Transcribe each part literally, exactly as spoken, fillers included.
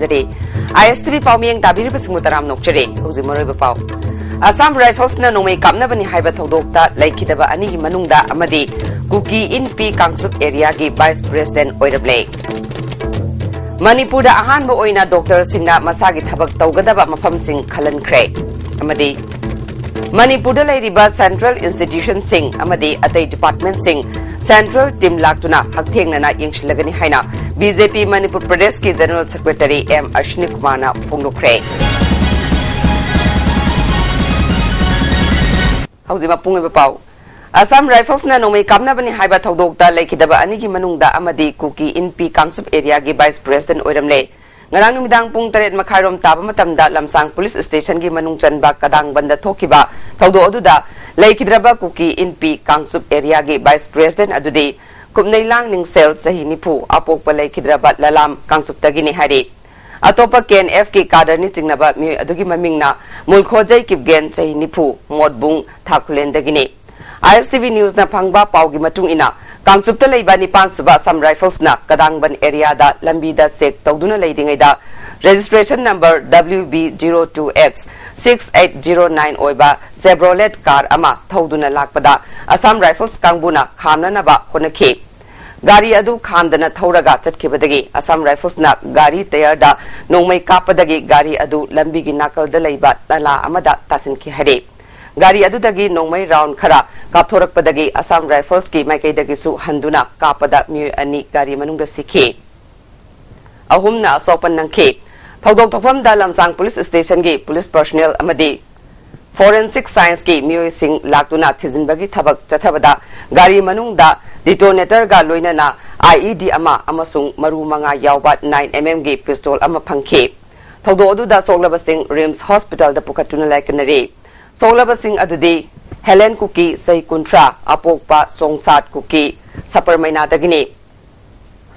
ꯇꯔꯦꯠ꯫ ꯑꯥꯏ ꯑꯦꯁ T V ꯄꯥꯎꯃꯤꯌꯦꯡ ꯇꯥꯕꯤꯔꯤꯕꯁꯤꯡꯕꯨ ꯇꯔꯥꯝꯅ ꯑꯣꯛꯆꯔꯤ꯫ ꯍꯧꯖꯤꯛ ꯃꯔꯨꯑꯣꯏꯕ ꯄꯥꯎ꯫ ꯑꯁꯥꯝ ꯔꯥꯏꯐꯜꯁꯅ ꯅꯣꯡꯃꯩ ꯀꯥꯞꯅꯕꯅꯤ ꯍꯥꯏꯕ ꯊꯧꯗꯣꯛꯇ ꯂꯩꯈꯤꯗꯕ ꯑꯅꯤꯒꯤ ꯃꯅꯨꯡꯗ ꯑꯃꯗꯤ ꯀꯨꯀꯤ ꯏꯟ ꯄꯤ ꯀꯥꯡꯆꯨꯞ ꯑꯦꯔꯤꯌꯥꯒꯤ ꯚꯥꯏꯁ ꯄ꯭ꯔꯦꯁꯤꯗꯦꯟꯠ ꯑꯣꯏꯔꯝꯂꯦ꯫ ꯃꯅꯤꯄꯨꯔꯗ ꯑꯍꯥꯟꯕ ꯑꯣꯏꯅ ꯗꯣꯛꯇꯔꯁꯤꯡꯅ ꯃꯁꯥꯒꯤ ꯊꯕꯛ ꯇꯧꯒꯗꯕ ꯃꯐꯝꯁꯤꯡ ꯈꯜꯍꯟꯈ꯭ꯔꯦ꯫ ꯑꯃꯗꯤ ꯃꯅꯤꯄꯨꯔꯗ ꯂꯩꯔꯤꯕ ꯁꯦꯟꯇ꯭ꯔꯦꯜ ꯏꯟꯁꯇꯤꯇ꯭ꯌꯨꯁꯟꯁꯤꯡ ꯑꯃꯗꯤ ꯑꯇꯩ ꯗꯤꯄꯥꯔꯠꯃꯦꯟꯠꯁꯤꯡ ꯁꯦꯟꯇ꯭ꯔꯦꯜ ꯇꯤꯝ ꯂꯥꯛꯇꯨꯅ ꯍꯛꯊꯦꯡꯅꯅ ꯌꯦꯡꯁꯤꯜꯂꯒꯅꯤ ꯍꯥꯏꯅ ꯕꯤ ꯖꯦ ꯄꯤ ꯃꯅꯤꯄꯨꯔ ꯄ꯭ꯔꯗꯦꯁꯀꯤ ꯖꯦꯅꯔꯦꯜ ꯁꯦꯀ꯭ꯔꯦꯇꯔꯤ ꯑꯦꯝ ꯑꯁ꯭ꯋꯤꯅꯤ ꯀꯨꯃꯥꯔꯅ ꯐꯣꯡꯗꯣꯛꯈ꯭ꯔꯦ꯫ ꯍꯧꯖꯤꯛ ꯃꯄꯨꯡ ꯑꯣꯏꯕ ꯄꯥꯎ꯫ ꯑꯁꯥꯝ ꯔꯥꯏꯐꯜꯁꯅ ꯅꯣꯡꯃꯩ ꯀꯥꯞꯅꯕꯅꯤ ꯍꯥꯏꯕ ꯊꯧꯗꯣꯛꯇ ꯂꯩꯈꯤꯗꯕ ꯑꯅꯤꯒꯤ ꯃꯅꯨꯡꯗ ꯑꯃꯗꯤ ꯀꯨꯀꯤ ꯏꯟ ꯄꯤ ꯀꯥꯡꯆꯨꯞ ꯑꯦꯔꯤꯌꯥꯒꯤ ꯚꯥꯏꯁ ꯄ꯭ꯔꯦꯁꯤꯗꯦꯟꯠ ꯑꯣꯏꯔꯝꯂꯦ꯫ ꯉꯔꯥꯡ ꯅꯨꯃꯤꯗꯥꯡ ꯄꯨꯡ ꯇꯔꯦꯠ ꯃꯈꯥꯏꯔꯣꯝ ꯇꯥꯕ ꯃꯇꯝꯗ ꯂꯝꯁꯥꯡ ꯄꯨꯂꯤꯁ ꯁ꯭ꯇꯦꯁꯟꯒꯤ ꯃꯅꯨꯡ ꯆꯟꯕ ꯀꯗꯥꯡꯕꯟꯗ ꯊꯣꯛꯈꯤꯕ ꯊꯧꯗꯣꯛ ꯑꯗꯨꯗ ꯂꯩꯈꯤꯗ꯭ꯔꯕ ꯀꯨꯀꯤ ꯏꯟ ꯄꯤ ꯀꯥꯡꯆꯨꯞ ꯑꯦꯔꯤꯌꯥꯒꯤ ꯚꯥꯏꯁ ꯄ꯭ꯔꯦꯁꯤꯗꯦꯟꯠ ꯑꯗꯨꯗꯤ ꯀꯨꯞꯅꯩꯂꯥꯡ ꯅꯤꯡꯁꯦꯜ, ꯆꯍꯤ ꯅꯤꯐꯨ, ꯑꯄꯣꯛꯄ ꯂꯩꯈꯤꯗ꯭ꯔꯕ ꯂꯂꯥꯝ ꯀꯥꯡꯆꯨꯞꯇꯒꯤꯅꯤ ꯍꯥꯏꯔꯤ꯫ ꯑꯇꯣꯞꯄ ꯀꯦ ꯑꯦꯟ ꯑꯦꯐ ꯀꯤ ꯀꯥꯗꯔꯅꯤ ꯆꯤꯡꯅꯕ ꯃꯤꯑꯣꯏ ꯑꯗꯨꯒꯤ ꯃꯃꯤꯡꯅ ꯃꯨꯜꯈꯣꯖꯩ ꯀꯤꯞꯒꯦꯟ, ꯆꯍꯤ ꯅꯤꯐꯨ, ꯃꯣꯠꯕꯨꯡ, ꯊꯥꯈꯨꯂꯦꯟꯗꯒꯤꯅꯤ꯫ ꯑꯥꯏ ꯑꯦꯁ ꯇꯤ ꯚꯤ ꯅ꯭ꯌꯨꯁꯅ ꯐꯪꯕ ꯄꯥꯎꯒꯤ ꯃꯇꯨꯡ ꯏꯟꯅ, ꯀꯥꯡꯆꯨꯞꯇ ꯂꯩꯕ ꯅꯤꯄꯥꯟ ꯁꯨꯕ ꯑꯁꯥꯝ ꯔꯥꯏꯐꯜꯁꯅ ꯀꯗꯥꯡꯕꯟ ꯑꯦꯔꯤꯌꯥꯗ ꯂꯝꯕꯤꯗ ꯆꯦꯛ ꯇꯧꯗꯨꯅ ꯂꯩꯔꯤꯉꯩꯗ, registration number W B zero two X six eight zero nine ꯑꯣꯏꯕ ꯆꯦꯕ꯭ꯔꯣꯂꯦꯠ ꯀꯥꯔ ꯑꯃ ꯊꯧꯗꯨꯅ ꯂꯥꯛꯄꯗ ꯑꯁꯥꯝ ꯔꯥꯏꯐꯜꯁ ꯀꯥꯡꯕꯨꯅ ꯈꯥꯝꯅꯅꯕ ꯍꯣꯠꯅꯈꯤ꯫ ꯒꯥꯔꯤ ꯑꯗꯨ ꯈꯥꯝꯗꯅ ꯊꯧꯔꯒ ꯆꯠꯈꯤꯕꯗꯒꯤ ꯑꯁꯥꯝ ꯔꯥꯏꯐꯜꯁꯅ ꯒꯥꯔꯤ ꯇꯌꯥꯔꯗ ꯅꯣꯡꯃꯩ ꯀꯥꯞꯄꯗꯒꯤ ꯒꯥꯔꯤ ꯑꯗꯨ ꯂꯝꯕꯤꯒꯤ ꯅꯥꯀꯜꯗ ꯂꯩꯕ ꯅꯂꯥ ꯑꯃꯗ ꯇꯥꯁꯤꯟꯈꯤ ꯍꯥꯏꯔꯤ꯫ ꯒꯥꯔꯤ ꯑꯗꯨꯗꯒꯤ ꯅꯣꯡꯃꯩ ꯔꯥꯎꯟ ꯈꯔ ꯀꯥꯞꯊꯣꯔꯛꯄꯗꯒꯤ ꯑꯁꯥꯝ ꯔꯥꯏꯐꯜꯁꯀꯤ ꯃꯥꯏꯀꯩꯗꯒꯤꯁꯨ ꯍꯟꯗꯨꯅ ꯀꯥꯞꯄꯗ ꯃꯤꯑꯣꯏ ꯑꯅꯤ ꯒꯥꯔꯤ ꯃꯅꯨꯡꯗ ꯁꯤꯈꯤ꯫ ꯑꯍꯨꯝꯅ ꯑꯁꯣꯛꯄ ꯅꯪꯈꯤ꯫ ꯊꯧꯗꯣꯛ ꯊꯣꯛꯐꯝꯗ ꯂꯝꯁꯥꯡ ꯄꯨꯂꯤꯁ ꯁ꯭ꯇꯦꯁꯟꯒꯤ ꯄꯨꯂꯤꯁ ꯄꯔꯁꯣꯅꯦꯜ ꯑꯃꯗꯤ ꯐꯣꯔꯦꯟꯁꯤꯛ ꯁꯥꯏꯟꯁꯀꯤ ꯃꯤꯑꯣꯏꯁꯤꯡ ꯂꯥꯛꯇꯨꯅ ꯊꯤꯖꯤꯟꯕꯒꯤ ꯊꯕꯛ ꯆꯠꯊꯕꯗ ꯒꯥꯔꯤ ꯃꯅꯨꯡꯗ ꯗꯤꯇꯣꯅꯦꯇꯔꯒ ꯂꯣꯏꯅꯅ ꯑꯥꯏ ꯏ ꯗꯤ ꯑꯃ ꯑꯃꯁꯨꯡ ꯃꯔꯨ ꯃꯉꯥ ꯌꯥꯎꯕ ꯅꯥꯏꯟ ꯑꯦꯝ ꯑꯦꯝꯒꯤ ꯄꯤꯁꯇꯣꯜ ꯑꯃ ꯐꯪꯈꯤ꯫ ꯊꯧꯗꯣꯛ ꯑꯗꯨꯗ ꯁꯣꯛꯂꯕꯁꯤꯡ ꯔꯤꯝꯁ ꯍꯣꯁꯄꯤꯇꯥꯜꯗ ꯄꯨꯈꯠꯇꯨꯅ ꯂꯥꯏꯀꯠꯅꯔꯤ꯫ ꯁꯣꯛꯂꯕꯁꯤꯡ ꯑꯗꯨꯗꯤ ꯍꯦꯂꯦꯟ ꯀꯨꯀꯤ, ꯆꯍꯤ ꯀꯨꯟꯊ꯭ꯔꯥ, ꯑꯄꯣꯛꯄ ꯆꯣꯡꯁꯥꯠ ꯀꯨꯀꯤ, ꯁꯄꯔꯃꯩꯅꯥꯗꯒꯤꯅꯤ꯫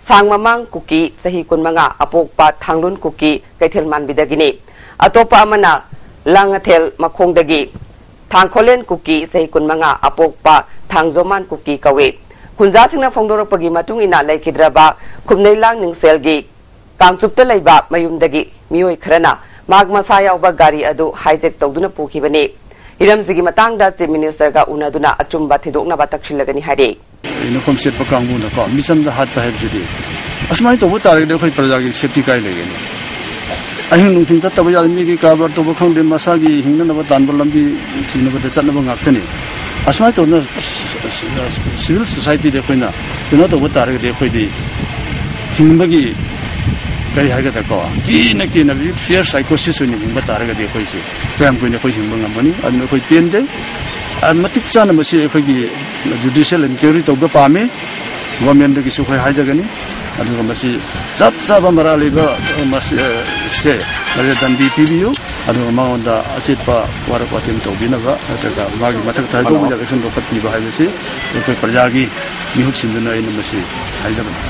ꯁꯥꯡꯃꯃꯥꯡ ꯀꯨꯀꯤ, ꯆꯍꯤ ꯀꯨꯟꯃꯉꯥ, ꯑꯄꯣꯛꯄ ꯊꯥꯡꯂꯨꯟ ꯀꯨꯀꯤ, ꯀꯩꯊꯦꯜ ꯃꯥꯟꯕꯤꯗꯒꯤꯅꯤ꯫ ꯑꯇꯣꯞꯄ ꯑꯃꯅ ꯂꯥꯡꯉꯊꯦꯜ ꯃꯈꯣꯡꯗꯒꯤ ꯊꯥꯡꯈꯣꯂꯦꯟ ꯀꯨꯀꯤ, ꯆꯍꯤ ꯀꯨꯟꯃꯉꯥ, ꯑꯄꯣꯛꯄ ꯊꯥꯡꯖꯣꯃꯥꯟ ꯀꯨꯀꯤ ꯀꯧꯏ꯫ ꯈꯨꯟꯖꯥꯁꯤꯡꯅ ꯐꯣꯡꯗꯣꯔꯛꯄꯒꯤ ꯃꯇꯨꯡ ꯏꯟꯅ, ꯂꯩꯈꯤꯗ꯭ꯔꯕ ꯈꯨꯝꯅꯩꯂꯥꯡ ꯅꯤꯡꯁꯦꯜꯒꯤ ꯀꯥꯡꯆꯨꯞꯇ ꯂꯩꯕ ꯃꯌꯨꯝꯗꯒꯤ ꯃꯤꯑꯣꯏ ꯈꯔꯅ ꯃꯍꯥꯛ ꯃꯁꯥ ꯌꯥꯎꯕ ꯒꯥꯔꯤ ꯑꯗꯨ hijack ꯇꯧꯗꯨꯅ ꯄꯨꯈꯤꯕꯅꯤ꯫ ꯍꯤꯔꯝꯁꯤꯒꯤ ꯃꯇꯥꯡꯗ Chief Minister ꯒ ꯎꯅꯗꯨꯅ ꯑꯆꯨꯝꯕ ꯊꯤꯗꯣꯛꯅꯕ ꯇꯛꯁꯤꯜꯂꯒꯅꯤ ꯍꯥꯏꯔꯤ꯫ ꯑꯩꯅ ꯈꯣꯝꯆꯦꯠꯄ ꯀꯥꯡꯕꯨꯅꯀꯣ, ꯃꯤꯆꯝꯗ ꯍꯥꯠꯄ ꯍꯥꯏꯕꯁꯤꯗꯤ ꯑꯁꯨꯃꯥꯏꯅ ꯇꯧꯕ ꯇꯥꯔꯒꯗꯤ ꯑꯩꯈꯣꯏ ꯄ꯭ꯔꯖꯥꯒꯤ safety ꯀꯥꯏ ꯂꯩꯒꯅꯤ? ꯑꯍꯤꯡ ꯅꯨꯡꯊꯤꯜ ꯆꯠꯇꯕ ꯌꯥꯗꯦ, ꯃꯤꯒꯤ ꯀꯔꯕꯥꯔ ꯇꯧꯕ ꯈꯪꯗꯦ, ꯃꯁꯥꯒꯤ ꯍꯤꯡꯅꯅꯕ ꯇꯥꯟꯕ ꯂꯝꯕꯤ ꯊꯤꯅꯕꯗ ꯆꯠꯅꯕ ꯉꯥꯛꯇꯅꯤ꯫ ꯑꯁꯨꯃꯥꯏꯅ ꯇꯧꯗꯅ civil society ꯗ ꯑꯩꯈꯣꯏꯅ ꯀꯩꯅꯣ ꯇꯧꯕ ꯇꯥꯔꯒꯗꯤ ꯑꯩꯈꯣꯏꯗꯤ ꯍꯤꯡꯕꯒꯤ ꯀꯔꯤ ꯍꯥꯏꯒꯗ꯭ꯔꯥꯀꯣ, ꯀꯤꯅ ꯀꯤꯅ fear psychosis ꯑꯣꯏꯅ ꯍꯤꯡꯕ ꯇꯥꯔꯒꯗꯤ ꯑꯩꯈꯣꯏꯁꯦ ꯀꯌꯥꯝ ꯀꯨꯏꯅ ꯑꯩꯈꯣꯏ ꯍꯤꯡꯕ ꯉꯝꯒꯅꯤ? ꯑꯗꯨꯅ ꯑꯩꯈꯣꯏ ꯄꯦꯟꯗꯦ꯫ ꯑ, ꯃꯇꯤꯛ ꯆꯥꯅ ꯃꯁꯤ ꯑꯩꯈꯣꯏꯒꯤ judicial inquiry ꯇꯧꯕ ꯄꯥꯝꯃꯤ꯫ Government ꯇꯒꯤꯁꯨ ꯑꯩꯈꯣꯏ ꯍꯥꯏꯖꯒꯅꯤ꯫ ꯑꯗꯨꯒ ꯃꯁꯤ ꯆꯞ ꯆꯥꯕ ꯃꯔꯥꯜ ꯂꯩꯕ, ꯑ, ꯃꯁꯤ, ꯑ, ꯁꯦ ꯃꯁꯤ ꯗꯟꯗꯤ ꯄꯤꯕꯤꯌꯨ꯫ ꯑꯗꯨꯒ ꯃꯉꯣꯟꯗ ꯑꯆꯦꯠꯄ ꯋꯥꯔꯛ ꯋꯥꯇꯦꯝ ꯇꯧꯕꯤꯅꯕ ꯅꯠꯇ꯭ꯔꯒ ꯃꯥꯒꯤ ꯃꯊꯛ ꯊꯥꯗꯣꯛꯄ action ꯂꯧꯈꯠꯄꯤꯕ ꯍꯥꯏꯕꯁꯤ ꯑꯩꯈꯣꯏ ꯄ꯭ꯔꯖꯥꯒꯤ ꯃꯤꯍꯨꯠ ꯁꯤꯟꯗꯨꯅ ꯑꯩꯅ ꯃꯁꯤ ꯍꯥꯏꯖꯕꯅꯤ꯫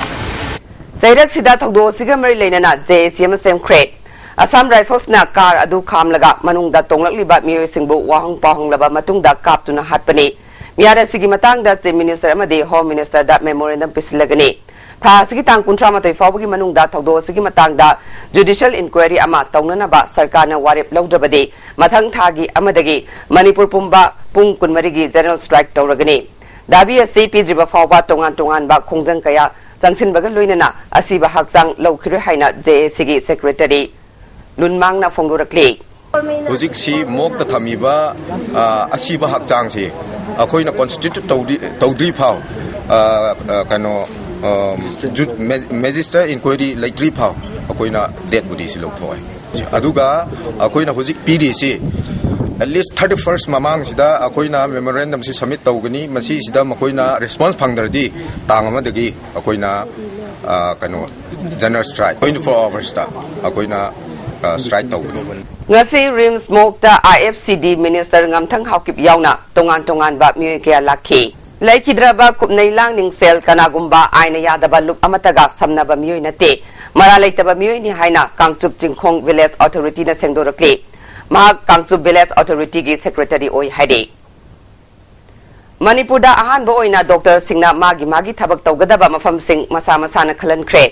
ꯆꯩꯔꯛꯁꯤꯗ ꯊꯧꯗꯣꯛ ꯑꯁꯤꯒ ꯃꯔꯤ ꯂꯩꯅꯅ J A C ꯑꯃ ꯁꯦꯝꯈ꯭ꯔꯦ꯫ Assam Rifles ꯅ car ꯑꯗꯨ ꯈꯥꯝꯂꯒ ꯃꯅꯨꯡꯗ ꯇꯣꯡꯂꯛꯂꯤꯕ ꯃꯤꯑꯣꯏꯁꯤꯡꯕꯨ ꯋꯥꯍꯪ ꯄꯥꯎꯍꯪꯂꯕ ꯃꯇꯨꯡꯗ ꯀꯥꯞꯇꯨꯅ ꯍꯥꯠꯄꯅꯤ꯫ ꯃꯤꯍꯥꯠ ꯑꯁꯤꯒꯤ ꯃꯇꯥꯡꯗ Chief Minister ꯑꯃꯗꯤ Home Minister ꯗ memorandum ꯄꯤꯁꯤꯜꯂꯒꯅꯤ꯫ ꯊꯥ ꯑꯁꯤꯒꯤ ꯇꯥꯡ ꯀꯨꯟꯊ꯭ꯔꯥ ꯃꯥꯊꯣꯏ ꯐꯥꯎꯕꯒꯤ ꯃꯅꯨꯡꯗ ꯊꯧꯗꯣꯛ ꯑꯁꯤꯒꯤ ꯃꯇꯥꯡꯗ judicial inquiry ꯑꯃ ꯇꯧꯅꯅꯕ ꯁꯔꯀꯥꯔꯅ ꯋꯥꯔꯦꯞ ꯂꯧꯗ꯭ꯔꯕꯗꯤ ꯃꯊꯪ ꯊꯥꯒꯤ ꯑꯃꯗꯒꯤ ꯃꯅꯤꯄꯨꯔ ꯄꯨꯝꯕ ꯄꯨꯡ ꯀꯨꯟꯃꯔꯤꯒꯤ general strike ꯇꯧꯔꯒꯅꯤ꯫ ꯗꯥꯕꯤ ꯑꯁꯤ ꯄꯤꯗ꯭ꯔꯤꯕ ꯐꯥꯎꯕ ꯇꯣꯉꯥꯟ ꯇꯣꯉꯥꯟꯕ ꯈꯣꯡꯖꯪ ꯀꯌꯥ ꯆꯪꯁꯤꯟꯕꯒ ꯂꯣꯏꯅꯅ ꯑꯁꯤꯕ ꯍꯛꯆꯥꯡ ꯂꯧꯈꯤꯔꯣꯏ ꯍꯥꯏꯅ J A C ꯒꯤ secretary ꯂꯨꯟꯃꯥꯡꯅ ꯐꯣꯡꯗꯣꯔꯛꯂꯤ꯫ ꯍꯧꯖꯤꯛꯁꯤ ꯃꯣꯛꯇ ꯊꯝꯃꯤꯕ, ꯑ, ꯑꯁꯤꯕ ꯍꯛꯆꯥꯡꯁꯤ ꯑꯩꯈꯣꯏꯅ constitute ꯇꯧꯗ꯭ꯔꯤ, ꯇꯧꯗ꯭ꯔꯤ ꯐꯥꯎ, ꯑ, ꯑ, ꯀꯩꯅꯣ, ꯑ, ꯖꯨ-, ꯃꯦ-, magistrate inquiry ꯂꯩꯇ꯭ꯔꯤ ꯐꯥꯎ ꯑꯩꯈꯣꯏꯅ dead body ꯁꯤ ꯂꯧꯊꯣꯛꯑꯣꯏ꯫ ꯑꯗꯨꯒ ꯑꯩꯈꯣꯏꯅ ꯍꯧꯖꯤꯛ ꯄꯤꯔꯤꯁꯤ at least thirty first ꯃꯃꯥꯡꯁꯤꯗ ꯑꯩꯈꯣꯏꯅ memorandum ꯁꯤ submit ꯇꯧꯒꯅꯤ꯫ ꯃꯁꯤꯁꯤꯗ ꯃꯈꯣꯏꯅ response ꯐꯪꯗ꯭ꯔꯗꯤ ꯇꯥꯡ ꯑꯃꯗꯒꯤ ꯑꯩꯈꯣꯏꯅ, ꯑ, ꯀꯩꯅꯣ, general strike, twenty four hours ꯇ ꯑꯩꯈꯣꯏꯅ, ꯑ, strike ꯇꯧꯒꯅꯤ꯫ ꯉꯁꯤ RIMS ꯃꯣꯛꯇ I F C D minister ꯉꯝꯊꯪ Haokip ꯌꯥꯎꯅ ꯇꯣꯉꯥꯟ ꯇꯣꯉꯥꯟꯕ ꯃꯤꯑꯣꯏ ꯀꯌꯥ ꯂꯥꯛꯈꯤ꯫ ꯂꯩꯈꯤꯗ꯭ꯔꯕ ꯀꯨꯞꯅꯩ ꯂꯥꯡꯅꯤꯡꯁꯦꯜ ꯀꯅꯥꯒꯨꯝꯕ ꯑꯥꯏꯟꯅ ꯌꯥꯗꯕ ꯂꯨꯞ ꯑꯃꯠꯇꯒ ꯁꯝꯅꯕ ꯃꯤꯑꯣꯏ ꯅꯠꯇꯦ, ꯃꯔꯥꯜ ꯂꯩꯇꯕ ꯃꯤꯑꯣꯏꯅꯤ ꯍꯥꯏꯅ ꯀꯥꯡꯆꯨꯞ ꯆꯤꯡꯈꯣꯡ village authority ꯅ ꯁꯦꯡꯗꯣꯔꯛꯂꯤ꯫ ꯃꯍꯥꯛ ꯀꯥꯡꯆꯨꯞ village authority ꯒꯤ secretary ꯑꯣꯏ ꯍꯥꯏꯔꯤ꯫ ꯃꯅꯤꯄꯨꯔꯗ ꯑꯍꯥꯟꯕ ꯑꯣꯏꯅ doctor ꯁꯤꯡꯅ ꯃꯥꯒꯤ ꯃꯥꯒꯤ ꯊꯕꯛ ꯇꯧꯒꯗꯕ ꯃꯐꯝꯁꯤꯡ ꯃꯁꯥ ꯃꯁꯥꯅ ꯈꯜꯍꯟꯈ꯭ꯔꯦ꯫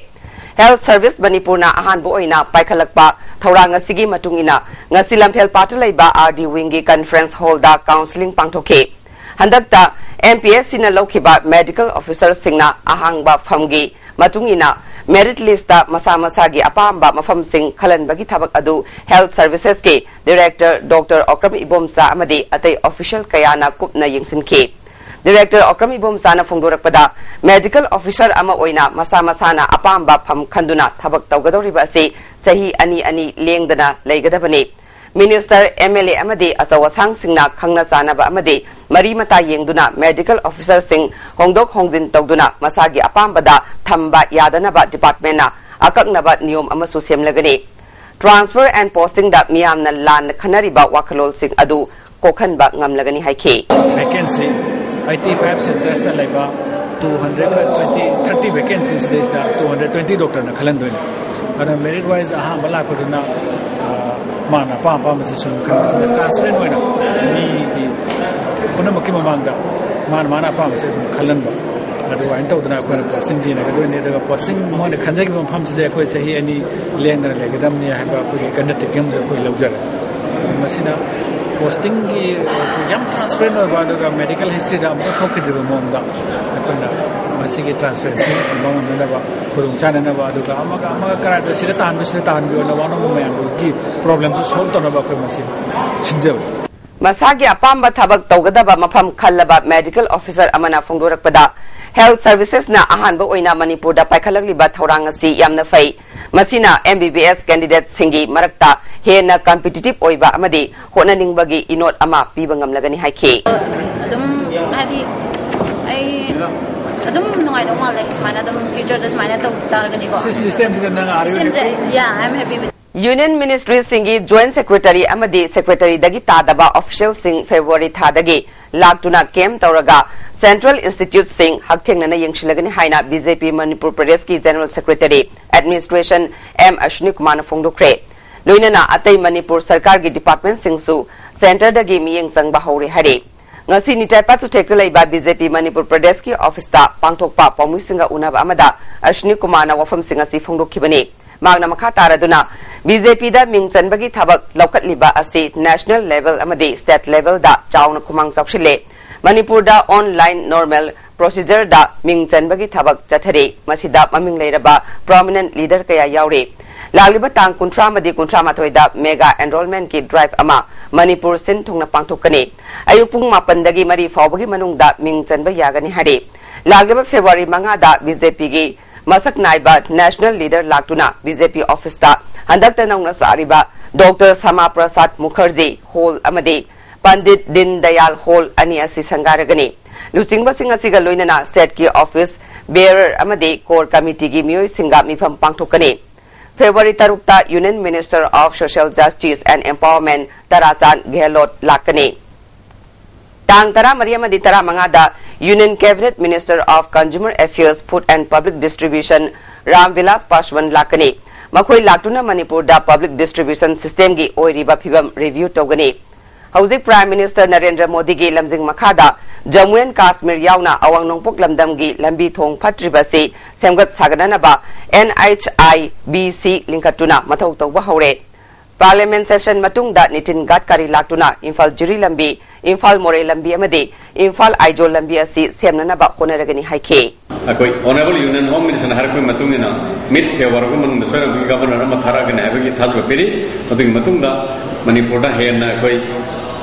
Health Service ꯃꯅꯤꯄꯨꯔꯅ ꯑꯍꯥꯟꯕ ꯑꯣꯏꯅ ꯄꯥꯏꯈꯠꯂꯛꯄ ꯊꯧꯔꯥꯡ ꯑꯁꯤꯒꯤ ꯃꯇꯨꯡ ꯏꯟꯅ ꯉꯁꯤ ꯂꯝꯐꯦꯜ ꯄꯥꯠꯇ ꯂꯩꯕ R D Wingꯒꯤ conference hallꯗ counselling ꯄꯥꯡꯊꯣꯛꯈꯤ꯫ ꯍꯟꯗꯛꯇ M P S Cꯅ ꯂꯧꯈꯤꯕ medical officerꯁꯤꯡꯅ ꯑꯍꯥꯡꯕ ꯐꯝꯒꯤ ꯃꯇꯨꯡ ꯏꯟꯅ merit listꯇ ꯃꯁꯥ ꯃꯁꯥꯒꯤ ꯑꯄꯥꯝꯕ ꯃꯐꯝꯁꯤꯡ ꯈꯜꯍꯟꯕꯒꯤ ꯊꯕꯛ ꯑꯗꯨ Health Servicesꯀꯤ Director Doctor Okram Ibomcha ꯑꯃꯗꯤ ꯑꯇꯩ official ꯀꯌꯥꯅ ꯀꯨꯞꯅ ꯌꯦꯡꯁꯤꯟꯈꯤ꯫ Director ꯑꯣꯀ꯭ꯔꯝ ꯏꯕꯣꯝꯆꯥꯅ ꯐꯣꯡꯗꯣꯔꯛꯄꯗ, medical officer ꯑꯃ ꯑꯣꯏꯅ ꯃꯁꯥ ꯃꯁꯥꯅ ꯑꯄꯥꯝꯕ ꯐꯝ ꯈꯟꯗꯨꯅ ꯊꯕꯛ ꯇꯧꯒꯗꯧꯔꯤꯕ ꯑꯁꯤ ꯆꯍꯤ ꯑꯅꯤ ꯑꯅꯤ ꯂꯦꯡꯗꯅ ꯂꯩꯒꯗꯕꯅꯤ꯫ Minister, M L A ꯑꯃꯗꯤ ꯑꯆꯧ ꯑꯁꯥꯡꯁꯤꯡꯅ ꯈꯪꯅ ꯆꯥꯟꯅꯕ ꯑꯃꯗꯤ ꯃꯔꯤ ꯃꯇꯥ ꯌꯦꯡꯗꯨꯅ medical officerꯁꯤꯡ ꯍꯣꯡꯗꯣꯛ ꯍꯣꯡꯖꯤꯟ ꯇꯧꯗꯨꯅ ꯃꯁꯥꯒꯤ ꯑꯄꯥꯝꯕꯗ ꯊꯝꯕ ꯌꯥꯗꯅꯕ departmentꯅ ꯑꯀꯛꯅꯕ ꯅꯤꯌꯣꯝ ꯑꯃꯁꯨ ꯁꯦꯝꯂꯒꯅꯤ꯫ Transfer and postingꯗ ꯃꯤꯌꯥꯝꯅ ꯂꯥꯟꯅ ꯈꯟꯅꯔꯤꯕ ꯋꯥꯈꯜꯂꯣꯟꯁꯤꯡ ꯑꯗꯨ ꯀꯣꯛꯍꯟꯕ ꯉꯝꯂꯒꯅꯤ ꯍꯥꯏꯈꯤ꯫ Vacancy eighty five centresꯇ ꯂꯩꯕ two hundred twenty, thirty vacancies ꯁꯤꯗꯩꯁꯤꯗ two hundred twenty doctorꯅ ꯈꯜꯍꯟꯗꯣꯏꯅꯤ꯫ ꯑꯗꯨꯅ merit wise ꯑꯍꯥꯟꯕ ꯂꯥꯛꯄꯗꯨꯅ, ꯑ, ꯃꯥꯅ ꯑꯄꯥꯝ ꯑꯄꯥꯝꯕꯁꯦ ꯁꯨꯝ ꯈꯟꯕꯁꯤꯗ transparent ꯑꯣꯏꯅ ꯃꯤꯒꯤ ꯄꯨꯝꯅꯃꯛꯀꯤ ꯃꯃꯥꯡꯗ ꯃꯥꯅ ꯃꯥꯅ ꯑꯄꯥꯝꯕꯁꯦ ꯁꯨꯝ ꯈꯜꯍꯟꯕ꯫ ꯑꯗꯨꯃꯥꯏꯅ ꯇꯧꯗꯅ ꯑꯩꯈꯣꯏꯅ posting ꯌꯦꯡꯅꯒꯗꯣꯏꯅꯤ꯫ ꯑꯗꯨꯒ posting ꯃꯣꯏꯅ ꯈꯟꯖꯈꯤꯕ ꯃꯐꯝꯁꯤꯗ ꯑꯩꯈꯣꯏ ꯆꯍꯤ ꯑꯅꯤ ꯂꯦꯡꯗꯅ ꯂꯩꯒꯗꯕꯅꯤ ꯍꯥꯏꯕ ꯑꯩꯈꯣꯏꯒꯤ undertaking ꯑꯃꯁꯨ ꯑꯩꯈꯣꯏ ꯂꯧꯖꯔꯦ꯫ ꯃꯁꯤꯅ postingꯒꯤ ꯌꯥꯝ transparent ꯑꯣꯏꯕ, ꯑꯗꯨꯒ medical historyꯗ ꯑꯃꯨꯛ ꯊꯣꯛꯈꯤꯗ꯭ꯔꯤꯕ ꯃꯑꯣꯡꯗ ꯑꯩꯈꯣꯏꯅ ꯃꯁꯤꯒꯤ transparency ꯐꯪꯕ ꯉꯝꯅꯅꯕ, ꯈꯨꯗꯣꯡ ꯆꯥꯅꯅꯕ, ꯑꯗꯨꯒ ꯑꯃꯒ ꯑꯃꯒ ꯀꯔꯥꯏꯗ ꯁꯤꯗ ꯇꯥꯍꯟꯕ, ꯁꯤꯗ ꯇꯥꯍꯟꯕꯤꯌꯣꯅ ꯋꯥꯅꯣꯝꯕ ꯃꯌꯥꯝꯗꯨꯒꯤ problemꯁꯨ solve ꯇꯧꯅꯕ ꯑꯩꯈꯣꯏ ꯃꯁꯤ ꯁꯤꯟꯖꯕꯅꯤ꯫ ꯃꯁꯥꯒꯤ ꯑꯄꯥꯝꯕ ꯊꯕꯛ ꯇꯧꯒꯗꯕ ꯃꯐꯝ ꯈꯜꯂꯕ medical officer ꯑꯃꯅ ꯐꯣꯡꯗꯣꯔꯛꯄꯗ, Health Servicesꯅ ꯑꯍꯥꯟꯕ ꯑꯣꯏꯅ ꯃꯅꯤꯄꯨꯔꯗ ꯄꯥꯏꯈꯠꯂꯛꯂꯤꯕ ꯊꯧꯔꯥꯡ ꯑꯁꯤ ꯌꯥꯝꯅ ꯐꯩ꯫ ꯃꯁꯤꯅ M B B S candidateꯁꯤꯡꯒꯤ ꯃꯔꯛꯇ ꯍꯦꯟꯅ competitive ꯑꯣꯏꯕ ꯑꯃꯗꯤ ꯍꯣꯠꯅꯅꯤꯡꯕꯒꯤ ꯏꯅꯣꯠ ꯑꯃ ꯄꯤꯕ ꯉꯝꯂꯒꯅꯤ ꯍꯥꯏꯈꯤ꯫ ꯑꯗꯨꯝ ꯍꯥꯏꯗꯤ ꯑꯩ ꯑꯗꯨꯝ ꯅꯨꯡꯉꯥꯏꯗꯧ ꯃꯥꯜꯂꯦ, ꯁꯨꯃꯥꯏꯅ ꯑꯗꯨꯝ futureꯗ ꯁꯨꯃꯥꯏꯅ ꯇꯧ ꯇꯥꯔꯒꯗꯤꯀꯣ꯫ ꯁꯤ systemꯁꯤꯗ ꯅꯪ ꯑꯥꯔ Systemꯁꯦ, yeah, I'm happy with. Union Ministryꯁꯤꯡꯒꯤ Joint Secretary ꯑꯃꯗꯤ Secretaryꯗꯒꯤ ꯇꯥꯗꯕ officialꯁꯤꯡ February ꯊꯥꯗꯒꯤ ꯂꯥꯛꯇꯨꯅ camp ꯇꯧꯔꯒ Central Instituteꯁꯤꯡ ꯍꯛꯊꯦꯡꯅꯅ ꯌꯦꯡꯁꯤꯜꯂꯒꯅꯤ ꯍꯥꯏꯅ B J P ꯃꯅꯤꯄꯨꯔ ꯄ꯭ꯔꯗꯦꯁꯀꯤ General Secretary Administration M Ashwini Kumarꯅ ꯐꯣꯡꯗꯣꯛꯈ꯭ꯔꯦ꯫ ꯂꯣꯏꯅꯅ ꯑꯇꯩ ꯃꯅꯤꯄꯨꯔ ꯁꯔꯀꯥꯔꯒꯤ departmentꯁꯤꯡꯁꯨ centreꯗꯒꯤ ꯃꯤꯠꯌꯦꯡ ꯆꯪꯕ ꯍꯧꯔꯦ ꯍꯥꯏꯔꯦ꯫ ꯉꯁꯤ ꯅꯤꯇꯥꯏ ꯄꯥꯠꯆꯨꯊꯦꯛꯇ ꯂꯩꯕ ꯕꯤ ꯖꯦ ꯄꯤ ꯃꯅꯤꯄꯨꯔ ꯄ꯭ꯔꯗꯦꯁꯀꯤ ꯑꯣꯐꯤꯁꯇ ꯄꯥꯡꯊꯣꯛꯄ ꯄꯥꯎꯃꯤꯁꯤꯡꯒ ꯎꯅꯕ ꯑꯃꯗ ꯑꯁ꯭ꯋꯤꯅꯤ ꯀꯨꯃꯥꯔꯅ ꯋꯥꯐꯝꯁꯤꯡ ꯑꯁꯤ ꯐꯣꯡꯗꯣꯛꯈꯤꯕꯅꯤ꯫ ꯃꯍꯥꯛꯅ ꯃꯈꯥ ꯇꯥꯔꯗꯨꯅ, ꯕꯤ ꯖꯦ ꯄꯤꯗ ꯃꯤꯡ ꯆꯟꯕꯒꯤ ꯊꯕꯛ ꯂꯧꯈꯠꯂꯤꯕ ꯑꯁꯤ ꯅꯦꯁꯅꯦꯜ ꯂꯦꯚꯦꯜ ꯑꯃꯗꯤ ꯁ꯭ꯇꯦꯠ ꯂꯦꯚꯦꯜꯗ ꯆꯥꯎꯅ ꯈꯨꯃꯥꯡ ꯆꯥꯎꯁꯤꯜꯂꯦ꯫ ꯃꯅꯤꯄꯨꯔꯗ ꯑꯣꯟꯂꯥꯏꯟ ꯅꯣꯔꯃꯦꯜ ꯄ꯭ꯔꯣꯁꯤꯖꯔꯗ ꯃꯤꯡ ꯆꯟꯕꯒꯤ ꯊꯕꯛ ꯆꯠꯊꯔꯤ꯫ ꯃꯁꯤꯗ ꯃꯃꯤꯡ ꯂꯩꯔꯕ ꯄ꯭ꯔꯣꯃꯤꯅꯦꯟꯠ ꯂꯤꯗꯔ ꯀꯌꯥ ꯌꯥꯎꯔꯤ꯫ ꯂꯥꯛꯂꯤꯕ ꯇꯥꯡ ꯀꯨꯟꯊ꯭ꯔꯥ ꯑꯃꯗꯤ ꯀꯨꯟꯊ꯭ꯔꯥ ꯃꯥꯊꯣꯏꯗ ꯃꯦꯒꯥ ꯑꯦꯟꯔꯣꯜꯃꯦꯟꯠꯀꯤ ꯗ꯭ꯔꯥꯏꯚ ꯑꯃ ꯃꯅꯤꯄꯨꯔ ꯁꯤꯟ ꯊꯨꯡꯅ ꯄꯥꯡꯊꯣꯛꯀꯅꯤ꯫ ꯑꯌꯨꯛ ꯄꯨꯡ ꯃꯥꯄꯟꯗꯒꯤ ꯃꯔꯤ ꯐꯥꯎꯕꯒꯤ ꯃꯅꯨꯡꯗ ꯃꯤꯡ ꯆꯟꯕ ꯌꯥꯒꯅꯤ ꯍꯥꯏꯔꯤ꯫ ꯂꯥꯛꯂꯤꯕ ꯐꯦꯕ꯭ꯔꯨꯋꯥꯔꯤ ꯃꯉꯥꯗ ꯕꯤ ꯖꯦ ꯄꯤꯒꯤ ꯃꯁꯛ ꯅꯥꯏꯕ ꯅꯦꯁꯅꯦꯜ ꯂꯤꯗꯔ ꯂꯥꯛꯇꯨꯅ ꯕꯤ ꯖꯦ ꯄꯤ ꯑꯣꯐꯤꯁꯇ ꯍꯟꯗꯛꯇ ꯅꯧꯅ ꯁꯥꯔꯤꯕ ꯗꯣꯛꯇꯔ ꯁ꯭ꯌꯥꯃꯥ ꯄ꯭ꯔꯁꯥꯗ ꯃꯨꯈꯔꯖꯤ ꯍꯣꯜ ꯑꯃꯗꯤ ꯄꯟꯗꯤꯠ ꯗꯤꯟ ꯗꯌꯥꯜ ꯍꯣꯜ ꯑꯅꯤ ꯑꯁꯤ ꯁꯪꯒꯥꯔꯒꯅꯤ꯫ ꯂꯨꯆꯤꯡꯕꯁꯤꯡ ꯑꯁꯤꯒ ꯂꯣꯏꯅꯅ ꯁ꯭ꯇꯦꯠꯀꯤ ꯑꯣꯐꯤꯁ ꯕꯦꯌꯔ ꯑꯃꯗꯤ ꯀꯣꯔ ꯀꯃꯤꯇꯤꯒꯤ ꯃꯤꯑꯣꯏꯁꯤꯡꯒ ꯃꯤꯐꯝ ꯄꯥꯡꯊꯣꯛꯀꯅꯤ꯫ ꯐꯦꯕ꯭ꯔꯨꯋꯥꯔꯤ ꯇꯔꯨꯛꯇ Union Minister of Social Justice and Empowerment ꯇꯔꯥꯆꯥꯟ ꯒꯦꯍꯂꯣꯠ ꯂꯥꯛꯀꯅꯤ꯫ ꯇꯥꯡ ꯇꯔꯥꯃꯔꯤ ꯑꯃꯗꯤ ꯇꯔꯥꯃꯉꯥꯗ Union Cabinet Minister of Consumer Affairs, Food and Public Distribution Ram Bilas Paswan ꯂꯥꯛꯀꯅꯤ꯫ ꯃꯈꯣꯏ ꯂꯥꯛꯇꯨꯅ ꯃꯅꯤꯄꯨꯔꯗ ꯄꯕ꯭ꯂꯤꯛ ꯗꯤꯁꯇ꯭ꯔꯤꯕ꯭ꯌꯨꯁꯟ ꯁꯤꯁꯇꯦꯝꯒꯤ ꯑꯣꯏꯔꯤꯕ ꯐꯤꯕꯝ ꯔꯤꯚ꯭ꯌꯨ ꯇꯧꯒꯅꯤ꯫ ꯍꯧꯖꯤꯛ ꯄ꯭ꯔꯥꯏꯝ ꯃꯤꯅꯤꯁꯇꯔ ꯅꯔꯦꯟꯗ꯭ꯔ ꯃꯣꯗꯤꯒꯤ ꯂꯝꯖꯤꯡ ꯃꯈꯥꯗ ꯖꯝꯃꯨ ꯑꯦꯟ ꯀꯥꯁꯃꯤꯔ ꯌꯥꯎꯅ ꯑꯋꯥꯡ ꯅꯣꯡꯄꯣꯛ ꯂꯝꯗꯝꯒꯤ ꯂꯝꯕꯤ ꯊꯣꯡ ꯐꯠꯇ꯭ꯔꯤꯕ ꯑꯁꯤ ꯁꯦꯝꯒꯠ ꯁꯥꯒꯠꯅꯅꯕ N H I B C ꯂꯤꯡꯈꯠꯇꯨꯅ ꯃꯊꯧ ꯇꯧꯕ ꯍꯧꯔꯦ꯫ ꯄꯥꯔꯂꯤꯌꯥꯃꯦꯟꯠ ꯁꯦꯁꯟ ꯃꯇꯨꯡꯗ ꯅꯤꯇꯤꯟ ꯒꯗꯀꯥꯔꯤ ꯂꯥꯛꯇꯨꯅ ꯏꯝꯐꯥꯜ ꯖꯤꯔꯤ ꯂꯝꯕꯤ, ꯏꯝꯐꯥꯜ ꯃꯣꯔꯦ ꯂꯝꯕꯤ ꯑꯃꯗꯤ ꯏꯝꯐꯥꯜ ꯑꯥꯏꯖꯣꯜ ꯂꯝꯕꯤ ꯑꯁꯤ ꯁꯦꯝꯅꯅꯕ ꯍꯣꯠꯅꯔꯒꯅꯤ ꯍꯥꯏꯈꯤ꯫ ꯑꯩꯈꯣꯏ ꯑꯣꯅꯔꯦꯕꯜ ꯌꯨꯅꯤꯌꯟ ꯍꯣꯝ ꯃꯤꯅꯤꯁꯇꯔꯅ ꯍꯥꯏꯔꯛꯄꯒꯤ ꯃꯇꯨꯡ ꯏꯟꯅ, ꯃꯤꯗ ꯐꯦꯕ꯭ꯔꯨꯋꯥꯔꯤꯒꯤ ꯃꯅꯨꯡꯗ ꯁꯣꯏꯗꯅꯃꯛꯀꯤ ꯒꯚꯔꯅꯔ ꯑꯃ ꯊꯥꯔꯛꯑꯒꯅꯤ ꯍꯥꯏꯕꯒꯤ ꯊꯥꯖꯕ ꯄꯤꯔꯤ꯫ ꯃꯗꯨꯒꯤ ꯃꯇꯨꯡꯗ ꯃꯅꯤꯄꯨꯔꯗ ꯍꯦꯟꯅ ꯑꯩꯈꯣꯏ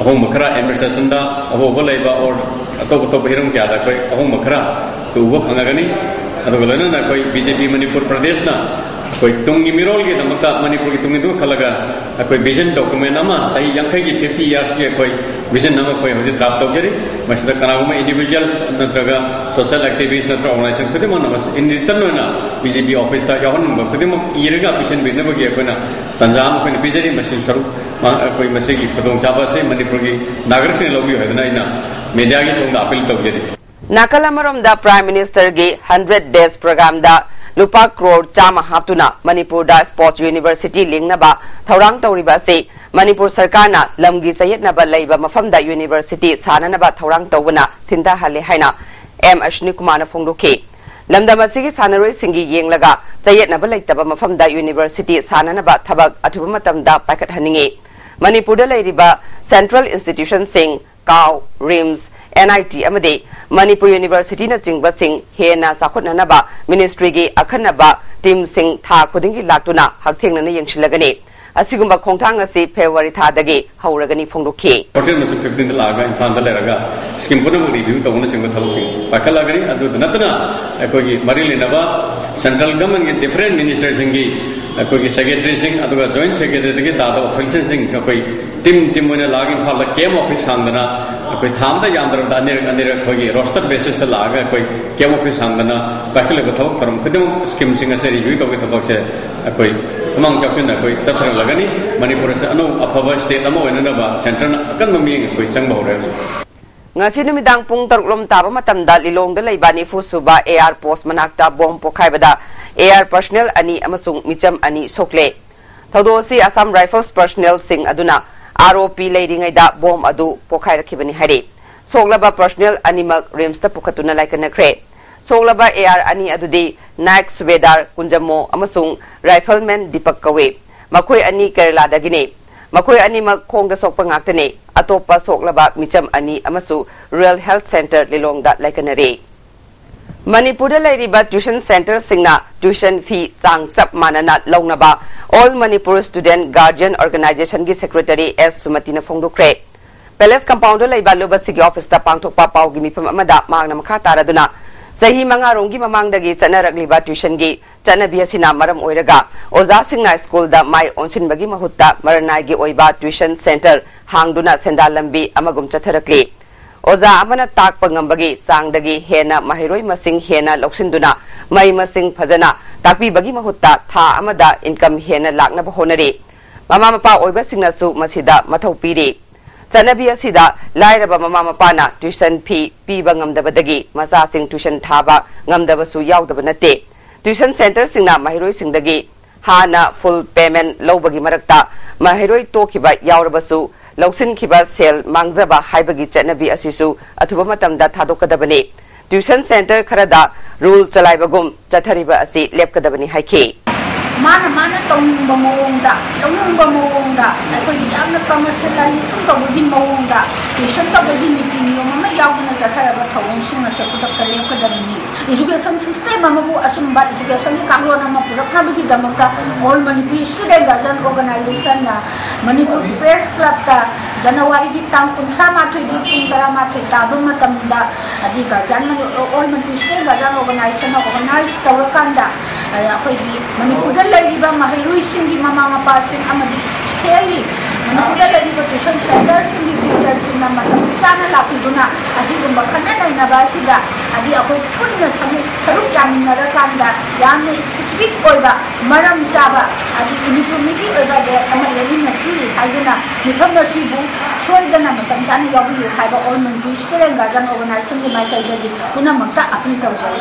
ꯑꯍꯣꯡꯕ ꯈꯔ, ꯑꯦꯗꯃꯤꯅꯤꯁꯇ꯭ꯔꯦꯁꯟꯗ ꯑꯍꯣꯡꯕ ꯂꯩꯕ, ꯑꯣꯔ ꯑꯇꯣꯞ ꯑꯇꯣꯞꯄ ꯍꯤꯔꯝ ꯀꯌꯥꯗ ꯑꯩꯈꯣꯏ ꯑꯍꯣꯡꯕ ꯈꯔ ꯑꯩꯈꯣꯏ ꯎꯕ ꯐꯪꯉꯒꯅꯤ꯫ ꯑꯗꯨꯒ ꯂꯣꯏꯅꯅ ꯑꯩꯈꯣꯏ ꯕꯤ ꯖꯦ ꯄꯤ ꯃꯅꯤꯄꯨꯔ ꯄ꯭ꯔꯗꯦꯁꯅ ꯑꯩꯈꯣꯏ ꯇꯨꯡꯒꯤ ꯃꯤꯔꯣꯜꯒꯤꯗꯃꯛꯇ, ꯃꯅꯤꯄꯨꯔꯒꯤ ꯇꯨꯡꯒꯤꯗꯃꯛ ꯈꯜꯂꯒ ꯑꯩꯈꯣꯏ ꯚꯤꯖꯟ ꯗꯣꯀꯨꯃꯦꯟ ꯑꯃ, ꯆꯍꯤ ꯌꯥꯡꯈꯩꯒꯤ, ꯐꯤꯐꯇꯤ ꯏꯌꯔꯁꯀꯤ ꯑꯩꯈꯣꯏ ꯚꯤꯖꯟ ꯑꯃ ꯑꯩꯈꯣꯏ ꯍꯧꯖꯤꯛ ꯗ꯭ꯔꯥꯐ ꯇꯧꯖꯔꯤ꯫ ꯃꯁꯤꯗ ꯀꯅꯥꯒꯨꯝꯕ ꯏꯟꯗꯤꯚꯤꯖꯨꯋꯦꯜꯁ ꯅꯠꯇ꯭ꯔꯒ ꯁꯣꯁꯤꯌꯦꯜ ꯑꯦꯛꯇꯤꯚꯤꯁ꯭ꯠ ꯅꯠꯇ꯭ꯔꯒ ꯑꯣꯔꯒꯅꯥꯏꯖꯦꯁꯟ ꯈꯨꯗꯤꯡꯃꯛꯅ ꯃꯁꯤ in return ꯑꯣꯏꯅ ꯕꯤ ꯖꯦ ꯄꯤ ꯑꯣꯐꯤꯁꯇ ꯌꯥꯎꯍꯟꯅꯤꯡꯕ ꯈꯨꯗꯤꯡꯃꯛ ꯏꯔꯒ ꯄꯤꯁꯤꯟꯕꯤꯅꯕꯒꯤ ꯑꯩꯈꯣꯏꯅ ꯇꯥꯟꯖꯥ ꯑꯃ ꯑꯩꯈꯣꯏꯅ ꯄꯤꯖꯔꯤ꯫ ꯃꯁꯤ ꯁꯔꯨꯛ ꯃꯥ-, ꯑꯩꯈꯣꯏ ꯃꯁꯤꯒꯤ ꯈꯨꯗꯣꯡꯆꯥꯕ ꯑꯁꯤ ꯃꯅꯤꯄꯨꯔꯒꯤ ꯅꯥꯒꯔꯤꯛꯁꯤꯡꯅ ꯂꯧꯕꯤꯌꯨ ꯍꯥꯏꯗꯨꯅ ꯑꯩꯅ ꯃꯦꯗꯤꯌꯥꯒꯤ ꯊꯣꯡꯗ ꯑꯄꯤꯜ ꯇꯧꯖꯔꯤ꯫ ꯅꯥꯀꯜ ꯑꯃꯔꯣꯝꯗ ꯄ꯭ꯔꯥꯏꯝ ꯃꯤꯅꯤꯁꯇꯔꯒꯤ ꯍꯟꯗ꯭ꯔꯦꯠ ꯗꯦꯖ ꯄ꯭ꯔꯣꯒ꯭ꯔꯥꯝꯗ ꯂꯨꯄꯥ ꯀ꯭ꯔꯣꯔ ꯆꯥꯝꯃ ꯍꯥꯞꯇꯨꯅ ꯃꯅꯤꯄꯨꯔꯗ ꯁ꯭ꯄꯣꯔꯠꯁ ꯌꯨꯅꯤꯚꯔꯁꯤꯇꯤ ꯂꯤꯡꯅꯕ ꯊꯧꯔꯥꯡ ꯇꯧꯔꯤꯕ ꯑꯁꯤ ꯃꯅꯤꯄꯨꯔ ꯁꯔꯀꯥꯔꯅ ꯂꯝꯒꯤ ꯆꯌꯦꯠꯅꯕ ꯂꯩꯕ ꯃꯐꯝꯗ ꯌꯨꯅꯤꯚꯔꯁꯤꯇꯤ ꯁꯥꯅꯅꯕ ꯊꯧꯔꯥꯡ ꯇꯧꯕꯅ ꯊꯤꯟꯊꯍꯜꯂꯦ ꯍꯥꯏꯅ ꯑꯦꯝ ꯑꯁ꯭ꯅꯤ ꯀꯨꯃꯥꯔꯅ ꯐꯣꯡꯗꯣꯛꯈꯤ꯫ ꯂꯝꯗꯝ ꯑꯁꯤꯒꯤ ꯁꯥꯟꯅꯔꯣꯏꯁꯤꯡꯒꯤ ꯌꯦꯡꯂꯒ ꯆꯌꯦꯠꯅꯕ ꯂꯩꯇꯕ ꯃꯐꯝꯗ ꯌꯨꯅꯤꯚꯔꯁꯤꯇꯤ ꯁꯥꯅꯅꯕ ꯊꯕꯛ ꯑꯊꯨꯕ ꯃꯇꯝꯗ ꯄꯥꯏꯈꯠꯍꯟꯅꯤꯡꯏ꯫ ꯃꯅꯤꯄꯨꯔꯗ ꯂꯩꯔꯤꯕ ꯁꯦꯟꯇ꯭ꯔꯦꯜ ꯏꯟꯁꯇꯤꯇ꯭ꯌꯨꯁꯟꯁꯤꯡ, ꯀꯥꯎ, ꯔꯤꯝꯁ, ꯑꯦꯟ ꯑꯥꯏ ꯇꯤ ꯑꯃꯗꯤ ꯃꯅꯤꯄꯨꯔ ꯌꯨꯅꯤꯚꯔꯁꯤꯇꯤꯅꯆꯤꯡꯕꯁꯤꯡ ꯍꯦꯟꯅ ꯆꯥꯎꯈꯠꯅꯅꯕ ꯃꯤꯅꯤꯁꯇ꯭ꯔꯤꯒꯤ ꯑꯈꯟꯅꯕ ꯇꯤꯝꯁꯤꯡ ꯊꯥ ꯈꯨꯗꯤꯡꯒꯤ ꯂꯥꯛꯇꯨꯅ ꯍꯛꯊꯦꯡꯅꯅ ꯌꯦꯡꯁꯤꯜꯂꯒꯅꯤ꯫ ꯑꯁꯤꯒꯨꯝꯕ ꯈꯣꯡꯊꯥꯡ ꯑꯁꯤ ꯐꯦꯕ꯭ꯔꯨꯋꯥꯔꯤ ꯊꯥꯗꯒꯤ ꯍꯧꯔꯒꯅꯤ ꯐꯣꯡꯗꯣꯛꯈꯤ꯫ ꯐꯣꯔꯇꯤꯟ ꯑꯃꯁꯨꯡ ꯐꯤꯐꯇꯤꯟꯗ ꯂꯥꯛꯑꯒ ꯏꯝꯐꯥꯜꯗ ꯂꯩꯔꯒ ꯁ꯭ꯀꯤꯝ ꯄꯨꯝꯅꯃꯛ ꯔꯤꯚ꯭ꯌꯨ ꯇꯧꯕꯅꯆꯤꯡꯕ ꯊꯕꯛꯁꯤꯡ ꯄꯥꯏꯈꯠꯂꯛꯀꯅꯤ꯫ ꯑꯗꯨꯗ ꯅꯠꯇꯅ ꯑꯩꯈꯣꯏꯒꯤ ꯃꯔꯤ ꯂꯩꯅꯕ ꯁꯦꯟꯇ꯭ꯔꯦꯜ ꯒꯚꯔꯟꯃꯦꯟꯠꯀꯤ ꯗꯤꯐꯔꯦꯟ ꯃꯤꯅꯤꯁꯇꯔꯁꯤꯡꯒꯤ ꯑꯩꯈꯣꯏꯒꯤ ꯁꯦꯀ꯭ꯔꯦꯇꯔꯤꯁꯤꯡ, ꯑꯗꯨꯒ ꯖꯣꯏꯟꯠ ꯁꯦꯀ꯭ꯔꯦꯇꯔꯤꯗꯒꯤ ꯇꯥꯕ ꯑꯣꯐꯤꯁꯤꯌꯦꯜꯁꯤꯡ, ꯑꯩꯈꯣꯏ ꯇꯤꯝ ꯇꯤꯝ ꯑꯣꯏꯅ ꯂꯥꯛꯑꯒ ꯏꯝꯐꯥꯜꯗ ꯀꯦꯝꯞ ꯑꯣꯐꯤꯁ ꯍꯥꯡꯗꯅ ꯑꯩꯈꯣꯏ ꯊꯥ ꯑꯃꯗ ꯌꯥꯝꯗ꯭ꯔꯕꯗ ꯑꯅꯤꯔꯛ ꯑꯅꯤꯔꯛ ꯑꯩꯈꯣꯏꯒꯤ ꯔꯣꯁꯇꯔ ꯕꯦꯁꯤꯁꯇ ꯂꯥꯛꯑꯒ ꯑꯩꯈꯣꯏ ꯀꯦꯝꯞ ꯑꯣꯐꯤꯁ ꯍꯥꯡꯗꯅ ꯄꯥꯏꯈꯠꯂꯤꯕ ꯊꯕꯛ ꯊꯧꯔꯝ ꯈꯨꯗꯤꯡꯃꯛ ꯁ꯭ꯀꯤꯝꯁꯤꯡ ꯑꯁꯦ ꯔꯤꯚ꯭ꯌꯨ ꯇꯧꯕꯒꯤ ꯊꯕꯛꯁꯦ ꯑꯩꯈꯣꯏ ꯈꯨꯃꯥꯡ ꯆꯥꯎꯁꯤꯟꯅ ꯑꯩꯈꯣꯏ ꯆꯠꯊꯔꯛꯂꯒꯅꯤ꯫ ꯃꯅꯤꯄꯨꯔ ꯑꯁꯤ ꯑꯅꯧ ꯑꯐꯕ ꯁ꯭ꯇꯦꯠ ꯑꯃ ꯑꯣꯏꯅꯅꯕ ꯁꯦꯟꯇꯔꯅ ꯑꯀꯟꯕ ꯃꯤꯠꯌꯦꯡ ꯑꯩꯈꯣꯏ ꯆꯪꯕ ꯍꯧꯔꯦ ꯍꯧꯖꯤꯛ꯫ ꯉꯁꯤ ꯅꯨꯃꯤꯗꯥꯡ ꯄꯨꯡ ꯇꯔꯨꯛ ꯂꯣꯝ ꯇꯥꯕ ꯃꯇꯝꯗ ꯂꯤꯂꯣꯡꯗ ꯂꯩꯕ ꯅꯤꯐꯨ ꯁꯨꯕ ꯑꯦ ꯑꯥꯔ ꯄꯣꯁ ꯃꯅꯥꯛꯇ ꯕꯣꯝ ꯄꯣꯈꯥꯏꯕꯗ ꯑꯦ ꯑꯥꯔ ꯄꯔꯁꯅꯦꯜ ꯑꯅꯤ ꯑꯃꯁꯨꯡ ꯃꯤꯆꯝ ꯑꯅꯤ ꯁꯣꯛꯂꯦ꯫ ꯊꯧꯗꯣꯛ ꯑꯁꯤ ꯑꯁꯥꯝ ꯔꯥꯏꯐꯜꯁ ꯄꯔꯁꯅꯦꯜꯁꯤꯡ ꯑꯗꯨꯅ ꯑꯥꯔ ꯑꯣ ꯄꯤ ꯂꯩꯔꯤꯉꯩꯗ ꯕꯣꯝ ꯑꯗꯨ ꯄꯣꯈꯥꯏꯔꯛꯈꯤꯕꯅꯤ ꯍꯥꯏꯔꯤ꯫ ꯁꯣꯛꯂꯕ ꯄꯔꯁꯅꯦꯜ ꯑꯅꯤꯃꯛ ꯔꯤꯝꯁꯇ ꯄꯨꯈꯠꯇꯨꯅ ꯂꯥꯏꯀꯠꯅꯈ꯭ꯔꯦ꯫ ꯁꯣꯛꯂꯕ ꯑꯦ ꯑꯥꯔ ꯑꯅꯤ ꯑꯗꯨꯗꯤ ꯅꯥꯏꯛ ꯁꯨꯕꯦꯗꯥꯔ ꯀꯨꯟꯖꯃꯣ ꯑꯃꯁꯨꯡ ꯔꯥꯏꯐꯜꯃꯦꯟ ꯗꯤꯄꯛ ꯀꯧꯏ꯫ ꯃꯈꯣꯏ ꯑꯅꯤ ꯀꯦꯔꯂꯥꯗꯒꯤꯅꯤ꯫ ꯃꯈꯣꯏ ꯑꯅꯤꯃꯛ ꯈꯣꯡꯗ ꯁꯣꯛꯄ ꯉꯥꯛꯇꯅꯤ꯫ ꯑꯇꯣꯞꯄ ꯁꯣꯛꯂꯕ ꯃꯤꯆꯝ ꯑꯅꯤ ꯑꯃꯁꯨ ꯔꯨꯔꯦꯜ ꯍꯦꯜꯊ ꯁꯦꯟꯇꯔ ꯂꯤꯂꯣꯡꯗ ꯂꯥꯏꯀꯠꯅꯔꯤ꯫ ꯃꯅꯤꯄꯨꯔꯗ ꯂꯩꯔꯤꯕ ꯇ꯭ꯌꯨꯁꯟ ꯁꯦꯟꯇꯔꯁꯤꯡꯅ ꯇ꯭ꯌꯨꯁꯟ ꯐꯤ ꯆꯥꯡ ꯆꯞ ꯃꯥꯟꯅꯅ ꯂꯧꯅꯕ ꯑꯣꯜ ꯃꯅꯤꯄꯨꯔ ꯁ꯭ꯇꯨꯗꯦꯟꯠ ꯒꯥꯔꯖꯤꯌꯟ ꯑꯣꯔꯒꯅꯥꯏꯖꯦꯁꯟꯒꯤ ꯁꯦꯀ꯭ꯔꯦꯇꯔꯤ ꯑꯦꯁ ꯁꯨꯃꯇꯤꯅ ꯐꯣꯡꯗꯣꯛꯈ꯭ꯔꯦ꯫ ꯄꯦꯂꯦꯁ ꯀꯝꯄꯥꯎꯟꯗ ꯂꯩꯕ ꯂꯨꯕꯁꯤꯒꯤ ꯑꯣꯐꯤꯁꯇ ꯄꯥꯡꯊꯣꯛꯄ ꯄꯥꯎꯒꯤ ꯃꯤꯐꯝ ꯑꯃꯗ ꯃꯍꯥꯛꯅ ꯃꯈꯥ ꯇꯥꯔꯗꯨꯅ, ꯆꯍꯤ ꯃꯉꯥ ꯔꯣꯝꯒꯤ ꯃꯃꯥꯡꯗꯒꯤ ꯆꯠꯅꯔꯛꯂꯤꯕ ꯇ꯭ꯌꯨꯁꯟꯒꯤ ꯆꯠꯅꯕꯤ ꯑꯁꯤꯅ ꯃꯔꯝ ꯑꯣꯏꯔꯒ ꯑꯣꯖꯥꯁꯤꯡꯅ ꯁ꯭ꯀꯨꯜꯗ ꯃꯥꯏ ꯑꯣꯟꯁꯤꯟꯕꯒꯤ ꯃꯍꯨꯠꯇ ꯃꯔꯅꯥꯏꯒꯤ ꯑꯣꯏꯕ ꯇ꯭ꯌꯨꯁꯟ ꯁꯦꯟꯇꯔ ꯍꯥꯡꯗꯨꯅ ꯁꯦꯟꯗꯥꯟ ꯂꯝꯕꯤ ꯑꯃꯒꯨꯝ ꯆꯠꯊꯔꯛꯂꯤ꯫ ꯑꯣꯖꯥ ꯑꯃꯅ ꯇꯥꯛꯄ ꯉꯝꯕꯒꯤ ꯆꯥꯡꯗꯒꯤ ꯍꯦꯟꯅ ꯃꯍꯩꯔꯣꯏ ꯃꯁꯤꯡ ꯍꯦꯟꯅ ꯂꯧꯁꯤꯟꯗꯨꯅ ꯃꯍꯩ ꯃꯁꯤꯡ ꯐꯖꯅ ꯇꯥꯛꯄꯤꯕꯒꯤ ꯃꯍꯨꯠꯇ ꯊꯥ ꯑꯃꯗ ꯏꯟꯀꯝ ꯍꯦꯟꯅ ꯂꯥꯛꯅꯕ ꯍꯣꯠꯅꯔꯤ꯫ ꯃꯃꯥ ꯃꯄꯥ ꯑꯣꯏꯕꯁꯤꯡꯅꯁꯨ ꯃꯁꯤꯗ ꯃꯊꯧ ꯄꯤꯔꯤ꯫ ꯆꯠꯅꯕꯤ ꯑꯁꯤꯗ ꯂꯥꯏꯔꯕ ꯃꯃꯥ ꯃꯄꯥꯅ ꯇ꯭ꯌꯨꯁꯟ ꯐꯤ ꯄꯤꯕ ꯉꯝꯗꯕꯗꯒꯤ ꯃꯆꯥꯁꯤꯡ ꯇ꯭ꯌꯨꯁꯟ ꯊꯥꯕ ꯉꯝꯗꯕꯁꯨ ꯌꯥꯎꯗꯕ ꯅꯠꯇꯦ꯫ ꯇ꯭ꯌꯨꯁꯟ ꯁꯦꯟꯇꯔꯁꯤꯡꯅ ꯃꯍꯩꯔꯣꯏꯁꯤꯡꯗꯒꯤ ꯍꯥꯟꯅ full payment ꯂꯧꯕꯒꯤ ꯃꯔꯛꯇ ꯃꯍꯩꯔꯣꯏ ꯇꯣꯛꯈꯤꯕ ꯌꯥꯎꯔꯕꯁꯨ, ꯂꯧꯁꯤꯟꯈꯤꯕ ꯁꯦꯜ ꯃꯥꯡꯖꯕ ꯍꯥꯏꯕꯒꯤ ꯆꯠꯅꯕꯤ ꯑꯁꯤꯁꯨ ꯑꯊꯨꯕ ꯃꯇꯝꯗ ꯊꯥꯗꯣꯛꯀꯗꯕꯅꯤ꯫ Tuition centre ꯈꯔꯗ rule ꯆꯂꯥꯏꯕꯒꯨꯝ ꯆꯠꯊꯔꯤꯕ ꯑꯁꯤ ꯂꯦꯞꯀꯗꯕꯅꯤ ꯍꯥꯏꯈꯤ꯫ ꯃꯥꯅ ꯃꯥꯅ ꯇꯧꯅꯤꯡꯕ ꯃꯑꯣꯡꯗ, ꯂꯧꯅꯤꯡꯕ ꯃꯑꯣꯡꯗ ꯑꯩꯈꯣꯏꯒꯤ ꯌꯥꯝꯅ commercialization ꯇꯧꯕꯒꯤ ꯃꯑꯣꯡꯗ tuition ꯇꯧꯕꯒꯤ ꯅꯤꯇꯤ ꯅꯤꯌꯣꯝ ꯑꯃ ꯌꯥꯎꯗꯅ ꯆꯠꯊꯔꯕ ꯊꯧꯑꯣꯡꯁꯤꯡ ꯑꯁꯦ ꯈꯨꯗꯛꯇ ꯂꯦꯞꯀꯗꯕꯅꯤ꯫ Education system ꯑꯃꯕꯨ ꯑꯆꯨꯝꯕ education ꯒꯤ ꯀꯥꯡꯂꯣꯟ ꯑꯃ ꯄꯨꯔꯛꯅꯕꯒꯤꯗꯃꯛꯇ All Manipur Student Guardian Organisation ꯅ Manipur Press Club ꯇ January ꯒꯤ ꯇꯥꯡ ꯀꯨꯟꯊ꯭ꯔꯥ ꯃꯥꯊꯣꯏꯒꯤ ꯄꯨꯡ ꯇꯔꯥꯃꯥꯊꯣꯏ ꯇꯥꯕ ꯃꯇꯝꯗ ꯍꯥꯏꯗꯤ guardian, All Manipur Student Guardian Organisation ꯅ organize ꯇꯧꯔꯀꯥꯟꯗ ꯑꯩꯈꯣꯏꯒꯤ ꯃꯅꯤꯄꯨꯔꯗ ꯂꯩꯔꯤꯕ ꯃꯍꯩꯔꯣꯏꯁꯤꯡꯒꯤ ꯃꯃꯥ ꯃꯄꯥꯁꯤꯡ ꯑꯃꯗꯤ especially ꯃꯅꯤꯄꯨꯔꯗ ꯂꯩꯔꯤꯕ tuition centre ꯁꯤꯡꯒꯤ tutor ꯁꯤꯡꯅ ꯃꯇꯝ ꯆꯥꯅ ꯂꯥꯛꯄꯤꯗꯨꯅ ꯑꯁꯤꯒꯨꯝꯕ ꯈꯟꯅ ꯅꯩꯅꯕ ꯑꯁꯤꯗ ꯍꯥꯏꯗꯤ ꯑꯩꯈꯣꯏ ꯄꯨꯟꯅ ꯁꯔꯨꯛ ꯁꯔꯨꯛ ꯌꯥꯃꯤꯟꯅꯔꯀꯥꯟꯗ ꯌꯥꯝꯅ specific ꯑꯣꯏꯕ ꯃꯔꯝ ꯆꯥꯕ ꯍꯥꯏꯗꯤ uniformity ꯑꯣꯏꯕ date ꯑꯃ ꯂꯦꯞꯃꯤꯟꯅꯁꯤ ꯍꯥꯏꯗꯨꯅ ꯃꯤꯐꯝ ꯑꯁꯤꯕꯨ ꯁꯣꯏꯗꯅ ꯃꯇꯝ ꯆꯥꯅ ꯌꯥꯎꯕꯤꯌꯨ ꯍꯥꯏꯕ All Manipur Student Guardian Organisation ꯒꯤ ꯃꯥꯏꯀꯩꯗꯒꯤ ꯄꯨꯝꯅꯃꯛꯇ appeal ꯇꯧꯖꯔꯤ꯫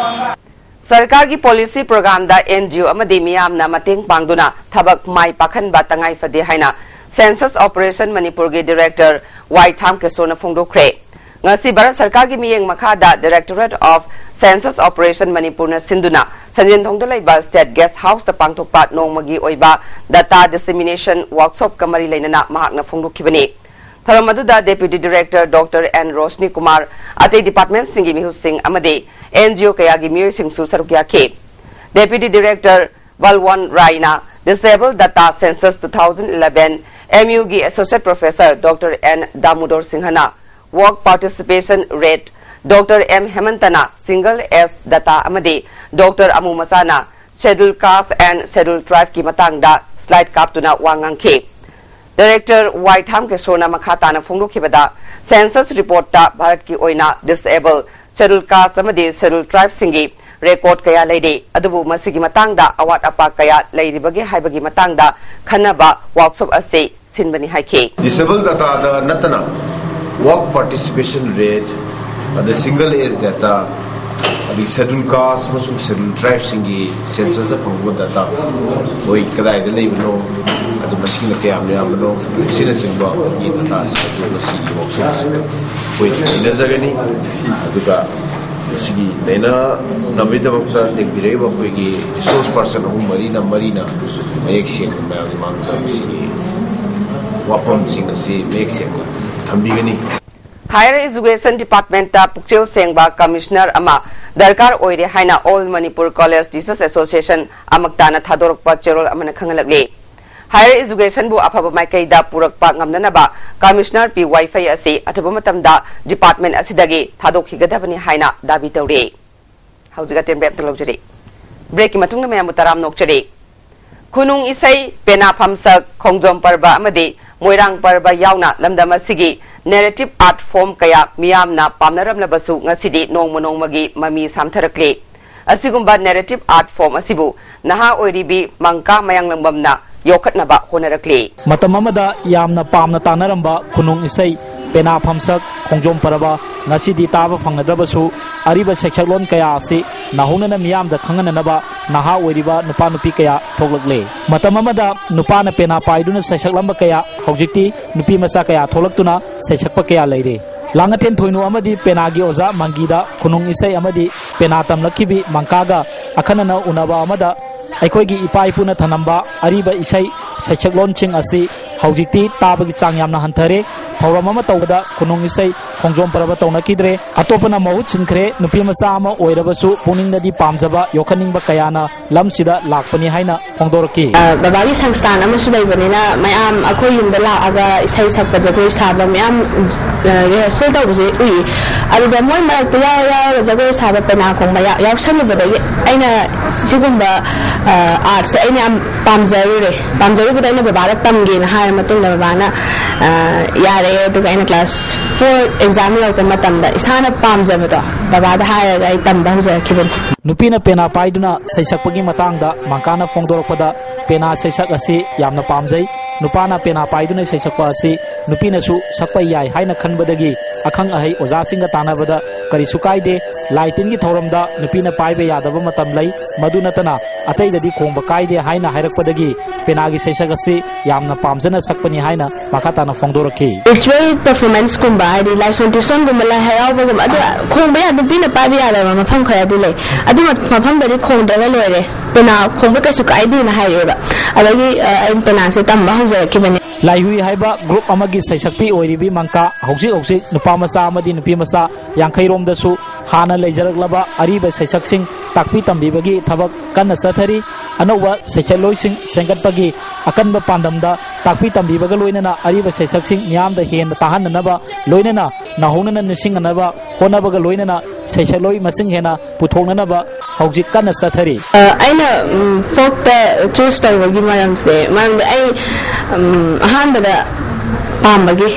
ꯁꯔꯀꯥꯔꯒꯤ policy programꯗ NGO ꯑꯃꯗꯤ ꯃꯤꯌꯥꯝꯅ ꯃꯇꯦꯡ ꯄꯥꯡꯗꯨꯅ ꯊꯕꯛ ꯃꯥꯏ ꯄꯥꯛꯍꯟꯕ ꯇꯉꯥꯏ ꯐꯗꯦ ꯍꯥꯏꯅ Census Operation ꯃꯅꯤꯄꯨꯔꯒꯤ director ꯋꯥꯏ ꯊꯥꯝ ꯀꯦꯁꯣꯅ ꯐꯣꯡꯗꯣꯛꯈ꯭ꯔꯦ꯫ ꯉꯁꯤ ꯚꯥꯔꯠ ꯁꯔꯀꯥꯔꯒꯤ ꯃꯤꯠꯌꯦꯡ ꯃꯈꯥꯗ Directorate of Census Operation ꯃꯅꯤꯄꯨꯔꯅ ꯁꯤꯟꯗꯨꯅ ꯁꯟꯖꯦꯟꯊꯣꯡꯗ ꯂꯩꯕ State Guest Houseꯇ ꯄꯥꯡꯊꯣꯛꯄ ꯅꯣꯡꯃꯒꯤ ꯑꯣꯏꯕ data dissemination workshopꯀ ꯃꯔꯤ ꯂꯩꯅꯅ ꯃꯍꯥꯛꯅ ꯐꯣꯡꯗꯣꯛꯈꯤꯕꯅꯤ꯫ ꯊꯧꯔꯝ ꯑꯗꯨꯗ Deputy Director Doctor N Roshni Kumar, ꯑꯇꯩ departmentꯁꯤꯡꯒꯤ ꯃꯤꯍꯨꯠꯁꯤꯡ ꯑꯃꯗꯤ NGO ꯀꯌꯥꯒꯤ ꯃꯤꯑꯣꯏꯁꯤꯡꯁꯨ ꯁꯔꯨꯛ ꯌꯥꯈꯤ꯫ Deputy Director ꯕꯜꯋꯟ ꯔꯥꯏꯅ Disable Data Census two thousand eleven MUꯒꯤ Associate Professor Doctor N ꯗꯥꯃꯣꯗꯣꯔ ꯁꯤꯡꯍꯅ Work Participation Rate, Doctor M ꯍꯦꯃꯟꯇꯅ Single Age Data ꯑꯃꯗꯤ Doctor ꯑꯃꯨ ꯃꯆꯥꯅ Schedule Caste and Schedule Tribeꯀꯤ ꯃꯇꯥꯡꯗ slide ꯀꯥꯞꯇꯨꯅ ꯋꯥ ꯉꯥꯡꯈꯤ꯫ Director ꯋꯥꯏ ꯊꯥꯝ ꯀꯦꯁꯣꯔꯅ ꯃꯈꯥ ꯇꯥꯅ ꯐꯣꯡꯗꯣꯛꯈꯤꯕꯗ, Census reportꯇ ꯚꯥꯔꯠꯀꯤ ꯑꯣꯏꯅ Disable, Schedule Caste ꯑꯃꯗꯤ Schedule Tribeꯁꯤꯡꯒꯤ record ꯀꯌꯥ ꯂꯩꯔꯤ, ꯑꯗꯨꯕꯨ ꯃꯁꯤꯒꯤ ꯃꯇꯥꯡꯗ ꯑꯋꯥꯠ ꯑꯄꯥ ꯀꯌꯥ ꯂꯩꯔꯤꯕꯒꯦ ꯍꯥꯏꯕꯒꯤ ꯃꯇꯥꯡꯗ ꯈꯟꯅꯕ workshop ꯑꯁꯤ ꯁꯤꯟꯕꯅꯤ ꯍꯥꯏꯈꯤ꯫ Disable dataꯗ ꯅꯠꯇꯅ work participation rate, ꯑꯗ single age data, ꯑꯗꯒꯤ ꯁꯦꯗꯨꯜ ꯀꯥꯁ ꯑꯃꯁꯨꯡ ꯁꯦꯗꯨꯜ ꯇ꯭ꯔꯥꯏꯕꯁꯤꯡꯒꯤ ꯁꯦꯟꯁꯁꯇ ꯐꯪꯕ ꯗꯇꯥ, ꯃꯣꯏ ꯀꯗꯥꯏꯗ ꯂꯩꯕꯅꯣ, ꯑꯗꯨ ꯃꯁꯤꯡꯅ ꯀꯌꯥꯝ ꯌꯥꯝꯕꯅꯣ, ꯑꯁꯤꯅꯆꯤꯡꯕꯒꯤ ꯗꯇꯥꯁꯤꯡ ꯑꯗꯨ ꯉꯁꯤꯒꯤ ꯋꯥꯛꯁꯣꯞ ꯑꯁꯤꯗ ꯑꯩꯈꯣꯏ ꯅꯩꯅꯖꯒꯅꯤ꯫ ꯑꯗꯨꯒ ꯃꯁꯤꯒꯤ ꯅꯩꯅꯅꯕꯒꯤꯗꯃꯛꯇ ꯂꯦꯡꯕꯤꯔꯛꯏꯕ ꯑꯩꯈꯣꯏꯒꯤ ꯔꯤꯁꯣꯔꯁ ꯄꯥꯔꯁꯟ ꯑꯍꯨꯝ ꯃꯔꯤꯅ, ꯃꯔꯤꯅ ꯃꯌꯦꯛ ꯁꯦꯡꯅ ꯃꯌꯥꯝꯒꯤ ꯃꯥꯡꯗ ꯃꯁꯤꯒꯤ ꯋꯥꯐꯝꯁꯤꯡ ꯑꯁꯤ ꯃꯌꯦꯛ ꯁꯦꯡꯅ ꯊꯝꯕꯤꯒꯅꯤ꯫ Higher Education Departmentꯇ ꯄꯨꯛꯆꯦꯜ ꯁꯦꯡꯕ ꯀꯃꯤꯁꯅꯔ ꯑꯃ ꯗꯔꯀꯥꯔ ꯑꯣꯏꯔꯦ ꯍꯥꯏꯅ All Manipur College Teachers Association ꯑꯃꯛꯇꯥꯅ ꯊꯥꯗꯣꯔꯛꯄ ꯆꯦꯔꯣꯜ ꯑꯃꯅ ꯈꯪꯍꯜꯂꯛꯂꯤ꯫ Higher Educationꯕꯨ ꯑꯐꯕ ꯃꯥꯏꯀꯩꯗ ꯄꯨꯔꯛꯄ ꯉꯝꯅꯅꯕ ꯀꯃꯤꯁꯅꯔ ꯄꯤ ꯋꯥꯏꯐꯩ ꯑꯁꯤ ꯑꯊꯨꯕ ꯃꯇꯝꯗ department ꯑꯁꯤꯗꯒꯤ ꯊꯥꯗꯣꯛꯈꯤꯒꯗꯕꯅꯤ ꯍꯥꯏꯅ ꯗꯥꯕꯤ ꯇꯧꯔꯤ꯫ ꯍꯧꯖꯤꯛ ꯑꯇꯦꯟꯕ ꯑꯝꯇ ꯂꯧꯖꯔꯤ꯫ Breakꯀꯤ ꯃꯇꯨꯡꯗ ꯃꯌꯥꯝꯕꯨ ꯇꯔꯥꯝꯅ ꯑꯣꯛꯆꯔꯤ꯫ ꯈꯨꯅꯨꯡ ꯏꯁꯩ, ꯄꯦꯅꯥ ꯐꯝꯁꯛ, ꯈꯣꯡꯖꯣꯝ ꯄꯔꯕ ꯑꯃꯗꯤ ꯃꯣꯏꯔꯥꯡ ꯄꯔꯕ ꯌꯥꯎꯅ ꯂꯝꯗꯝ ꯑꯁꯤꯒꯤ narrative art form ꯀꯌꯥ ꯃꯤꯌꯥꯝꯅ ꯄꯥꯝꯅꯔꯝꯂꯕꯁꯨ ꯉꯁꯤꯗꯤ ꯅꯣꯡꯃ ꯅꯣꯡꯃꯒꯤ ꯃꯃꯤ ꯁꯥꯝꯊꯔꯛꯂꯤ꯫ ꯑꯁꯤꯒꯨꯝꯕ narrative art form ꯑꯁꯤꯕꯨ ꯅꯍꯥ ꯑꯣꯏꯔꯤꯕꯤ ꯃꯪꯀꯥ ꯃꯌꯥꯡꯂꯪꯕꯝꯅ ꯌꯣꯛꯈꯠꯅꯕ ꯍꯣꯠꯅꯔꯛꯂꯤ꯫ ꯃꯇꯝ ꯑꯃꯗ ꯌꯥꯝꯅ ꯄꯥꯝꯅ ꯇꯥꯅꯔꯝꯕ ꯈꯨꯅꯨꯡ ꯏꯁꯩ, ꯄꯦꯅꯥ ꯐꯝꯁꯛ, ꯈꯣꯡꯖꯣꯝ ꯄꯔꯕ ꯉꯁꯤꯗꯤ ꯇꯥꯕ ꯐꯪꯅꯗ꯭ꯔꯕꯁꯨ, ꯑꯔꯤꯕ ꯁꯩꯁꯛꯂꯣꯟ ꯀꯌꯥ ꯑꯁꯤ ꯅꯧꯍꯧꯅꯅ ꯃꯤꯌꯥꯝꯗ ꯈꯪꯍꯟꯅꯅꯕ ꯅꯍꯥ ꯑꯣꯏꯔꯤꯕ ꯅꯨꯄꯥ ꯅꯨꯄꯤ ꯀꯌꯥ ꯊꯣꯛꯂꯛꯂꯦ꯫ ꯃꯇꯝ ꯑꯃꯗ ꯅꯨꯄꯥꯅ ꯄꯦꯅꯥ ꯄꯥꯏꯗꯨꯅ ꯁꯩꯁꯛꯂꯝꯕ ꯀꯌꯥ ꯍꯧꯖꯤꯛꯇꯤ ꯅꯨꯄꯤ ꯃꯆꯥ ꯀꯌꯥ ꯊꯣꯛꯂꯛꯇꯨꯅ ꯁꯩꯁꯛꯄ ꯀꯌꯥ ꯂꯩꯔꯦ꯫ ꯂꯥꯡꯉꯊꯦꯟ ꯊꯣꯏꯅꯨ ꯑꯃꯗꯤ ꯄꯦꯅꯥꯒꯤ ꯑꯣꯖꯥ ꯃꯪꯒꯤꯗ ꯈꯨꯅꯨꯡ ꯏꯁꯩ ꯑꯃꯗꯤ ꯄꯦꯅꯥ ꯇꯝꯂꯛꯈꯤꯕꯤ ꯃꯪꯀꯥꯒ ꯑꯈꯟꯅꯅ ꯎꯅꯕ ꯑꯃꯗ ꯑꯩꯈꯣꯏꯒꯤ ꯏꯄꯥ ꯏꯄꯨꯅ ꯊꯅꯝꯕ ꯑꯔꯤꯕ ꯏꯁꯩ ꯁꯩꯁꯛꯂꯣꯟꯁꯤꯡ ꯑꯁꯤ ꯍꯧꯖꯤꯛꯇꯤ ꯇꯥꯕꯒꯤ ꯆꯥꯡ ꯌꯥꯝꯅ ꯍꯟꯊꯔꯦ꯫ ꯊꯧꯔꯝ ꯑꯃ ꯇꯧꯕꯗ ꯈꯨꯅꯨꯡ ꯏꯁꯩ, ꯈꯣꯡꯖꯣꯝ ꯄꯔꯕ ꯇꯧꯅꯈꯤꯗ꯭ꯔꯦ꯫ ꯑꯇꯣꯞꯄꯅ ꯃꯍꯨꯠ ꯁꯤꯟꯈ꯭ꯔꯦ꯫ ꯅꯨꯄꯤ ꯃꯆꯥ ꯑꯃ ꯑꯣꯏꯔꯕꯁꯨ ꯄꯨꯛꯅꯤꯡꯗꯗꯤ ꯄꯥꯝꯖꯕ, ꯌꯣꯛꯈꯠꯅꯤꯡꯕ ꯀꯌꯥꯅ ꯂꯝꯁꯤꯗ ꯂꯥꯛꯄꯅꯤ ꯍꯥꯏꯅ ꯐꯣꯡꯗꯣꯔꯛꯈꯤ꯫ ꯑ, ꯕꯕꯥꯒꯤ ꯁꯪꯁꯊꯥꯟ ꯑꯃꯁꯨ ꯂꯩꯕꯅꯤꯅ ꯃꯌꯥꯝ ꯑꯩꯈꯣꯏ ꯌꯨꯝꯗ ꯂꯥꯛꯑꯒ ꯏꯁꯩ ꯁꯛꯄ, ꯖꯒꯣꯏ ꯁꯥꯕ ꯃꯌꯥꯝ, ꯑ, rehearsal ꯇꯧꯕꯁꯦ ꯎꯏ꯫ ꯑꯗꯨꯗ ꯃꯣꯏ ꯃꯔꯛꯇ ꯌꯥꯎꯔ ꯌꯥꯎꯔꯒ ꯖꯒꯣꯏ ꯁꯥꯕ, ꯄꯦꯅꯥ ꯈꯣꯡꯕ ꯌꯥ-, ꯌꯥꯎꯁꯜꯂꯨꯕꯗꯒꯤ ꯑꯩꯅ ꯁꯤꯒꯨꯝꯕ, ꯑ, artꯁꯦ ꯑꯩꯅ ꯌꯥꯝ ꯄꯥꯝꯖꯔꯨꯔꯦ꯫ ꯄꯥꯝꯖꯔꯨꯕꯗ ꯑꯩꯅ ꯕꯕꯥꯗ ꯇꯝꯒꯦꯅ ꯍꯥꯏꯔ ꯃꯇꯨꯡꯗ ꯕꯕꯥꯅ, ꯑ, ꯌꯥꯔꯦ, ꯑꯗꯨꯒ ꯑꯩꯅ class four exam ꯌꯧꯔꯛꯄ ꯃꯇꯝꯗ ꯏꯁꯥꯅ ꯄꯥꯝꯖꯕꯗꯣ ꯕꯕꯥꯗ ꯍꯥꯏꯔꯒ ꯑꯩ ꯇꯝꯕ ꯍꯧꯖꯔꯛꯈꯤꯕꯅꯤ꯫ ꯅꯨꯄꯤꯅ ꯄꯦꯅꯥ ꯄꯥꯏꯗꯨꯅ ꯁꯩꯁꯛꯄꯒꯤ ꯃꯇꯥꯡꯗ ꯃꯪꯀꯥꯅ ꯐꯣꯡꯗꯣꯔꯛꯄꯗ, ꯄꯦꯅꯥ ꯁꯩꯁꯛ ꯑꯁꯤ ꯌꯥꯝꯅ ꯄꯥꯝꯖꯩ꯫ ꯅꯨꯄꯥꯅ ꯄꯦꯅꯥ ꯄꯥꯏꯗꯨꯅ ꯁꯩꯁꯛꯄ ꯑꯁꯤ ꯅꯨꯄꯤꯅꯁꯨ ꯁꯛꯄ ꯌꯥꯏ ꯍꯥꯏꯅ ꯈꯟꯕꯗꯒꯤ ꯑꯈꯪ ꯑꯍꯩ ꯑꯣꯖꯥꯁꯤꯡꯒ ꯇꯥꯟꯅꯕꯗ ꯀꯔꯤꯁꯨ ꯀꯥꯏꯗꯦ, ꯂꯥꯏ ꯇꯤꯟꯒꯤ ꯊꯧꯔꯝꯗ ꯅꯨꯄꯤꯅ ꯄꯥꯏꯕ ꯌꯥꯗꯕ ꯃꯇꯝ ꯂꯩ, ꯃꯗꯨ ꯅꯠꯇꯅ ꯑꯇꯩꯗꯗꯤ ꯈꯣꯡꯕ ꯀꯥꯏꯗꯦ ꯍꯥꯏꯅ ꯍꯥꯏꯔꯛꯄꯗꯒꯤ ꯄꯦꯅꯥꯒꯤ ꯁꯩꯁꯛ ꯑꯁꯤ ꯌꯥꯝꯅ ꯄꯥꯝꯖꯅ ꯁꯛꯄꯅꯤ ꯍꯥꯏꯅ ꯃꯈꯥ ꯇꯥꯅ ꯐꯣꯡꯗꯣꯔꯛꯈꯤ꯫ Ritual performanceꯀꯨꯝꯕ, ꯍꯥꯏꯗꯤ ꯂꯥꯏꯁꯣꯟ ꯇꯤꯁꯣꯟꯒꯨꯝꯕ, ꯂꯥꯏ ꯍꯔꯥꯎꯕꯒꯨꯝꯕ, ꯑꯗꯨ ꯈꯣꯡꯕ ꯌꯥ-, ꯅꯨꯄꯤꯅ ꯄꯥꯏꯕ ꯌꯥꯗꯕ ꯃꯐꯝ ꯈꯔꯗꯤ ꯂꯩ꯫ ꯑꯗꯨ ꯃꯐꯝꯗꯗꯤ ꯈꯣꯡꯗ꯭ꯔꯒ ꯂꯣꯏꯔꯦ, ꯄꯦꯅꯥ ꯈꯣꯡꯕ ꯀꯩꯁꯨ ꯀꯥꯏꯗꯦꯅ ꯍꯥꯏꯔꯛꯑꯦꯕ꯫ ꯑꯗꯒꯤ, ꯑ, ꯑꯩꯅ ꯄꯦꯅꯥꯁꯦ ꯇꯝꯕ ꯍꯧꯖꯔꯛꯈꯤꯕꯅꯦ꯫ ꯂꯥꯏꯍꯨꯏ ꯍꯥꯏꯕ group ꯑꯃꯒꯤ ꯁꯩꯁꯛꯄꯤ ꯑꯣꯏꯔꯤꯕꯤ ꯃꯪꯀꯥ ꯍꯧꯖꯤꯛ ꯍꯧꯖꯤꯛ ꯅꯨꯄꯥ ꯃꯆꯥ ꯑꯃꯗꯤ ꯅꯨꯄꯤ ꯃꯆꯥ ꯌꯥꯡꯈꯩꯔꯣꯝꯗꯁꯨ ꯍꯥꯟꯅ ꯂꯩꯖꯔꯛꯂꯕ ꯑꯔꯤꯕ ꯁꯩꯁꯛꯁꯤꯡ ꯇꯥꯛꯄꯤ ꯇꯝꯕꯤꯕꯒꯤ ꯊꯕꯛ ꯀꯟꯅ ꯆꯠꯊꯔꯤ꯫ ꯑꯅꯧꯕ ꯁꯩꯁꯛꯂꯣꯏꯁꯤꯡ ꯁꯦꯝꯒꯠꯄꯒꯤ ꯑꯀꯟꯕ ꯄꯥꯟꯗꯝꯗ ꯇꯥꯛꯄꯤ ꯇꯝꯕꯤꯕꯒ ꯂꯣꯏꯅꯅ ꯑꯔꯤꯕ ꯁꯩꯁꯛꯁꯤꯡ ꯃꯤꯌꯥꯝꯗ ꯍꯦꯟꯅ ꯇꯥꯍꯟꯅꯅꯕ, ꯂꯣꯏꯅꯅ ꯅꯧꯍꯧꯅꯅ ꯅꯤꯡꯁꯤꯡꯅꯅꯕ ꯍꯣꯠꯅꯕꯒ ꯂꯣꯏꯅꯅ ꯁꯩꯁꯛꯂꯣꯏ ꯃꯁꯤꯡ ꯍꯦꯟꯅ ꯄꯨꯊꯣꯛꯅꯅꯕ ꯍꯧꯖꯤꯛ ꯀꯟꯅ ꯆꯠꯊꯔꯤ꯫ ꯑ, ꯑꯩꯅ, ꯎꯝ, folkꯇ choose ꯇꯧꯕꯒꯤ ꯃꯔꯝꯁꯦ, ꯃꯔꯝꯗꯤ ꯑꯩ, ꯎꯝ, ꯑꯍꯥꯟꯕꯗ ꯄꯥꯝꯕꯒꯤ,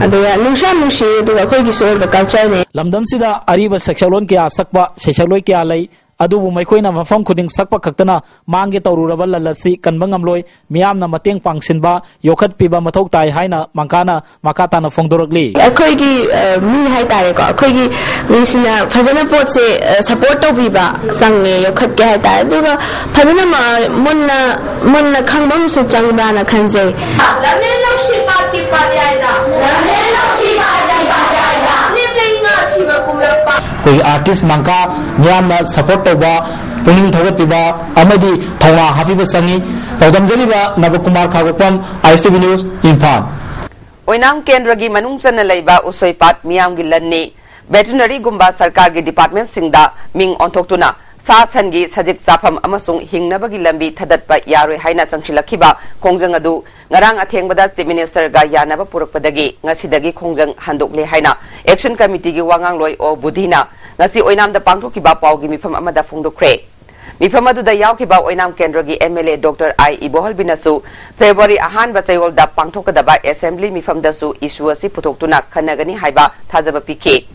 ꯑꯗꯨꯒ ꯅꯨꯡꯁꯨ ꯌꯥꯝ ꯅꯨꯡꯁꯤ, ꯑꯗꯨꯒ ꯑꯩꯈꯣꯏꯒꯤꯁꯨ ꯑꯣꯏꯕ cultureꯅꯦ꯫ ꯂꯝꯗꯝꯁꯤꯗ ꯑꯔꯤꯕ ꯁꯩꯁꯛꯂꯣꯟ ꯀꯌꯥ ꯁꯛꯄ ꯁꯩꯁꯛꯂꯣꯏ ꯀꯌꯥ ꯂꯩ, ꯑꯗꯨꯕꯨ ꯃꯈꯣꯏꯅ ꯃꯐꯝ ꯈꯨꯗꯤꯡ ꯁꯛꯄ ꯈꯛꯇꯅ ꯃꯥꯡꯒꯦ ꯇꯧꯔꯨꯔꯕ ꯂꯟ ꯑꯁꯤ ꯀꯟꯕ ꯉꯝꯂꯣꯏ꯫ ꯃꯤꯌꯥꯝꯅ ꯃꯇꯦꯡ ꯄꯥꯡꯁꯤꯟꯕ, ꯌꯣꯛꯈꯠꯄꯤꯕ ꯃꯊꯧ ꯇꯥꯏ ꯍꯥꯏꯅ ꯃꯪꯀꯥꯅ ꯃꯈꯥ ꯇꯥꯅ ꯐꯣꯡꯗꯣꯔꯛꯂꯤ꯫ ꯑꯩꯈꯣꯏꯒꯤ, ꯑ, ꯃꯤ ꯍꯥꯏꯇꯥꯔꯦꯀꯣ, ꯑꯩꯈꯣꯏꯒꯤ ꯃꯤꯁꯤꯅ ꯐꯖꯅ ꯄꯣꯠꯁꯦ, ꯑ, support ꯇꯧꯕꯤꯕ ꯆꯪꯉꯦ, ꯌꯣꯛꯈꯠꯀꯦ ꯍꯥꯏꯇꯥꯔꯦ꯫ ꯑꯗꯨꯒ ꯐꯖꯅ ꯃ-, ꯃꯨꯟꯅ, ꯃꯨꯟꯅ ꯈꯪꯕ ꯑꯃꯁꯨ ꯆꯪꯕ꯭ꯔꯥꯅ ꯈꯟꯖꯩ꯫ ꯂꯝꯖꯦꯜ ꯂꯧꯁꯤ ꯄꯥꯠꯀꯤ ꯄꯥꯠꯌꯥꯏꯗ꯫ ꯂꯝꯖꯦꯜ ꯂꯧꯁꯤ ꯄꯥꯠꯀꯤ ꯄꯥꯠꯌꯥꯏꯗ꯫ ꯅꯤꯝꯂꯩ ꯉꯥ ꯊꯤꯕ ꯀꯨꯝꯂꯛꯄ꯫ ꯑꯩꯈꯣꯏꯒꯤ artist ꯃꯪꯀꯥ ꯃꯤꯌꯥꯝꯅ support ꯇꯧꯕ, ꯄꯨꯛꯅꯤꯡ ꯊꯧꯒꯠꯄꯤꯕ ꯑꯃꯗꯤ ꯊꯧꯅꯥ ꯍꯥꯞꯄꯤꯕ ꯆꯪꯉꯤ꯫ ꯄꯥꯎꯗꯝꯖꯔꯤꯕ ꯅꯕꯀꯨꯃꯥꯔ ꯈꯥꯉꯕꯣꯛꯄꯝ, I S T V News, Imphal. ꯑꯣꯏꯅꯥꯝ ꯀꯦꯟꯗ꯭ꯔꯒꯤ ꯃꯅꯨꯡ ꯆꯟꯅ ꯂꯩꯕ ꯎꯁꯣꯏ ꯄꯥꯠ ꯃꯤꯌꯥꯝꯒꯤ ꯂꯟꯅꯤ꯫ Veterinaryꯒꯨꯝꯕ ꯁꯔꯀꯥꯔꯒꯤ departmentꯁꯤꯡꯗ ꯃꯤꯡ ꯑꯣꯟꯊꯣꯛꯇꯨꯅ ꯁꯥ ꯁꯟꯒꯤ ꯁꯖꯤꯛ ꯆꯥꯐꯝ ꯑꯃꯁꯨꯡ ꯍꯤꯡꯅꯕꯒꯤ ꯂꯝꯕꯤ ꯊꯥꯗꯠꯄ ꯌꯥꯔꯣꯏ ꯍꯥꯏꯅ ꯆꯪꯁꯤꯜꯂꯛꯈꯤꯕ ꯈꯣꯡꯖꯪ ꯑꯗꯨ ꯉꯔꯥꯡ ꯑꯊꯦꯡꯕꯗ Chief Ministerꯒ ꯌꯥꯅꯕ ꯄꯨꯔꯛꯄꯗꯒꯤ ꯉꯁꯤꯗꯒꯤ ꯈꯣꯡꯖꯪ ꯍꯟꯗꯣꯛꯂꯦ ꯍꯥꯏꯅ Action Committeeꯒꯤ ꯋꯥꯉꯥꯡꯂꯣꯏ ꯑꯣ ꯕꯨꯙꯤꯅ ꯉꯁꯤ ꯑꯣꯏꯅꯥꯝꯗ ꯄꯥꯡꯊꯣꯛꯈꯤꯕ ꯄꯥꯎꯒꯤ ꯃꯤꯐꯝ ꯑꯃꯗ ꯐꯣꯡꯗꯣꯛꯈ꯭ꯔꯦ꯫ ꯃꯤꯐꯝ ꯑꯗꯨꯗ ꯌꯥꯎꯈꯤꯕ ꯑꯣꯏꯅꯥꯝ ꯀꯦꯟꯗ꯭ꯔꯒꯤ M L A Doctor I ꯏꯕꯣꯍꯜꯕꯤꯅꯁꯨ February ꯑꯍꯥꯟꯕ ꯆꯌꯣꯜꯗ ꯄꯥꯡꯊꯣꯛꯀꯗꯕ Assembly ꯃꯤꯐꯝꯗꯁꯨ issue ꯑꯁꯤ ꯄꯨꯊꯣꯛꯇꯨꯅ ꯈꯟꯅꯒꯅꯤ ꯍꯥꯏꯕ ꯊꯥꯖꯕ ꯄꯤꯈꯤ꯫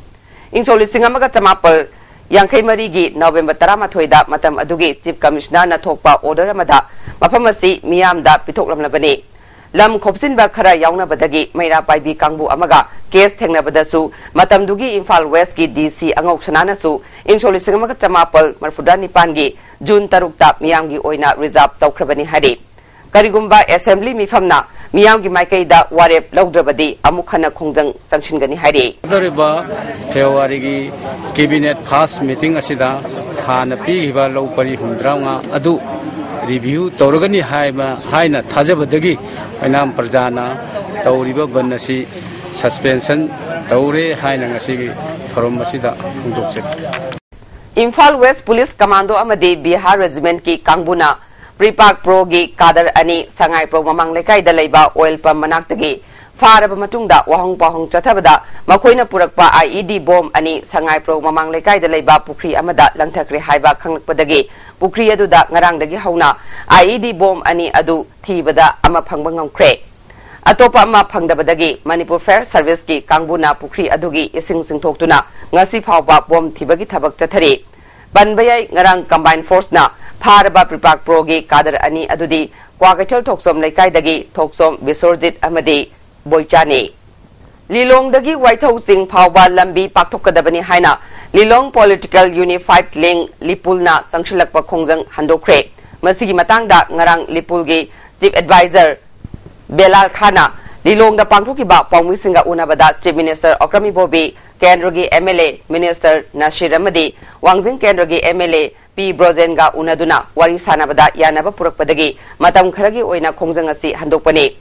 ꯏꯪ ꯁꯣꯛ ꯂꯤꯁꯤꯡ ꯑꯃꯒ ꯆꯃꯥꯄꯜ ꯌꯥꯡꯈꯩ ꯃꯔꯤꯒꯤ November ꯇꯔꯥꯃꯥꯊꯣꯏꯗ ꯃꯇꯝ ꯑꯗꯨꯒꯤ Chief Commissionerꯅ ꯊꯣꯛꯄ order ꯑꯃꯗ ꯃꯐꯝ ꯑꯁꯤ ꯃꯤꯌꯥꯝꯗ ꯄꯤꯊꯣꯛꯂꯝꯂꯕꯅꯤ꯫ ꯂꯝ ꯈꯣꯞꯆꯤꯟꯕ ꯈꯔ ꯌꯥꯎꯅꯕꯗꯒꯤ ꯃꯩꯔꯥ ꯄꯥꯏꯕꯤ ꯀꯥꯡꯕꯨ ꯑꯃꯒ ꯀꯦꯁ ꯊꯦꯡꯅꯕꯗꯁꯨ ꯃꯇꯝꯗꯨꯒꯤ ꯏꯝꯐꯥꯜ ꯋꯦꯁꯀꯤ ꯗꯤ ꯁꯤ ꯑꯉꯧ ꯁꯅꯥꯅꯁꯨ ꯏꯪ ꯁꯣꯛ ꯂꯤꯁꯤꯡ ꯑꯃꯒ ꯆꯃꯥꯄꯜ ꯃꯔꯤꯐꯨꯇꯔꯥ ꯅꯤꯄꯥꯟꯒꯤ ꯖꯨꯟ ꯇꯔꯨꯛꯇ ꯃꯤꯌꯥꯝꯒꯤ ꯑꯣꯏꯅ ꯔꯤꯖꯥꯔꯚ ꯇꯧꯈ꯭ꯔꯕꯅꯤ ꯍꯥꯏꯔꯤ꯫ ꯀꯔꯤꯒꯨꯝꯕ ꯑꯦꯁꯦꯝꯕ꯭ꯂꯤ ꯃꯤꯐꯝꯅ ꯃꯤꯌꯥꯝꯒꯤ ꯃꯥꯏꯀꯩꯗ ꯋꯥꯔꯦꯞ ꯂꯧꯗ꯭ꯔꯕꯗꯤ ꯑꯃꯨꯛ ꯍꯟꯅ ꯈꯣꯡꯖꯪ ꯆꯪꯁꯤꯟꯒꯅꯤ ꯍꯥꯏꯔꯤ꯫ ꯊꯥꯗꯧꯔꯤꯕ ꯐꯦꯕ꯭ꯔꯨꯋꯥꯔꯤꯒꯤ ꯀꯦꯕꯤꯅꯦꯠ ꯐꯥꯔꯁ ꯃꯤꯇꯤꯡ ꯑꯁꯤꯗ ꯍꯥꯟꯅ ꯄꯤꯈꯤꯕ ꯂꯧ ꯄꯔꯤ ꯍꯨꯝꯐꯨꯇꯔꯥꯃꯉꯥ ꯑꯗꯨ ꯔꯤꯚꯤꯌꯨ ꯇꯧꯔꯒꯅꯤ ꯍꯥꯏꯕ, ꯍꯥꯏꯅ ꯊꯥꯖꯕꯗꯒꯤ ꯑꯣꯏꯅꯥꯝ ꯄ꯭ꯔꯖꯥꯅ ꯇꯧꯔꯤꯕ ꯕꯟ ꯑꯁꯤ ꯁꯁꯄꯦꯟꯁꯟ ꯇꯧꯔꯦ ꯍꯥꯏꯅ ꯉꯁꯤꯒꯤ ꯊꯧꯔꯝ ꯑꯁꯤꯗ ꯐꯣꯡꯗꯣꯛꯆꯔꯤ꯫ ꯏꯝꯐꯥꯜ ꯋꯦꯁ ꯄꯨꯂꯤꯁ ꯀꯃꯥꯟꯗꯣ ꯑꯃꯗꯤ ꯕꯤꯍꯥꯔ ꯔꯦꯖꯤꯃꯦꯟꯠꯀꯤ ꯀꯥꯡꯕꯨꯅ ꯄ꯭ꯔꯤꯄꯥꯛ ꯄ꯭ꯔꯣꯒꯤ ꯀꯥꯗꯔ ꯑꯅꯤ ꯁꯉꯥꯏꯄ꯭ꯔꯧ ꯃꯃꯥꯡ ꯂꯩꯀꯥꯏꯗ ꯂꯩꯕ ꯑꯣꯏꯜ ꯄꯝ ꯃꯅꯥꯛꯇꯒꯤ ꯐꯥꯔꯕ ꯃꯇꯨꯡꯗ ꯋꯥꯍꯪ ꯄꯥꯎꯍꯪ ꯆꯠꯊꯕꯗ ꯃꯈꯣꯏꯅ ꯄꯨꯔꯛꯄ ꯑꯥꯏ ꯏ ꯗꯤ ꯕꯣꯝ ꯑꯅꯤ ꯁꯉꯥꯏꯄ꯭ꯔꯧ ꯃꯃꯥꯡ ꯂꯩꯀꯥꯏꯗ ꯂꯩꯕ ꯄꯨꯈ꯭ꯔꯤ ꯑꯃꯗ ꯂꯪꯊꯈ꯭ꯔꯦ ꯍꯥꯏꯕ ꯈꯪꯂꯛꯄꯗꯒꯤ ꯄꯨꯈ꯭ꯔꯤ ꯑꯗꯨꯗ ꯉꯔꯥꯡꯗꯒꯤ ꯍꯧꯅ ꯑꯥꯏ ꯏ ꯗꯤ ꯕꯣꯝ ꯑꯅꯤ ꯑꯗꯨ ꯊꯤꯕꯗ ꯑꯃ ꯐꯪꯕ ꯉꯝꯈ꯭ꯔꯦ꯫ ꯑꯇꯣꯞꯄ ꯑꯃ ꯐꯪꯗꯕꯗꯒꯤ ꯃꯅꯤꯄꯨꯔ ꯐꯥꯌꯔ ꯁꯔꯚꯤꯁꯀꯤ ꯀꯥꯡꯕꯨꯅ ꯄꯨꯈ꯭ꯔꯤ ꯑꯗꯨꯒꯤ ꯏꯁꯤꯡ ꯆꯤꯡꯊꯣꯛꯇꯨꯅ ꯉꯁꯤ ꯐꯥꯎꯕ ꯕꯣꯝ ꯊꯤꯕꯒꯤ ꯊꯕꯛ ꯆꯠꯊꯔꯤ꯫ ꯄꯟꯕ ꯌꯥꯏ, ꯉꯔꯥꯡ ꯀꯝꯕꯥꯏꯟ ꯐꯣꯔꯁꯅ ꯐꯥꯔꯕ ꯄ꯭ꯔꯤꯄꯥꯛ ꯄ꯭ꯔꯣꯒꯤ ꯀꯥꯗꯔ ꯑꯅꯤ ꯑꯗꯨꯗꯤ ꯀ꯭ꯋꯥꯀꯩꯊꯦꯜ ꯊꯣꯛꯆꯣꯝ ꯂꯩꯀꯥꯏꯗꯒꯤ ꯊꯣꯛꯆꯣꯝ ꯕꯤꯁꯣꯔꯖꯤꯠ ꯑꯃꯗꯤ ꯕꯣꯏꯆꯥꯅꯤ꯫ ꯂꯤꯂꯣꯡꯗꯒꯤ ꯋꯥꯏꯊꯧ ꯆꯤꯡ ꯐꯥꯎꯕ ꯂꯝꯕꯤ ꯄꯥꯛꯊꯣꯛꯀꯗꯕꯅꯤ ꯍꯥꯏꯅ ꯂꯤꯂꯣꯡ ꯄꯣꯂꯤꯇꯤꯀꯦꯜ ꯌꯨꯅꯤꯐꯥꯏꯗ ꯂꯤꯡ ꯂꯤꯄꯨꯜꯅ ꯆꯪꯁꯤꯜꯂꯛꯄ ꯈꯣꯡꯖꯪ ꯍꯟꯗꯣꯛꯈ꯭ꯔꯦ꯫ ꯃꯁꯤꯒꯤ ꯃꯇꯥꯡꯗ ꯉꯔꯥꯡ ꯂꯤꯄꯨꯜꯒꯤ ꯆꯤꯐ ꯑꯦꯗꯚꯥꯏꯖꯔ ꯕꯦꯂꯥꯜ ꯈꯥꯟꯅ ꯂꯤꯂꯣꯡꯗ ꯄꯥꯡꯊꯣꯛꯈꯤꯕ ꯄꯥꯎꯃꯤꯁꯤꯡꯒ ꯎꯅꯕꯗ ꯆꯤꯐ ꯃꯤꯅꯤꯁꯇꯔ ꯑꯣꯀ꯭ꯔꯝ ꯏꯕꯣꯕꯤ, ꯀꯦꯟꯗ꯭ꯔꯒꯤ ꯑꯦꯝ ꯑꯦꯜ ꯑꯦ ꯃꯤꯅꯤꯁꯇꯔ ꯅꯁꯤꯔ ꯑꯃꯗꯤ ꯋꯥꯡꯖꯤꯡ ꯀꯦꯟꯗ꯭ꯔꯒꯤ ꯑꯦꯝ ꯑꯦꯜ ꯑꯦ ꯄꯤ ꯕ꯭ꯔꯣꯖꯦꯟꯒ ꯎꯅꯗꯨꯅ ꯋꯥꯔꯤ ꯁꯥꯟꯅꯕꯗ ꯌꯥꯅꯕ ꯄꯨꯔꯛꯄꯗꯒꯤ ꯃꯇꯝ ꯈꯔꯒꯤ ꯑꯣꯏꯅ ꯈꯣꯡꯖꯪ ꯑꯁꯤ ꯍꯟꯗꯣꯛꯄꯅꯤ꯫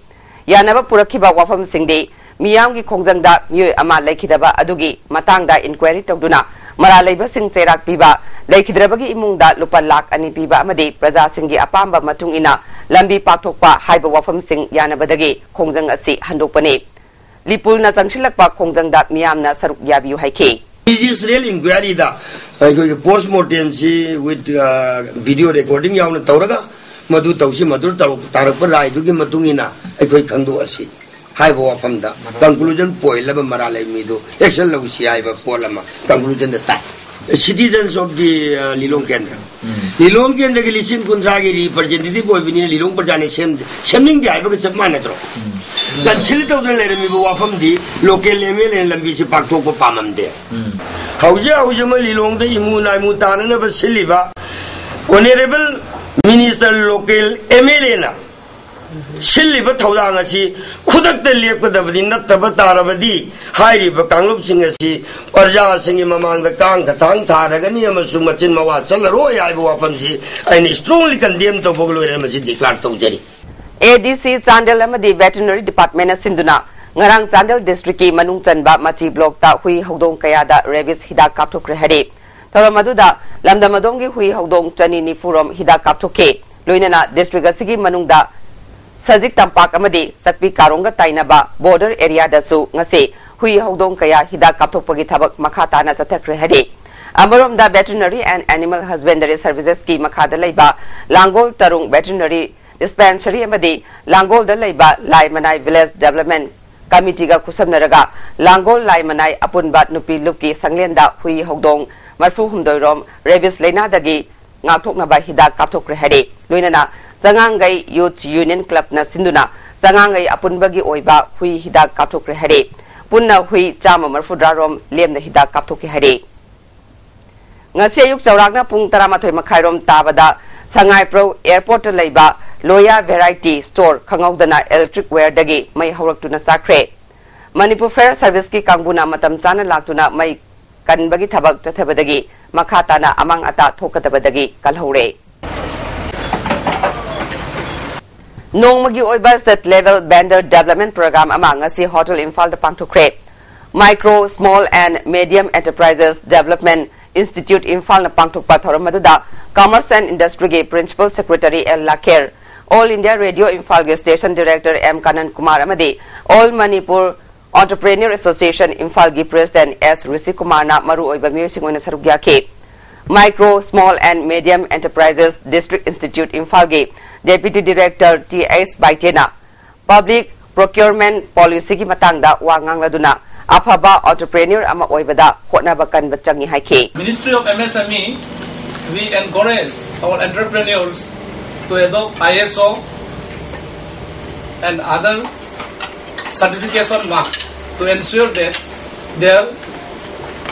ꯌꯥꯅꯕ ꯄꯨꯔꯛꯈꯤꯕ ꯋꯥꯐꯝꯁꯤꯡꯗꯤ ꯃꯤꯌꯥꯝꯒꯤ ꯈꯣꯡꯖꯪꯗ ꯃꯤꯑꯣꯏ ꯑꯃ ꯂꯩꯈꯤꯗꯕ ꯑꯗꯨꯒꯤ ꯃꯇꯥꯡꯗ ꯏꯟꯀ꯭ꯋꯥꯏꯔꯤ ꯇꯧꯗꯨꯅ ꯃꯔꯥꯜ ꯂꯩꯕꯁꯤꯡ ꯆꯩꯔꯥꯛ ꯄꯤꯕ, ꯂꯩꯈꯤꯗ꯭ꯔꯕꯒꯤ ꯏꯃꯨꯡꯗ ꯂꯨꯄꯥ ꯂꯥꯈ ꯑꯅꯤ ꯄꯤꯕ ꯑꯃꯗꯤ ꯄ꯭ꯔꯖꯥꯁꯤꯡꯒꯤ ꯑꯄꯥꯝꯕ ꯃꯇꯨꯡ ꯏꯟꯅ ꯂꯝꯕꯤ ꯄꯥꯛꯊꯣꯛꯄ ꯍꯥꯏꯕ ꯋꯥꯐꯝꯁꯤꯡ ꯌꯥꯅꯕꯗꯒꯤ ꯈꯣꯡꯖꯪ ꯑꯁꯤ ꯍꯟꯗꯣꯛꯄꯅꯤ꯫ ꯂꯤꯄꯨꯜꯅ ꯆꯪꯁꯤꯜꯂꯛꯄ ꯈꯣꯡꯖꯪꯗ ꯃꯤꯌꯥꯝꯅ ꯁꯔꯨꯛ ꯌꯥꯕꯤꯌꯨ ꯍꯥꯏꯈꯤ꯫ ꯖꯨꯗꯤꯁꯤꯌꯦꯜ ꯏꯟꯀ꯭ꯋꯥꯏꯔꯤꯗ ꯑꯩꯈꯣꯏꯒꯤ ꯄꯣꯁ ꯃꯣꯔꯇꯦꯝꯁꯤ ꯋꯤꯠ ꯚꯤꯗꯤꯑꯣ ꯔꯦꯀꯣꯔꯗꯤꯡ ꯌꯥꯎꯅ ꯇꯧꯔꯒ ꯃꯗꯨ ꯇꯧꯁꯤ, ꯃꯗꯨ ꯇꯧ-, ꯇꯥꯔꯛꯄ ꯔꯥꯏꯗꯨꯒꯤ ꯃꯇꯨꯡ ꯏꯟꯅ ꯑꯩꯈꯣꯏ ꯈꯪꯗꯣꯛꯑꯁꯤ ꯍꯥꯏꯕ ꯋꯥꯐꯝꯗ ꯀꯟꯀ꯭ꯂꯨꯖꯟ ꯄꯣꯏꯜ ꯑꯃ ꯃꯔꯥꯜ ꯂꯩ ꯃꯤꯗꯨ ꯑꯦꯛꯁꯟ ꯂꯧꯁꯤ ꯍꯥꯏꯕ ꯄꯣꯠ ꯑꯃ ꯀꯟꯀ꯭ꯂꯨꯖꯟꯗ ꯇꯥꯏ꯫ Citizens of the, uh, Lilong Kendra. ꯂꯤꯂꯣꯡ ꯀꯦꯟꯗ꯭ꯔꯒꯤ ꯂꯤꯁꯤꯡ ꯀꯨꯟꯊ꯭ꯔꯥꯒꯤ ꯔꯤꯄ꯭ꯔꯖꯦꯟꯇꯦꯇꯤꯚ ꯑꯣꯏꯕꯅꯤꯅ ꯂꯤꯂꯣꯡ ꯄ꯭ꯔꯖꯥꯅ ꯁꯦꯝꯗꯦ, ꯁꯦꯝꯅꯤꯡꯗꯦ ꯍꯥꯏꯕꯒ ꯆꯞ ꯃꯥꯟꯅꯗ꯭ꯔꯣ? ꯀꯟꯁꯤꯜ ꯇꯧꯗꯅ ꯂꯩꯔꯝꯃꯤꯕ ꯋꯥꯐꯝꯗꯤ ꯂꯣꯀꯦꯜ ꯑꯦꯝ ꯑꯦꯜ ꯑꯦꯅ ꯂꯝꯕꯤꯁꯤ ꯄꯥꯛꯊꯣꯛꯄ ꯄꯥꯝꯃꯝꯗꯦ꯫ ꯍꯧꯖꯤꯛ ꯍꯧꯖꯤꯛꯃꯛ ꯂꯤꯂꯣꯡꯗ ꯏꯃꯨ ꯅꯥꯏꯃꯨ ꯇꯥꯅꯅꯕ ꯁꯤꯜꯂꯤꯕ honourable minister local M L ꯑꯦꯅ ꯁꯤꯜꯂꯤꯕ ꯊꯧꯗꯥꯡ ꯑꯁꯤ ꯈꯨꯗꯛꯇ ꯂꯦꯞꯀꯗꯕꯅꯤ, ꯅꯠꯇꯕ ꯇꯥꯔꯕꯗꯤ ꯍꯥꯏꯔꯤꯕ ꯀꯥꯡꯂꯨꯞꯁꯤꯡ ꯑꯁꯤ ꯄ꯭ꯔꯖꯥꯁꯤꯡꯒꯤ ꯃꯃꯥꯡꯗ ꯀꯥꯡ ꯈꯊꯥꯡ ꯊꯥꯔꯒꯅꯤ ꯑꯃꯁꯨꯡ ꯃꯆꯤꯟ ꯃꯋꯥ ꯆꯠꯂꯔꯣꯏ ꯍꯥꯏꯕ ꯋꯥꯐꯝꯁꯤ ꯑꯩꯅ strongly condemn ꯇꯧꯕꯒ ꯂꯣꯏꯅꯅ ꯃꯁꯤ declare ꯇꯧꯖꯔꯤ꯫ ꯑꯦ ꯗꯤ ꯁꯤ ꯆꯥꯟꯗꯦꯜ ꯑꯃꯗꯤ ꯚꯦꯇꯔꯤꯅꯔꯤ ꯗꯤꯄꯥꯔꯠꯃꯦꯟꯅ ꯁꯤꯟꯗꯨꯅ ꯉꯔꯥꯡ ꯆꯥꯟꯗꯦꯜ ꯗꯤꯁꯇ꯭ꯔꯤꯛꯀꯤ ꯃꯅꯨꯡ ꯆꯟꯕ ꯃꯆꯤ ꯕ꯭ꯂꯣꯛꯇ ꯍꯨꯏ ꯍꯧꯗꯣꯡ ꯀꯌꯥꯗ ꯔꯦꯕꯤꯁ ꯍꯤꯗꯥꯛ ꯀꯥꯞꯊꯣꯛꯈ꯭ꯔꯦ ꯍꯥꯏꯔꯤ꯫ ꯊꯧꯔꯝ ꯑꯗꯨꯗ ꯂꯝꯗꯝ ꯑꯗꯣꯝꯒꯤ ꯍꯨꯏ ꯍꯧꯗꯣꯡ ꯆꯅꯤ ꯅꯤꯐꯨ ꯔꯣꯝ ꯍꯤꯗꯥꯛ ꯀꯥꯞꯊꯣꯛꯈꯤ꯫ ꯂꯣꯏꯅꯅ ꯗꯤꯁꯇ꯭ꯔꯤꯛ ꯑꯁꯤꯒꯤ ꯃꯅꯨꯡꯗ ꯁꯖꯤꯛ ꯇꯝꯄꯥꯛ ꯑꯃꯗꯤ ꯆꯛꯄꯤ ꯀꯥꯔꯣꯡꯒ ꯇꯥꯏꯅꯕ ꯕꯣꯔꯗꯔ ꯑꯦꯔꯤꯌꯥꯗꯁꯨ ꯉꯁꯤ ꯍꯨꯏ ꯍꯧꯗꯣꯡ ꯀꯌꯥ ꯍꯤꯗꯥꯛ ꯀꯥꯞꯊꯣꯛꯄꯒꯤ ꯊꯕꯛ ꯃꯈꯥ ꯇꯥꯅ ꯆꯠꯊꯈ꯭ꯔꯦ ꯍꯥꯏꯔꯤ꯫ ꯑꯃꯔꯣꯝꯗ ꯚꯦꯇꯔꯤꯅꯔꯤ ꯑꯦꯟ ꯑꯦꯅꯤꯃꯦꯜ ꯍꯁꯕꯦꯟꯗꯔꯤ ꯁꯔꯚꯤꯁꯦꯁꯀꯤ ꯃꯈꯥꯗ ꯂꯩꯕ ꯂꯥꯡꯒꯣꯜ ꯇꯔꯨꯡ ꯚꯦꯇꯔꯤꯅꯔꯤ ꯗꯤꯁꯄꯦꯟꯁꯔꯤ ꯑꯃꯗꯤ ꯂꯥꯡꯒꯣꯜꯗ ꯂꯩꯕ ꯂꯥꯏꯃꯅꯥꯏ ꯚꯤꯂꯦꯖ ꯗꯦꯕꯂꯞꯃꯦꯟ ꯀꯃꯤꯇꯤꯒ ꯈꯨꯠꯁꯝꯅꯔꯒ ꯂꯥꯡꯒꯣꯜ ꯂꯥꯏꯃꯅꯥꯏ ꯑꯄꯨꯟꯕ ꯅꯨꯄꯤ ꯂꯨꯞꯀꯤ ꯁꯪꯂꯦꯟꯗ ꯍꯨꯏ ꯍꯧꯗꯣꯡ ꯃꯔꯐꯨ ꯍꯨꯝꯗꯣꯏ ꯔꯣꯝ ꯔꯦꯕꯤꯁ ꯂꯥꯏꯅꯥꯗꯒꯤ ꯉꯥꯛꯊꯣꯛꯅꯕ ꯍꯤꯗꯥꯛ ꯀꯥꯞꯊꯣꯛꯈ꯭ꯔꯦ ꯍꯥꯏꯔꯤ꯫ ꯂꯣꯏꯅꯅ ꯆꯉꯥꯡꯒꯩ ꯌꯨꯊ ꯌꯨꯅꯤꯌꯟ ꯀ꯭ꯂꯕꯅ ꯁꯤꯟꯗꯨꯅ ꯆꯉꯥꯡꯒꯩ ꯑꯄꯨꯟꯕꯒꯤ ꯑꯣꯏꯕ ꯍꯨꯏ ꯍꯤꯗꯥꯛ ꯀꯥꯞꯊꯣꯛꯈ꯭ꯔꯦ ꯍꯥꯏꯔꯤ꯫ ꯄꯨꯟꯅ ꯍꯨꯏ ꯆꯥꯝꯃ ꯃꯔꯐꯨꯇꯔꯥ ꯔꯣꯝ ꯂꯦꯝꯅ ꯍꯤꯗꯥꯛ ꯀꯥꯞꯊꯣꯛꯈꯤ ꯍꯥꯏꯔꯤ꯫ ꯉꯁꯤ ꯑꯌꯨꯛ ꯆꯥꯎꯔꯥꯛꯅ ꯄꯨꯡ ꯇꯔꯥꯃꯥꯊꯣꯏ ꯃꯈꯥꯏꯔꯣꯝ ꯇꯥꯕꯗ ꯁꯉꯥꯏꯄ꯭ꯔꯧ ꯑꯦꯌꯔꯄꯣꯔꯠꯇ ꯂꯩꯕ ꯂꯣꯌꯥ ꯚꯦꯔꯥꯏꯇꯤ ꯁ꯭ꯇꯣꯔ ꯈꯪꯍꯧꯗꯅ ꯏꯂꯦꯛꯇ꯭ꯔꯤꯛ ꯋꯥꯌꯔꯗꯒꯤ ꯃꯩ ꯍꯧꯔꯛꯇꯨꯅ ꯆꯥꯛꯈ꯭ꯔꯦ꯫ ꯃꯅꯤꯄꯨꯔ ꯐꯥꯌꯔ ꯁꯔꯚꯤꯁꯀꯤ ꯀꯥꯡꯕꯨꯅ ꯃꯇꯝ ꯆꯥꯅ ꯂꯥꯛꯇꯨꯅ ꯃꯩ ꯀꯟꯕꯒꯤ ꯊꯕꯛ ꯆꯠꯊꯕꯗꯒꯤ ꯃꯈꯥ ꯇꯥꯅ ꯑꯃꯥꯡ ꯑꯇꯥ ꯊꯣꯛꯀꯗꯕꯗꯒꯤ ꯀꯜꯍꯧꯔꯦ꯫ ꯅꯣꯡꯃꯒꯤ ꯑꯣꯏꯕ state level vendor development program ꯑꯃ ꯉꯁꯤ ꯍꯣꯇꯦꯜ ꯏꯝꯐꯥꯜꯗ ꯄꯥꯡꯊꯣꯛꯈ꯭ꯔꯦ꯫ Micro, Small and Medium Enterprises Development Institute ꯏꯝꯐꯥꯜꯅ ꯄꯥꯡꯊꯣꯛꯄ ꯊꯧꯔꯝ ꯑꯗꯨꯗ Commerce and Industryꯒꯤ Principal Secretary L Lakher, All India Radio ꯏꯝꯐꯥꯜꯒꯤ Station Director M Kanan Kumar ꯑꯃꯗꯤ All Manipur Entrepreneur Association ꯏꯝꯐꯥꯜꯒꯤ President ꯑꯦꯁ ꯔꯤꯁꯤ ꯀꯨꯃꯥꯔꯅ ꯃꯔꯨꯑꯣꯏꯕ ꯃꯤꯑꯣꯏꯁꯤꯡ ꯑꯣꯏꯅ ꯁꯔꯨꯛ ꯌꯥꯈꯤ꯫ Micro, Small and Medium Enterprises District Institute ꯏꯝꯐꯥꯜꯒꯤ Deputy Director ꯇꯤ ꯑꯩꯆ ꯕꯥꯏꯇꯦꯅ Public Procurement Policyꯒꯤ ꯃꯇꯥꯡꯗ ꯋꯥ ꯉꯥꯡꯂꯗꯨꯅ ꯑꯐꯕ entrepreneur ꯑꯃ ꯑꯣꯏꯕꯗ ꯍꯣꯠꯅꯕ ꯀꯟꯕ ꯆꯪꯏ ꯍꯥꯏꯈꯤ꯫ Ministry of M S M E We encourage our entrepreneurs to adopt I S O and other certification mark to ensure that their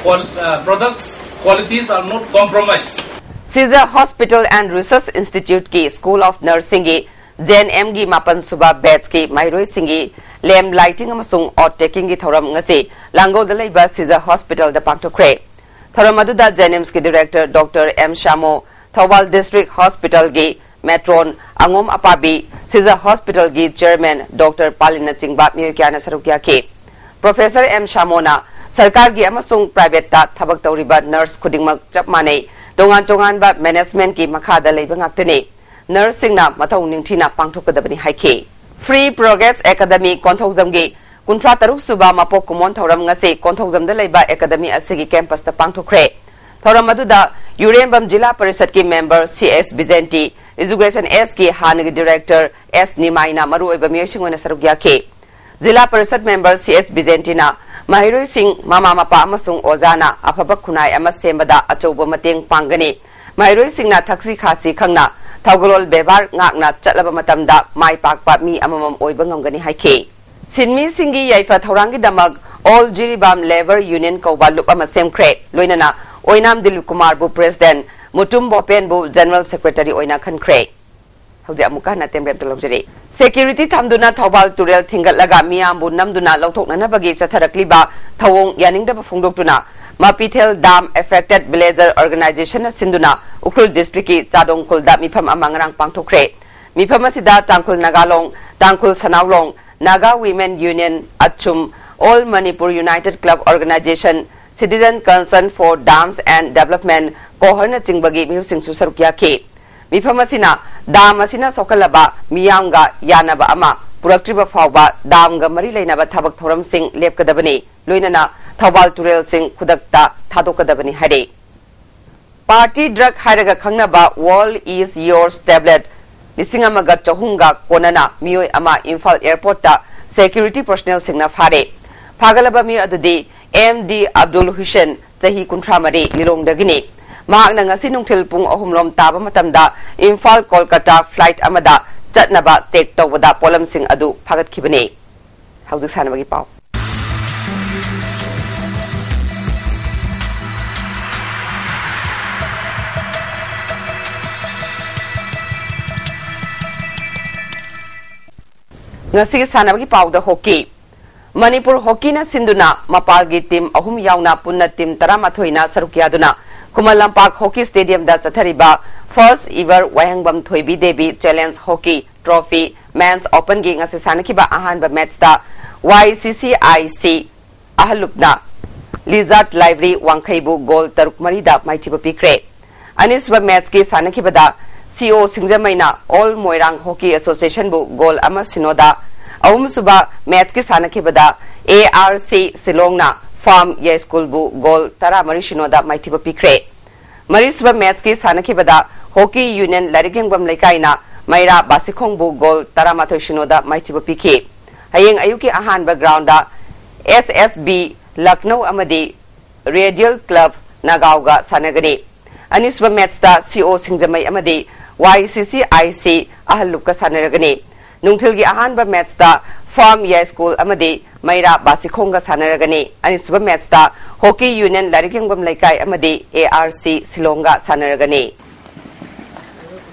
qual- uh, products qualities are not compromised. Siza Hospital and Research Institute ꯀꯤ School of Nursing ꯒꯤ J N M ꯒꯤ ꯃꯥꯄꯟ ꯁꯨꯕ batch ꯀꯤ ꯃꯍꯩꯔꯣꯏꯁꯤꯡꯒꯤ lamp lighting ꯑꯃꯁꯨꯡ oath taking ꯒꯤ ꯊꯧꯔꯝ ꯉꯁꯤ ꯂꯥꯡꯒꯣꯜꯗ ꯂꯩꯕ Siza Hospital ꯗ ꯄꯥꯡꯊꯣꯛꯈ꯭ꯔꯦ꯫ ꯊꯧꯔꯝ ꯑꯗꯨꯗ J N M ꯒꯤ director Doctor M ꯁꯥꯃꯣ, Thoubal District Hospital ꯒꯤ matron ꯑꯉꯣꯝ ꯑꯄꯥꯕꯤ, Siza Hospital ꯒꯤ chairman Doctor ꯄꯥꯂꯤꯟꯅꯆꯤꯡꯕ ꯃꯤꯑꯣꯏ ꯀꯌꯥꯅ ꯁꯔꯨꯛ ꯌꯥꯈꯤ꯫ Professor M ꯁꯥꯃꯣꯅ ꯁꯔꯀꯥꯔꯒꯤ ꯑꯃꯁꯨꯡ private ꯇ ꯊꯕꯛ ꯇꯧꯔꯤꯕ nurse ꯈꯨꯗꯤꯡꯃꯛ ꯆꯞ ꯃꯥꯟꯅꯩ, ꯇꯣꯉꯥꯟ ꯇꯣꯉꯥꯟꯕ management ꯀꯤ ꯃꯈꯥꯗ ꯂꯩꯕ ꯉꯥꯛꯇꯅꯤ꯫ Nurse ꯁꯤꯡꯅ ꯃꯊꯧ ꯅꯤꯡꯊꯤꯅ ꯄꯥꯡꯊꯣꯛꯀꯗꯕꯅꯤ ꯍꯥꯏꯈꯤ꯫ Free Progress Academy ꯀꯣꯟꯊꯧꯖꯝꯒꯤ ꯀꯨꯟꯊ꯭ꯔꯥ ꯇꯔꯨꯛ ꯁꯨꯕ ꯃꯄꯣꯛ ꯀꯨꯝꯑꯣꯟ ꯊꯧꯔꯝ ꯉꯁꯤ ꯀꯣꯟꯊꯧꯖꯝꯗ ꯂꯩꯕ academy ꯑꯁꯤꯒꯤ campus ꯇ ꯄꯥꯡꯊꯣꯛꯈ꯭ꯔꯦ꯫ ꯊꯧꯔꯝ ꯑꯗꯨꯗ ꯌꯨꯔꯦꯝꯕꯝ ꯖꯤꯂꯥ ꯄꯔꯤꯁꯠꯀꯤ member C S ꯕꯤꯖꯦꯟꯇꯤ, Education S ꯀꯤ ꯍꯥꯟꯅꯒꯤ director S ꯅꯤꯃꯥꯏꯅ ꯃꯔꯨꯑꯣꯏꯕ ꯃꯤꯑꯣꯏꯁꯤꯡ ꯑꯣꯏꯅ ꯁꯔꯨꯛ ꯌꯥꯈꯤ꯫ ꯖꯤꯂꯥ ꯄꯔꯤꯁꯠ member C S ꯕꯤꯖꯦꯟꯇꯤꯅ ꯃꯍꯩꯔꯣꯏꯁꯤꯡ, ꯃꯃꯥ ꯃꯄꯥ ꯑꯃꯁꯨꯡ ꯑꯣꯖꯥꯅ ꯑꯐꯕ ꯈꯨꯟꯅꯥꯏ ꯑꯃ ꯁꯦꯝꯕꯗ ꯑꯆꯧꯕ ꯃꯇꯦꯡ ꯄꯥꯡꯒꯅꯤ꯫ ꯃꯍꯩꯔꯣꯏꯁꯤꯡꯅ ꯊꯛꯁꯤ ꯈꯥꯁꯤ ꯈꯪꯅ ꯊꯧꯒꯜꯂꯣꯟ ꯕꯦꯕꯥꯔ ꯉꯥꯛꯅ ꯆꯠꯂꯕ ꯃꯇꯝꯗ ꯃꯥꯏ ꯄꯥꯛꯄ ꯃꯤ ꯑꯃꯃꯝ ꯑꯣꯏꯕ ꯉꯝꯒꯅꯤ ꯍꯥꯏꯈꯤ꯫ ꯁꯤꯟꯃꯤꯁꯤꯡꯒꯤ ꯌꯥꯏꯐ ꯊꯧꯔꯥꯡꯒꯤꯗꯃꯛ All ꯖꯤꯔꯤꯕꯥꯝ Labour Union ꯀꯧꯕ ꯂꯨꯞ ꯑꯃ ꯁꯦꯝꯈ꯭ꯔꯦ꯫ ꯂꯣꯏꯅꯅ ꯑꯣꯏꯅꯥꯝ Dilip ꯀꯨꯃꯥꯔꯕꯨ president, Mutum ꯚꯣꯄꯦꯟꯕꯨ general secretary ꯑꯣꯏꯅ ꯈꯟꯈ꯭ꯔꯦ꯫ ꯍꯧꯖꯤꯛ ꯑꯃꯨꯛꯀ ꯍꯟꯅ ꯇꯦꯝꯕ꯭ꯔꯦꯝꯇ ꯂꯧꯖꯔꯤ꯫ Security ꯊꯝꯗꯨꯅ ꯊꯧꯕꯥꯜ ꯇꯨꯔꯦꯜ ꯊꯤꯡꯒꯠꯂꯒ ꯃꯤꯌꯥꯝꯕꯨ ꯅꯝꯗꯨꯅ ꯂꯧꯊꯣꯛꯅꯅꯕꯒꯤ ꯆꯠꯊꯔꯛꯂꯤꯕ ꯊꯧꯑꯣꯡ ꯌꯥꯅꯤꯡꯗꯕ ꯐꯣꯡꯗꯣꯛꯇꯨꯅ ꯃꯄꯤꯊꯦꯜ dam affected villager organization ꯅ ꯁꯤꯟꯗꯨꯅ ꯎꯈ꯭ꯔꯨꯜ district ꯀꯤ ꯆꯥꯗꯣꯡ ꯈꯨꯜꯗ ꯃꯤꯐꯝ ꯑꯃ ꯉꯔꯥꯡ ꯄꯥꯡꯊꯣꯛꯈ꯭ꯔꯦ꯫ ꯃꯤꯐꯝ ꯑꯁꯤꯗ ꯇꯥꯡꯈꯨꯜ ꯅꯥꯒꯥꯂꯣꯡ, ꯇꯥꯡꯈꯨꯜ ꯁꯅꯥꯎꯂꯣꯡ, Naga Women Union, ꯑꯆꯨꯝ, All Manipur United Club Organization, Citizen Concern for Dams and Development, COHUR ꯅꯆꯤꯡꯕꯒꯤ ꯃꯤꯍꯨꯠꯁꯤꯡꯁꯨ ꯁꯔꯨꯛ ꯌꯥꯈꯤ꯫ ꯃꯤꯐꯝ ꯑꯁꯤꯅ dam ꯑꯁꯤꯅ ꯁꯣꯛꯍꯜꯂꯕ ꯃꯤꯌꯥꯝꯒ ꯌꯥꯅꯕ ꯑꯃ ꯄꯨꯔꯛꯇ꯭ꯔꯤꯕ ꯐꯥꯎꯕ dam ꯒ ꯃꯔꯤ ꯂꯩꯅꯕ ꯊꯕꯛ ꯊꯧꯔꯝꯁꯤꯡ ꯂꯦꯞꯀꯗꯕꯅꯤ꯫ ꯂꯣꯏꯅꯅ ꯊꯧꯕꯥꯜ ꯇꯨꯔꯦꯜꯁꯤꯡ ꯈꯨꯗꯛꯇ ꯊꯥꯗꯣꯛꯀꯗꯕꯅꯤ ꯍꯥꯏꯔꯤ꯫ Party drug ꯍꯥꯏꯔꯒ ꯈꯪꯅꯕ World Is Yours tablet ꯂꯤꯁꯤꯡ ꯑꯃꯒ ꯆꯍꯨꯝꯒ ꯀꯣꯟꯅꯅ ꯃꯤꯑꯣꯏ ꯑꯃ ꯏꯝꯐꯥꯜ airport ꯇ security personnel ꯁꯤꯡꯅ ꯐꯥꯔꯦ꯫ ꯐꯥꯒꯠꯂꯕ ꯃꯤꯑꯣꯏ ꯑꯗꯨꯗꯤ M D Abdul Hussain, ꯆꯍꯤ ꯀꯨꯟꯊ꯭ꯔꯥ ꯃꯔꯤ, ꯂꯤꯂꯣꯡꯗꯒꯤꯅꯤ꯫ ꯃꯍꯥꯛꯅ ꯉꯁꯤ ꯅꯨꯡꯊꯤꯜ ꯄꯨꯡ ꯑꯍꯨꯝ ꯂꯣꯝ ꯇꯥꯕ ꯃꯇꯝꯗ ꯏꯝꯐꯥꯜ ꯀꯣꯜꯀꯇꯥ flight ꯑꯃꯗ ꯆꯠꯅꯕ check ꯇꯧꯕꯗ ꯄꯣꯠꯂꯝꯁꯤꯡ ꯑꯗꯨ ꯐꯥꯒꯠꯈꯤꯕꯅꯤ꯫ ꯍꯧꯖꯤꯛ ꯁꯥꯟꯅꯕꯒꯤ ꯄꯥꯎ꯫ ꯉꯁꯤꯒꯤ ꯁꯥꯟꯅꯕꯒꯤ ꯄꯥꯎꯗ ꯍꯣꯀꯤ꯫ ꯃꯅꯤꯄꯨꯔ ꯍꯣꯀꯤꯅ ꯁꯤꯟꯗꯨꯅ ꯃꯄꯥꯜꯒꯤ team ꯑꯍꯨꯝ ꯌꯥꯎꯅ ꯄꯨꯟꯅ team ꯇꯔꯥꯃꯥꯊꯣꯏꯅ ꯁꯔꯨꯛ ꯌꯥꯗꯨꯅ ꯈꯨꯃꯟ ꯂꯝꯄꯥꯛ ꯍꯣꯀꯤ stadiumꯗ ꯆꯠꯊꯔꯤꯕ first ever ꯋꯥꯍꯦꯡꯕꯝ ꯊꯣꯏꯕꯤ Devi Challenge Hockey Trophy Men's Openꯒꯤ ꯉꯁꯤ ꯁꯥꯟꯅꯈꯤꯕ ꯑꯍꯥꯟꯕ matchꯇ Y C C I C ꯑꯍꯜꯂꯨꯞꯅ Lizard Library ꯋꯥꯡꯈꯩꯕꯨ goal ꯇꯔꯨꯛ ꯃꯔꯤꯗ ꯃꯥꯏꯊꯤꯕ ꯄꯤꯈ꯭ꯔꯦ꯫ ꯑꯅꯤꯁꯨꯕ matchꯀꯤ ꯁꯥꯟꯅꯈꯤꯕꯗ C O ꯁꯤꯡꯖꯃꯩꯅ All Moirang Hockey Associationꯕꯨ goal ꯑꯃ ꯁꯤꯅꯣꯗ, ꯑꯍꯨꯝꯁꯨꯕ matchꯀꯤ ꯁꯥꯟꯅꯈꯤꯕꯗ A R C ꯁꯤꯂꯣꯡꯅ Farm ꯌꯥꯏꯁ꯭ꯀꯨꯜꯕꯨ goal ꯇꯔꯥꯃꯔꯤ ꯁꯤꯅꯣꯗ ꯃꯥꯏꯊꯤꯕ ꯄꯤꯈ꯭ꯔꯦ꯫ ꯃꯔꯤꯁꯨꯕ matchꯀꯤ ꯁꯥꯟꯅꯈꯤꯕꯗ Hockey Union ꯂꯥꯏꯔꯤꯛ ꯌꯦꯡꯕꯝ ꯂꯩꯀꯥꯏꯅ ꯃꯩꯔꯥ ꯕꯥꯁꯤꯈꯣꯡꯕꯨ goal ꯇꯔꯥꯃꯥꯊꯣꯏ ꯁꯤꯅꯣꯗ ꯃꯥꯏꯊꯤꯕ ꯄꯤꯈꯤ꯫ ꯍꯌꯦꯡ ꯑꯌꯨꯛꯀꯤ ꯑꯍꯥꯟꯕ groundꯗ S S B ꯂꯛꯅꯧ ꯑꯃꯗꯤ Radial Club ꯅꯥꯒꯥꯎꯒ ꯁꯥꯟꯅꯒꯅꯤ꯫ ꯑꯅꯤꯁꯨꯕ matchꯇ C O ꯁꯤꯡꯖꯃꯩ ꯑꯃꯗꯤ Y C C I C ꯑꯍꯜꯂꯨꯞꯀ ꯁꯥꯟꯅꯔꯒꯅꯤ꯫ ꯅꯨꯡꯊꯤꯜꯒꯤ ꯑꯍꯥꯟꯕ matchꯇ Farm ꯌꯥꯏꯁ꯭ꯀꯨꯜ ꯑꯃꯗꯤ ꯃꯩꯔꯥ ꯕꯥꯁꯤꯈꯣꯡꯒ ꯁꯥꯟꯅꯔꯒꯅꯤ꯫ ꯑꯅꯤꯁꯨꯕ matchꯇ Hockey Union ꯂꯥꯏꯔꯤꯛ ꯌꯦꯡꯕꯝ ꯂꯩꯀꯥꯏ ꯑꯃꯗꯤ A R C ꯁꯤꯂꯣꯡꯒ ꯁꯥꯟꯅꯔꯒꯅꯤ꯫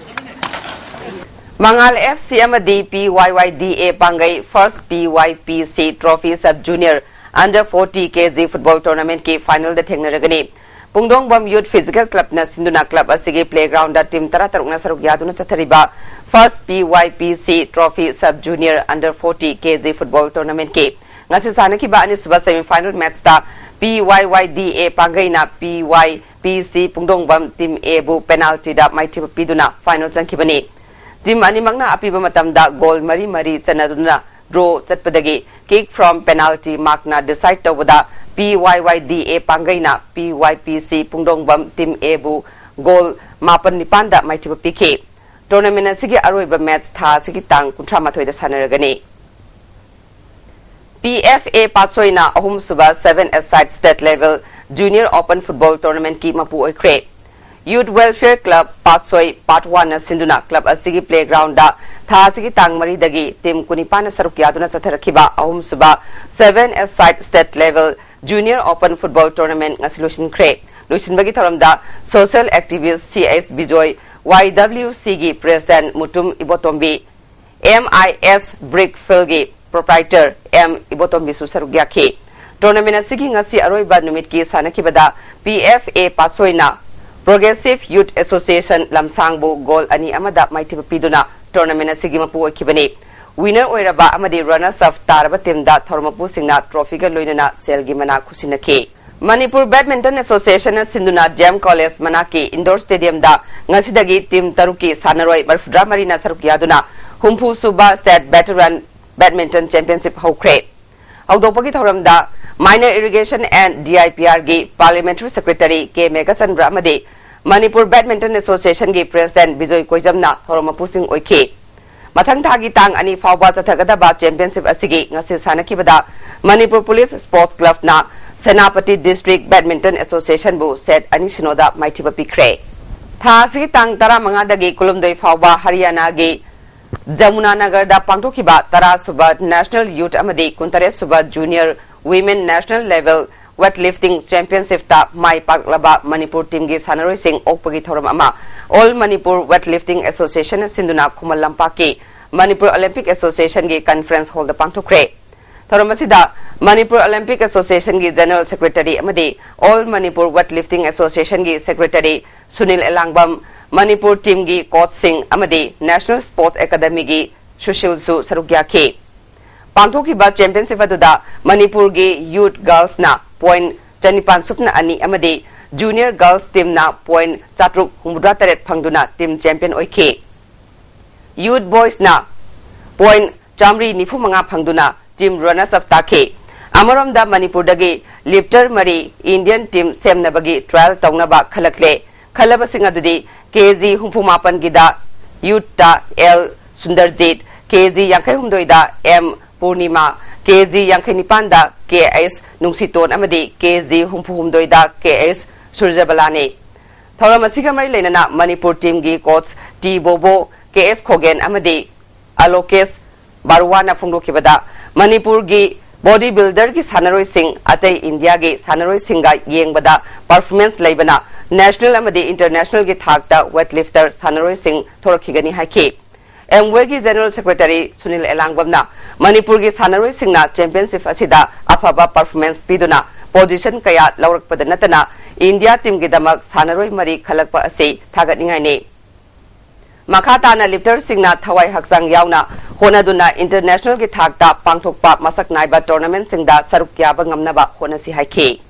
ꯃꯉꯥꯜ F C ꯑꯃꯗꯤ P Y Y D A ꯄꯥꯡꯒꯩ First P Y P C Trophy Sub Junior Under forty K G Football Tournamentꯀꯤ finalꯗ ꯊꯦꯡꯅꯔꯒꯅꯤ꯫ ꯄꯨꯡꯗꯣꯡꯕꯝ Youth Physical Clubꯅ ꯁꯤꯟꯗꯨꯅ club ꯑꯁꯤꯒꯤ playgroundꯗ team ꯇꯔꯥꯇꯔꯨꯛꯅ ꯁꯔꯨꯛ ꯌꯥꯗꯨꯅ ꯆꯠꯊꯔꯤꯕ First P Y P C Trophy Sub Junior Under forty K G Football Tournamentꯀꯤ ꯉꯁꯤ ꯁꯥꯟꯅꯈꯤꯕ ꯑꯅꯤꯁꯨꯕ semifinal matchꯇ P Y Y D A ꯄꯥꯡꯒꯩꯅ P Y P C ꯄꯨꯡꯗꯣꯡꯕꯝ team Aꯕꯨ penaltyꯗ ꯃꯥꯏꯊꯤꯕ ꯄꯤꯗꯨꯅ final ꯆꯪꯈꯤꯕꯅꯤ꯫ Team ꯑꯅꯤꯃꯛꯅ ꯑꯄꯤꯕ ꯃꯇꯝꯗ goal ꯃꯔꯤ ꯃꯔꯤ ꯆꯟꯅꯗꯨꯅ draw ꯆꯠꯄꯗꯒꯤ kick from penalty markꯅ decide ꯇꯧꯕꯗ P Y Y D A ꯄꯥꯡꯒꯩꯅ P Y P C ꯄꯨꯡꯗꯣꯡꯕꯝ team Aꯕꯨ goal ꯃꯥꯄꯟ ꯅꯤꯄꯥꯟꯗ ꯃꯥꯏꯊꯤꯕ ꯄꯤꯈꯤ꯫ Tournament ꯑꯁꯤꯒꯤ ꯑꯔꯣꯏꯕ match ꯊꯥ ꯑꯁꯤꯒꯤ ꯇꯥꯡ ꯀꯨꯟꯊ꯭ꯔꯥ ꯃꯥꯊꯣꯏꯗ ꯁꯥꯟꯅꯔꯒꯅꯤ꯫ P F A ꯄꯥꯠꯁꯣꯏꯅ ꯑꯍꯨꯝꯁꯨꯕ seven-a-side state level Junior Open Football Tournamentꯀꯤ ꯃꯄꯨ ꯑꯣꯏꯈ꯭ꯔꯦ꯫ Youth Welfare Club Patsoi Part One ꯅ ꯁꯤꯟꯗꯨꯅ club ꯑꯁꯤꯒꯤ playground ꯗ ꯊꯥ ꯑꯁꯤꯒꯤ ꯇꯥꯡ ꯃꯔꯤꯗꯒꯤ team ꯀꯨꯟꯅꯤꯄꯥꯟꯅ ꯁꯔꯨꯛ ꯌꯥꯗꯨꯅ ꯆꯠꯊꯔꯛꯈꯤꯕ ꯑꯍꯨꯝꯁꯨꯕ Seven Aside State Level Junior Open Football Tournament ꯉꯁꯤ ꯂꯣꯏꯁꯤꯟꯈ꯭ꯔꯦ꯫ ꯂꯣꯏꯁꯤꯟꯕꯒꯤ ꯊꯧꯔꯝꯗ social activist C H Bijoy, Y W C ꯒꯤ president Mutum Ibotombi, M I S Brick Field ꯒꯤ proprietor M ꯏꯕꯣꯇꯣꯝꯕꯤꯁꯨ ꯁꯔꯨꯛ ꯌꯥꯈꯤ꯫ Tournament ꯑꯁꯤꯒꯤ ꯉꯁꯤ ꯑꯔꯣꯏꯕ ꯅꯨꯃꯤꯠꯀꯤ ꯁꯥꯟꯅꯈꯤꯕꯗ P F A ꯄꯥꯠꯁꯣꯏꯅ Progressive Youth Association ꯂꯝꯁꯥꯡꯕꯨ goal ꯑꯅꯤ ꯑꯃꯗ ꯃꯥꯏꯊꯤꯕ ꯄꯤꯗꯨꯅ tournament ꯑꯁꯤꯒꯤ ꯃꯄꯨ ꯑꯣꯏꯈꯤꯕꯅꯤ꯫ Winner ꯑꯣꯏꯔꯕ ꯑꯃꯗꯤ runners up ꯇꯥꯔꯕ team ꯗ ꯊꯧꯔꯝ ꯃꯄꯨꯁꯤꯡꯅ trophy ꯒ ꯂꯣꯏꯅꯅ ꯁꯦꯜꯒꯤ ꯃꯅꯥ ꯈꯨꯠꯁꯤꯟꯅꯈꯤ꯫ Manipur Badminton Association ꯅ ꯁꯤꯟꯗꯨꯅ D M College ꯃꯅꯥꯛꯀꯤ indoor stadium ꯗ ꯉꯁꯤꯗꯒꯤ team ꯇꯔꯨꯛꯀꯤ ꯁꯥꯟꯅꯔꯣꯏ ꯃꯔꯤꯐꯨꯇꯔꯥ ꯃꯔꯤꯅ ꯁꯔꯨꯛ ꯌꯥꯗꯨꯅ ꯍꯨꯝꯐꯨ ꯁꯨꯕ State Veteran Badminton Championship ꯍꯧꯈ꯭ꯔꯦ꯫ ꯍꯧꯗꯣꯛꯄꯒꯤ ꯊꯧꯔꯝꯗ Minor Irrigation and D I P R ꯒꯤ Parliamentary Secretary K ꯃꯦꯘꯆꯟꯗ꯭ꯔ ꯑꯃꯗꯤ Manipur Badminton Association ꯒꯤ President ꯕꯤꯖꯣꯏ ꯀꯣꯏꯖꯝꯅ ꯊꯧꯔꯝ ꯃꯄꯨꯁꯤꯡ ꯑꯣꯏꯈꯤ꯫ ꯃꯊꯪ ꯊꯥꯒꯤ ꯇꯥꯡ ꯑꯅꯤ ꯐꯥꯎꯕ ꯆꯠꯊꯒꯗꯕ championship ꯑꯁꯤꯒꯤ ꯉꯁꯤ ꯁꯥꯟꯅꯈꯤꯕꯗ Manipur Police Sports Club ꯅ Senapati District Badminton Association ꯕꯨ set ꯑꯅꯤ ꯁꯤꯅꯣꯗ ꯃꯥꯏꯊꯤꯕ ꯄꯤꯈ꯭ꯔꯦ꯫ ꯊꯥ ꯑꯁꯤꯒꯤ ꯇꯥꯡ ꯇꯔꯥꯃꯉꯥꯗꯒꯤ ꯀꯨꯟꯍꯨꯝꯗꯣꯏ ꯐꯥꯎꯕ ꯍꯔꯤꯌꯥꯅꯥꯒꯤ ꯖꯃꯨꯅꯥꯅꯒꯔꯗ ꯄꯥꯡꯊꯣꯛꯈꯤꯕ ꯇꯔꯥ ꯁꯨꯕ National Youth ꯑꯃꯗꯤ ꯀꯨꯟꯇꯔꯦꯠ ꯁꯨꯕ Junior Women National Level Weightlifting Championship ꯇ ꯃꯥꯏ ꯄꯥꯛꯂꯕ ꯃꯅꯤꯄꯨꯔ team ꯒꯤ ꯁꯥꯟꯅꯔꯣꯏꯁꯤꯡ ꯑꯣꯛꯄꯒꯤ ꯊꯧꯔꯝ ꯑꯃ All Manipur Weightlifting Association ꯅ ꯁꯤꯟꯗꯨꯅ ꯈꯨꯃꯟ ꯂꯝꯄꯥꯛꯀꯤ Manipur Olympic Association ꯒꯤ conference hall ꯗ ꯄꯥꯡꯊꯣꯛꯈ꯭ꯔꯦ꯫ ꯊꯧꯔꯝ ꯑꯁꯤꯗ Manipur Olympic Association ꯒꯤ General Secretary ꯑꯃꯗꯤ All Manipur Weightlifting Association ꯒꯤ Secretary ꯁꯨꯅꯤꯜ ꯑꯦꯂꯥꯡꯕꯝ, ꯃꯅꯤꯄꯨꯔ team ꯒꯤ coach ꯁꯤꯡ ꯑꯃꯗꯤ National Sports Academy ꯒꯤ ꯁꯨꯁꯤꯜꯁꯨ ꯁꯔꯨꯛ ꯌꯥꯈꯤ꯫ ꯄꯥꯡꯊꯣꯛꯈꯤꯕ championship ꯑꯗꯨꯗ ꯃꯅꯤꯄꯨꯔꯒꯤ youth girls ꯅ point ꯆꯅꯤꯄꯥꯟ ꯁꯨꯞꯅ ꯑꯅꯤ ꯑꯃꯗꯤ junior girls team ꯅ point ꯆꯥꯇ꯭ꯔꯨꯛ ꯍꯨꯝꯐꯨꯇꯔꯥ ꯇꯔꯦꯠ ꯐꯪꯗꯨꯅ team champion ꯑꯣꯏꯈꯤ꯫ Youth boys ꯅ point ꯆꯥꯃꯔꯤ ꯅꯤꯐꯨ ꯃꯉꯥ ꯐꯪꯗꯨꯅ team runners up ꯇꯥꯈꯤ꯫ ꯑꯃꯔꯣꯝꯗ ꯃꯅꯤꯄꯨꯔꯗꯒꯤ lifter ꯃꯔꯤ Indian team ꯁꯦꯝꯅꯕꯒꯤ trial ꯇꯧꯅꯕ ꯈꯜꯂꯛꯂꯦ꯫ ꯈꯜꯂꯕꯁꯤꯡ ꯑꯗꯨꯗꯤ K G ꯍꯨꯝꯐꯨ ꯃꯥꯄꯟꯒꯤꯗ youth ꯇ L ꯁꯨꯟꯗꯔꯖꯤꯠ, K G ꯌꯥꯡꯈꯩ ꯍꯨꯝꯗꯣꯏꯗ M ꯄꯨꯔꯅꯤꯃꯥ, K G ꯌꯥꯡꯈꯩ ꯅꯤꯄꯥꯟꯗ K H ꯅꯨꯡꯁꯤꯇꯣꯟ ꯑꯃꯗꯤ K G ꯍꯨꯝꯐꯨ ꯍꯨꯝꯗꯣꯏꯗ K H ꯁꯨꯔꯖꯕꯂꯥꯅꯤ꯫ ꯊꯧꯔꯝ ꯑꯁꯤꯒ ꯃꯔꯤ ꯂꯩꯅꯅ ꯃꯅꯤꯄꯨꯔ ꯇꯤꯝꯒꯤ ꯀꯣꯆ ꯇꯤ ꯕꯣꯕꯣ, ꯀꯦ ꯑꯦꯁ ꯈꯣꯒꯦꯟ ꯑꯃꯗꯤ ꯑꯂꯣꯀꯦꯁ ꯕꯥꯔꯨꯋꯥꯅ ꯐꯣꯡꯗꯣꯛꯈꯤꯕꯗ, ꯃꯅꯤꯄꯨꯔꯒꯤ ꯕꯣꯗꯤ ꯕꯤꯜꯗꯔꯒꯤ ꯁꯥꯟꯅꯔꯣꯏꯁꯤꯡ ꯑꯇꯩ ꯏꯟꯗꯤꯌꯥꯒꯤ ꯁꯥꯟꯅꯔꯣꯏꯁꯤꯡꯒ ꯌꯦꯡꯕꯗ ꯄꯔꯐꯣꯔꯃꯦꯟꯁ ꯂꯩꯕꯅ ꯅꯦꯁꯅꯦꯜ ꯑꯃꯗꯤ ꯏꯟꯇꯔꯅꯦꯁꯅꯦꯜꯒꯤ ꯊꯥꯛꯇ ꯋꯦꯠ ꯂꯤꯐꯇꯔ ꯁꯥꯟꯅꯔꯣꯏꯁꯤꯡ ꯊꯣꯔꯛꯈꯤꯒꯅꯤ ꯍꯥꯏꯈꯤ꯫ ꯑꯦꯝꯋꯦꯒꯤ ꯖꯦꯅꯔꯦꯜ ꯁꯦꯀ꯭ꯔꯦꯇꯔꯤ ꯁꯨꯅꯤꯜ ꯑꯦꯂꯥꯡꯕꯝꯅ ꯃꯅꯤꯄꯨꯔꯒꯤ ꯁꯥꯟꯅꯔꯣꯏꯁꯤꯡꯅ ꯆꯦꯝꯄꯤꯌꯟꯁꯤꯞ ꯑꯁꯤꯗ ꯑꯐꯕ ꯄꯔꯐꯣꯔꯃꯦꯟꯁ ꯄꯤꯗꯨꯅ ꯄꯣꯖꯤꯁꯟ ꯀꯌꯥ ꯂꯧꯔꯛꯄꯗ ꯅꯠꯇꯅ ꯏꯟꯗꯤꯌꯥ ꯇꯤꯝꯒꯤꯗꯃꯛ ꯁꯥꯟꯅꯔꯣꯏ ꯃꯔꯤ ꯈꯜꯂꯛꯄ ꯑꯁꯤ ꯊꯥꯒꯠꯅꯤꯡꯉꯥꯏꯅꯤ꯫ ꯃꯈꯥ ꯇꯥꯅ ꯂꯤꯐꯇꯔꯁꯤꯡꯅ ꯊꯋꯥꯏ ꯍꯛꯆꯥꯡ ꯌꯥꯎꯅ ꯍꯣꯠꯅꯗꯨꯅ ꯏꯟꯇꯔꯅꯦꯁꯅꯦꯜꯒꯤ ꯊꯥꯛꯇ ꯄꯥꯡꯊꯣꯛꯄ ꯃꯁꯛ ꯅꯥꯏꯕ ꯇꯣꯔꯅꯥꯃꯦꯟꯠꯁꯤꯡꯗ ꯁꯔꯨꯛ ꯌꯥꯕ ꯉꯝꯅꯕ ꯍꯣꯠꯅꯁꯤ ꯍꯥꯏꯈꯤ꯫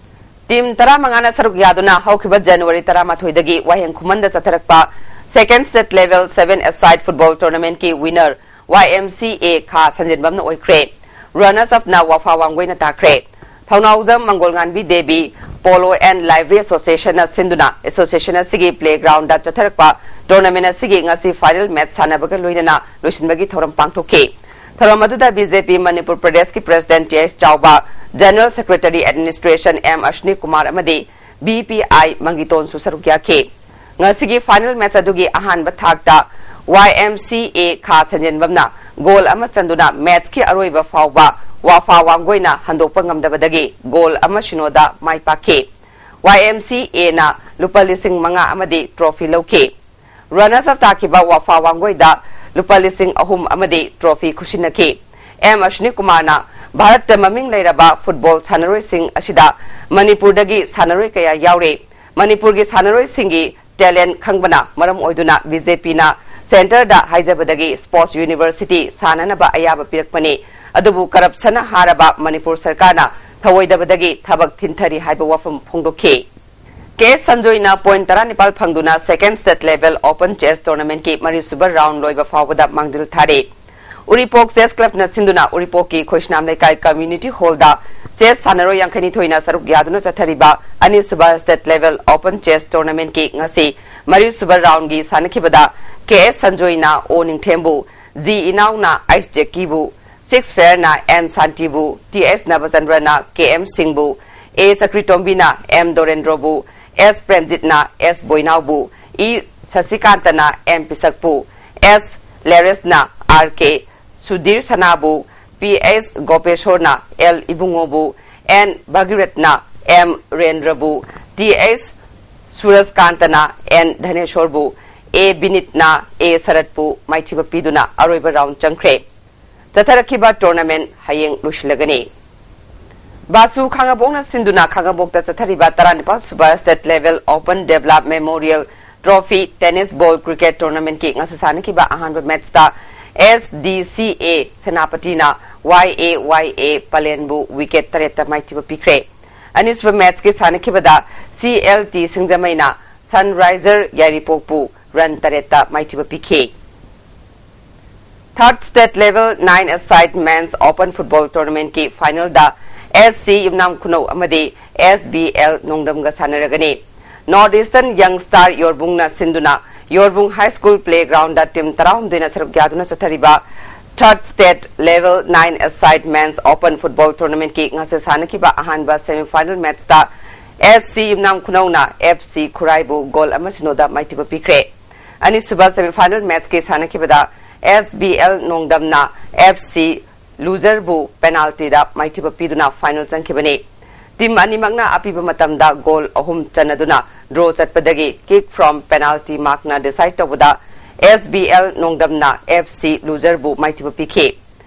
ꯇꯤꯝ ꯇꯔꯥꯃꯉꯥꯅ ꯁꯔꯨꯛ ꯌꯥꯗꯨꯅ ꯍꯧꯈꯤꯕ January ꯇꯔꯥꯃꯥꯊꯣꯏꯗꯒꯤ ꯋꯥꯍꯦꯡ ꯈꯨꯃꯟꯗ ꯆꯠꯊꯔꯛꯄ Second State Level Seven Aside Football Tournamentꯀꯤ winner Y M C A ꯈꯥ ꯁꯟꯖꯦꯟꯕꯝꯅ ꯑꯣꯏꯈ꯭ꯔꯦ꯫ Runners upꯅ ꯋꯥꯐꯥ ꯋꯥꯡꯒꯣꯏꯅ ꯇꯥꯈ꯭ꯔꯦ꯫ ꯊꯧꯅꯥꯎꯖꯝ ꯃꯪꯒꯣꯜꯉꯥꯟꯕꯤ ꯗꯦꯕꯤ Polo and Livery Associationꯅ ꯁꯤꯟꯗꯨꯅ association ꯑꯁꯤꯒꯤ playgroundꯗ ꯆꯠꯊꯔꯛꯄ tournament ꯑꯁꯤꯒꯤ ꯉꯁꯤ final match ꯁꯥꯟꯅꯕꯒ ꯂꯣꯏꯅꯅ ꯂꯣꯏꯁꯤꯟꯕꯒꯤ ꯊꯧꯔꯝ ꯄꯥꯡꯊꯣꯛꯈꯤ꯫ ꯊꯧꯔꯝ ꯑꯗꯨꯗ B J P ꯃꯅꯤꯄꯨꯔ ꯄ꯭ꯔꯗꯦꯁꯀꯤ president T H ꯆꯥꯎꯕ, general secretary administration M ꯑꯁ꯭ꯅꯤ Kumar ꯑꯃꯗꯤ B P I ꯃꯪꯒꯤꯇꯣꯟꯁꯨ ꯁꯔꯨꯛ ꯌꯥꯈꯤ꯫ ꯉꯁꯤꯒꯤ final match ꯑꯗꯨꯒꯤ ꯑꯍꯥꯟꯕ ꯊꯥꯛꯇ Y M C A ꯈꯥ ꯁꯟꯖꯦꯟꯕꯝꯅ goal ꯑꯃ ꯆꯟꯗꯨꯅ matchꯀꯤ ꯑꯔꯣꯏꯕ ꯐꯥꯎꯕ ꯋꯥꯐꯥ ꯋꯥꯡꯒꯣꯏꯅ ꯍꯟꯗꯣꯛꯄ ꯉꯝꯗꯕꯗꯒꯤ goal ꯑꯃ ꯁꯤꯅꯣꯗ ꯃꯥꯏ ꯄꯥꯛꯈꯤ꯫ Y M C Aꯅ ꯂꯨꯄꯥ ꯂꯤꯁꯤꯡ ꯃꯉꯥ ꯑꯃꯗꯤ trophy ꯂꯧꯈꯤ꯫ Runners up ꯇꯥꯈꯤꯕ ꯋꯥꯐꯥ ꯋꯥꯡꯒꯣꯏꯗ ꯂꯨꯄꯥ ꯂꯤꯁꯤꯡ ꯑꯍꯨꯝ ꯑꯃꯗꯤ trophy ꯈꯨꯠꯁꯤꯟꯅꯈꯤ꯫ M ꯑꯁ꯭ꯅꯤ ꯀꯨꯃꯥꯔꯅ ꯚꯥꯔꯠꯇ ꯃꯃꯤꯡ ꯂꯩꯔꯕ football ꯁꯥꯟꯅꯔꯣꯏꯁꯤꯡ ꯑꯁꯤꯗ ꯃꯅꯤꯄꯨꯔꯗꯒꯤ ꯁꯥꯟꯅꯔꯣꯏ ꯀꯌꯥ ꯌꯥꯎꯔꯤ꯫ ꯃꯅꯤꯄꯨꯔꯒꯤ ꯁꯥꯟꯅꯔꯣꯏꯁꯤꯡꯒꯤ talent ꯈꯪꯕꯅ ꯃꯔꯝ ꯑꯣꯏꯗꯨꯅ B J Pꯅ centreꯗ ꯍꯥꯏꯖꯕꯗꯒꯤ sports university ꯁꯥꯟꯅꯅꯕ ꯑꯌꯥꯕ ꯄꯤꯔꯛꯄꯅꯤ꯫ ꯑꯗꯨꯕꯨ corruptionꯅ ꯍꯥꯔꯕ ꯃꯅꯤꯄꯨꯔ ꯁꯔꯀꯥꯔꯅ ꯊꯧꯑꯣꯏꯗꯕꯗꯒꯤ ꯊꯕꯛ ꯊꯤꯟꯊꯔꯤ ꯍꯥꯏꯕ ꯋꯥꯐꯝ ꯐꯣꯡꯗꯣꯛꯈꯤ꯫ ꯀꯦ ꯑꯦꯁ ꯁꯟꯖꯣꯏꯅ point ꯇꯔꯥꯅꯤꯄꯥꯜ ꯐꯪꯗꯨꯅ Second State Level Open Chess Tournamentꯀꯤ ꯃꯔꯤꯁꯨꯕ round ꯂꯣꯏꯕ ꯐꯥꯎꯕꯗ ꯃꯥꯡꯖꯤꯜ ꯊꯥꯔꯦ꯫ ꯎꯔꯤꯄꯣꯛ Chess Clubꯅ ꯁꯤꯟꯗꯨꯅ ꯎꯔꯤꯄꯣꯛꯀꯤ ꯈꯣꯏꯁꯅꯥꯝ ꯂꯩꯀꯥꯏ community hallꯗ chess ꯁꯥꯟꯅꯔꯣꯏ ꯌꯥꯡꯈꯩꯅꯤꯊꯣꯏꯅ ꯁꯔꯨꯛ ꯌꯥꯗꯨꯅ ꯆꯠꯊꯔꯤꯕ ꯑꯅꯤꯁꯨꯕ State Level Open Chess Tournamentꯀꯤ ꯉꯁꯤ ꯃꯔꯤꯁꯨꯕ roundꯒꯤ ꯁꯥꯟꯅꯈꯤꯕꯗ ꯀꯦ ꯑꯦꯁ ꯁꯟꯖꯣꯏꯅ ꯑꯣ ꯅꯤꯡꯊꯦꯝꯕꯨ, ꯖꯤ ꯏꯅꯥꯎꯅ ꯑꯩꯆ ꯖꯦꯀꯤꯕꯨ, Six Fairꯅ ꯑꯦꯟ ꯁꯥꯟꯇꯤꯕꯨ, ꯇꯤ ꯑꯦꯁ ꯅꯕꯆꯟꯗ꯭ꯔꯅ ꯀꯦ ꯑꯦꯝ ꯁꯤꯡꯕꯨ, ꯑꯦ ꯆꯀ꯭ꯔꯤꯇꯣꯝꯕꯤꯅ ꯑꯦꯝ ꯗꯣꯔꯦꯟꯗ꯭ꯔꯣꯕꯨ, ꯑꯦꯁ ꯄ꯭ꯔꯦꯝꯖꯤꯠꯅ ꯑꯦꯁ ꯕꯣꯏꯅꯥꯎꯕꯨ, ꯏ ꯁꯁꯤꯀꯥꯟꯇꯅ ꯑꯦꯝ ꯄꯤꯁꯛꯄꯨ, ꯑꯦꯁ ꯂꯦꯔꯦꯁꯅ ꯑꯥꯔ ꯀꯦ ꯁꯨꯙꯤꯔ ꯁꯅꯥꯕꯨ, ꯄꯤ ꯑꯦꯁ ꯒꯣꯄꯦꯁꯣꯔꯅ ꯑꯦꯜ ꯏꯕꯨꯡꯉꯣꯕꯨ, ꯑꯦꯟ ꯚꯒꯤꯔꯠꯅ ꯑꯦꯝ ꯔꯦꯟꯗ꯭ꯔꯕꯨ, ꯇꯤ ꯑꯦꯁ ꯁꯨꯔꯖꯀꯥꯟꯇꯅ ꯑꯦꯟ ꯙꯅꯦꯁꯣꯔꯕꯨ, ꯑꯦ ꯕꯤꯅꯤꯠꯅ ꯑꯦ ꯁꯔꯠꯄꯨ ꯃꯥꯏꯊꯤꯕ ꯄꯤꯗꯨꯅ ꯑꯔꯣꯏꯕ ꯔꯥꯎꯟ ꯆꯪꯈ꯭ꯔꯦ꯫ ꯆꯠꯊꯔꯛꯈꯤꯕ ꯇꯣꯔꯅꯥꯃꯦꯟ ꯍꯌꯦꯡ ꯂꯣꯏꯁꯤꯜꯂꯒꯅꯤ꯫ ꯕꯥꯁꯨ ꯈꯥꯉꯕꯣꯛꯅ ꯁꯤꯟꯗꯨꯅ ꯈꯥꯉꯕꯣꯛꯇ ꯆꯠꯊꯔꯤꯕ ꯇꯔꯥꯅꯤꯄꯥꯜ ꯁꯨꯕ State Level Open Develop Memorial Trophy Tennis Ball Cricket Tournamentꯀꯤ ꯉꯁꯤ ꯁꯥꯟꯅꯈꯤꯕ ꯑꯍꯥꯟꯕ ꯃꯦꯠꯆꯇ S D C A ꯁꯦꯅꯥꯄꯇꯤꯅ Y A Y A ꯄꯂꯦꯟꯕꯨ ꯋꯤꯀꯦꯠ ꯇꯔꯦꯠꯇ ꯃꯥꯏꯊꯤꯕ ꯄꯤꯈ꯭ꯔꯦ꯫ ꯑꯅꯤꯁꯨꯕ ꯃꯦꯠꯆꯀꯤ ꯁꯥꯟꯅꯈꯤꯕꯗ C L T ꯁꯤꯡꯖꯃꯩꯅ Sunriser ꯌꯥꯏꯔꯤꯄꯣꯛꯄꯨ ꯔꯟ ꯇꯔꯦꯠꯇ ꯃꯥꯏꯊꯤꯕ ꯄꯤꯈꯤ꯫ Third State Level Nine-a-Side Men's Open Football Tournamentꯀꯤ finalꯗ S C ꯌꯨꯝꯅꯥꯝ ꯈꯨꯅꯧ ꯑꯃꯗꯤ S B L ꯅꯣꯡꯗꯝꯒ ꯁꯥꯟꯅꯔꯒꯅꯤ꯫ North Eastern Young Star ꯌꯣꯔꯕꯨꯡꯅ ꯁꯤꯟꯗꯨꯅ ꯌꯣꯔꯕꯨꯡ High School Playgroundꯗ team ꯇꯔꯥꯍꯨꯝꯗꯣꯏꯅ ꯁꯔꯨꯛ ꯌꯥꯗꯨꯅ ꯆꯠꯊꯔꯤꯕ Third State Level Nine-a-Side Men's Open Football Tournamentꯀꯤ ꯉꯁꯤ ꯁꯥꯟꯅꯈꯤꯕ ꯑꯍꯥꯟꯕ semifinal matchꯇ S C ꯌꯨꯝꯅꯥꯝ ꯈꯨꯅꯧꯅ F C ꯈꯨꯔꯥꯏꯕꯨ ꯒꯣꯜ ꯑꯃ ꯁꯤꯅꯣꯗ ꯃꯥꯏꯊꯤꯕ ꯄꯤꯈ꯭ꯔꯦ꯫ ꯑꯅꯤꯁꯨꯕ semifinal matchꯀꯤ ꯁꯥꯟꯅꯈꯤꯕꯗ S B L ꯅꯣꯡꯗꯝꯅ F C ꯂꯨꯖꯔꯕꯨ ꯄꯦꯅꯥꯜꯇꯤꯗ ꯃꯥꯏꯊꯤꯕ ꯄꯤꯗꯨꯅ final ꯆꯪꯈꯤꯕꯅꯤ꯫ Team ꯑꯅꯤꯃꯛꯅ ꯑꯄꯤꯕ ꯃꯇꯝꯗ ꯒꯣꯜ ꯑꯍꯨꯝ ꯆꯟꯅꯗꯨꯅ draw ꯆꯠꯄꯗꯒꯤ kick from penalty markꯅ decide ꯇꯧꯕꯗ S B L ꯅꯣꯡꯗꯝꯅ F C ꯂꯨꯖꯔꯕꯨ ꯃꯥꯏꯊꯤꯕ ꯄꯤꯈꯤ꯫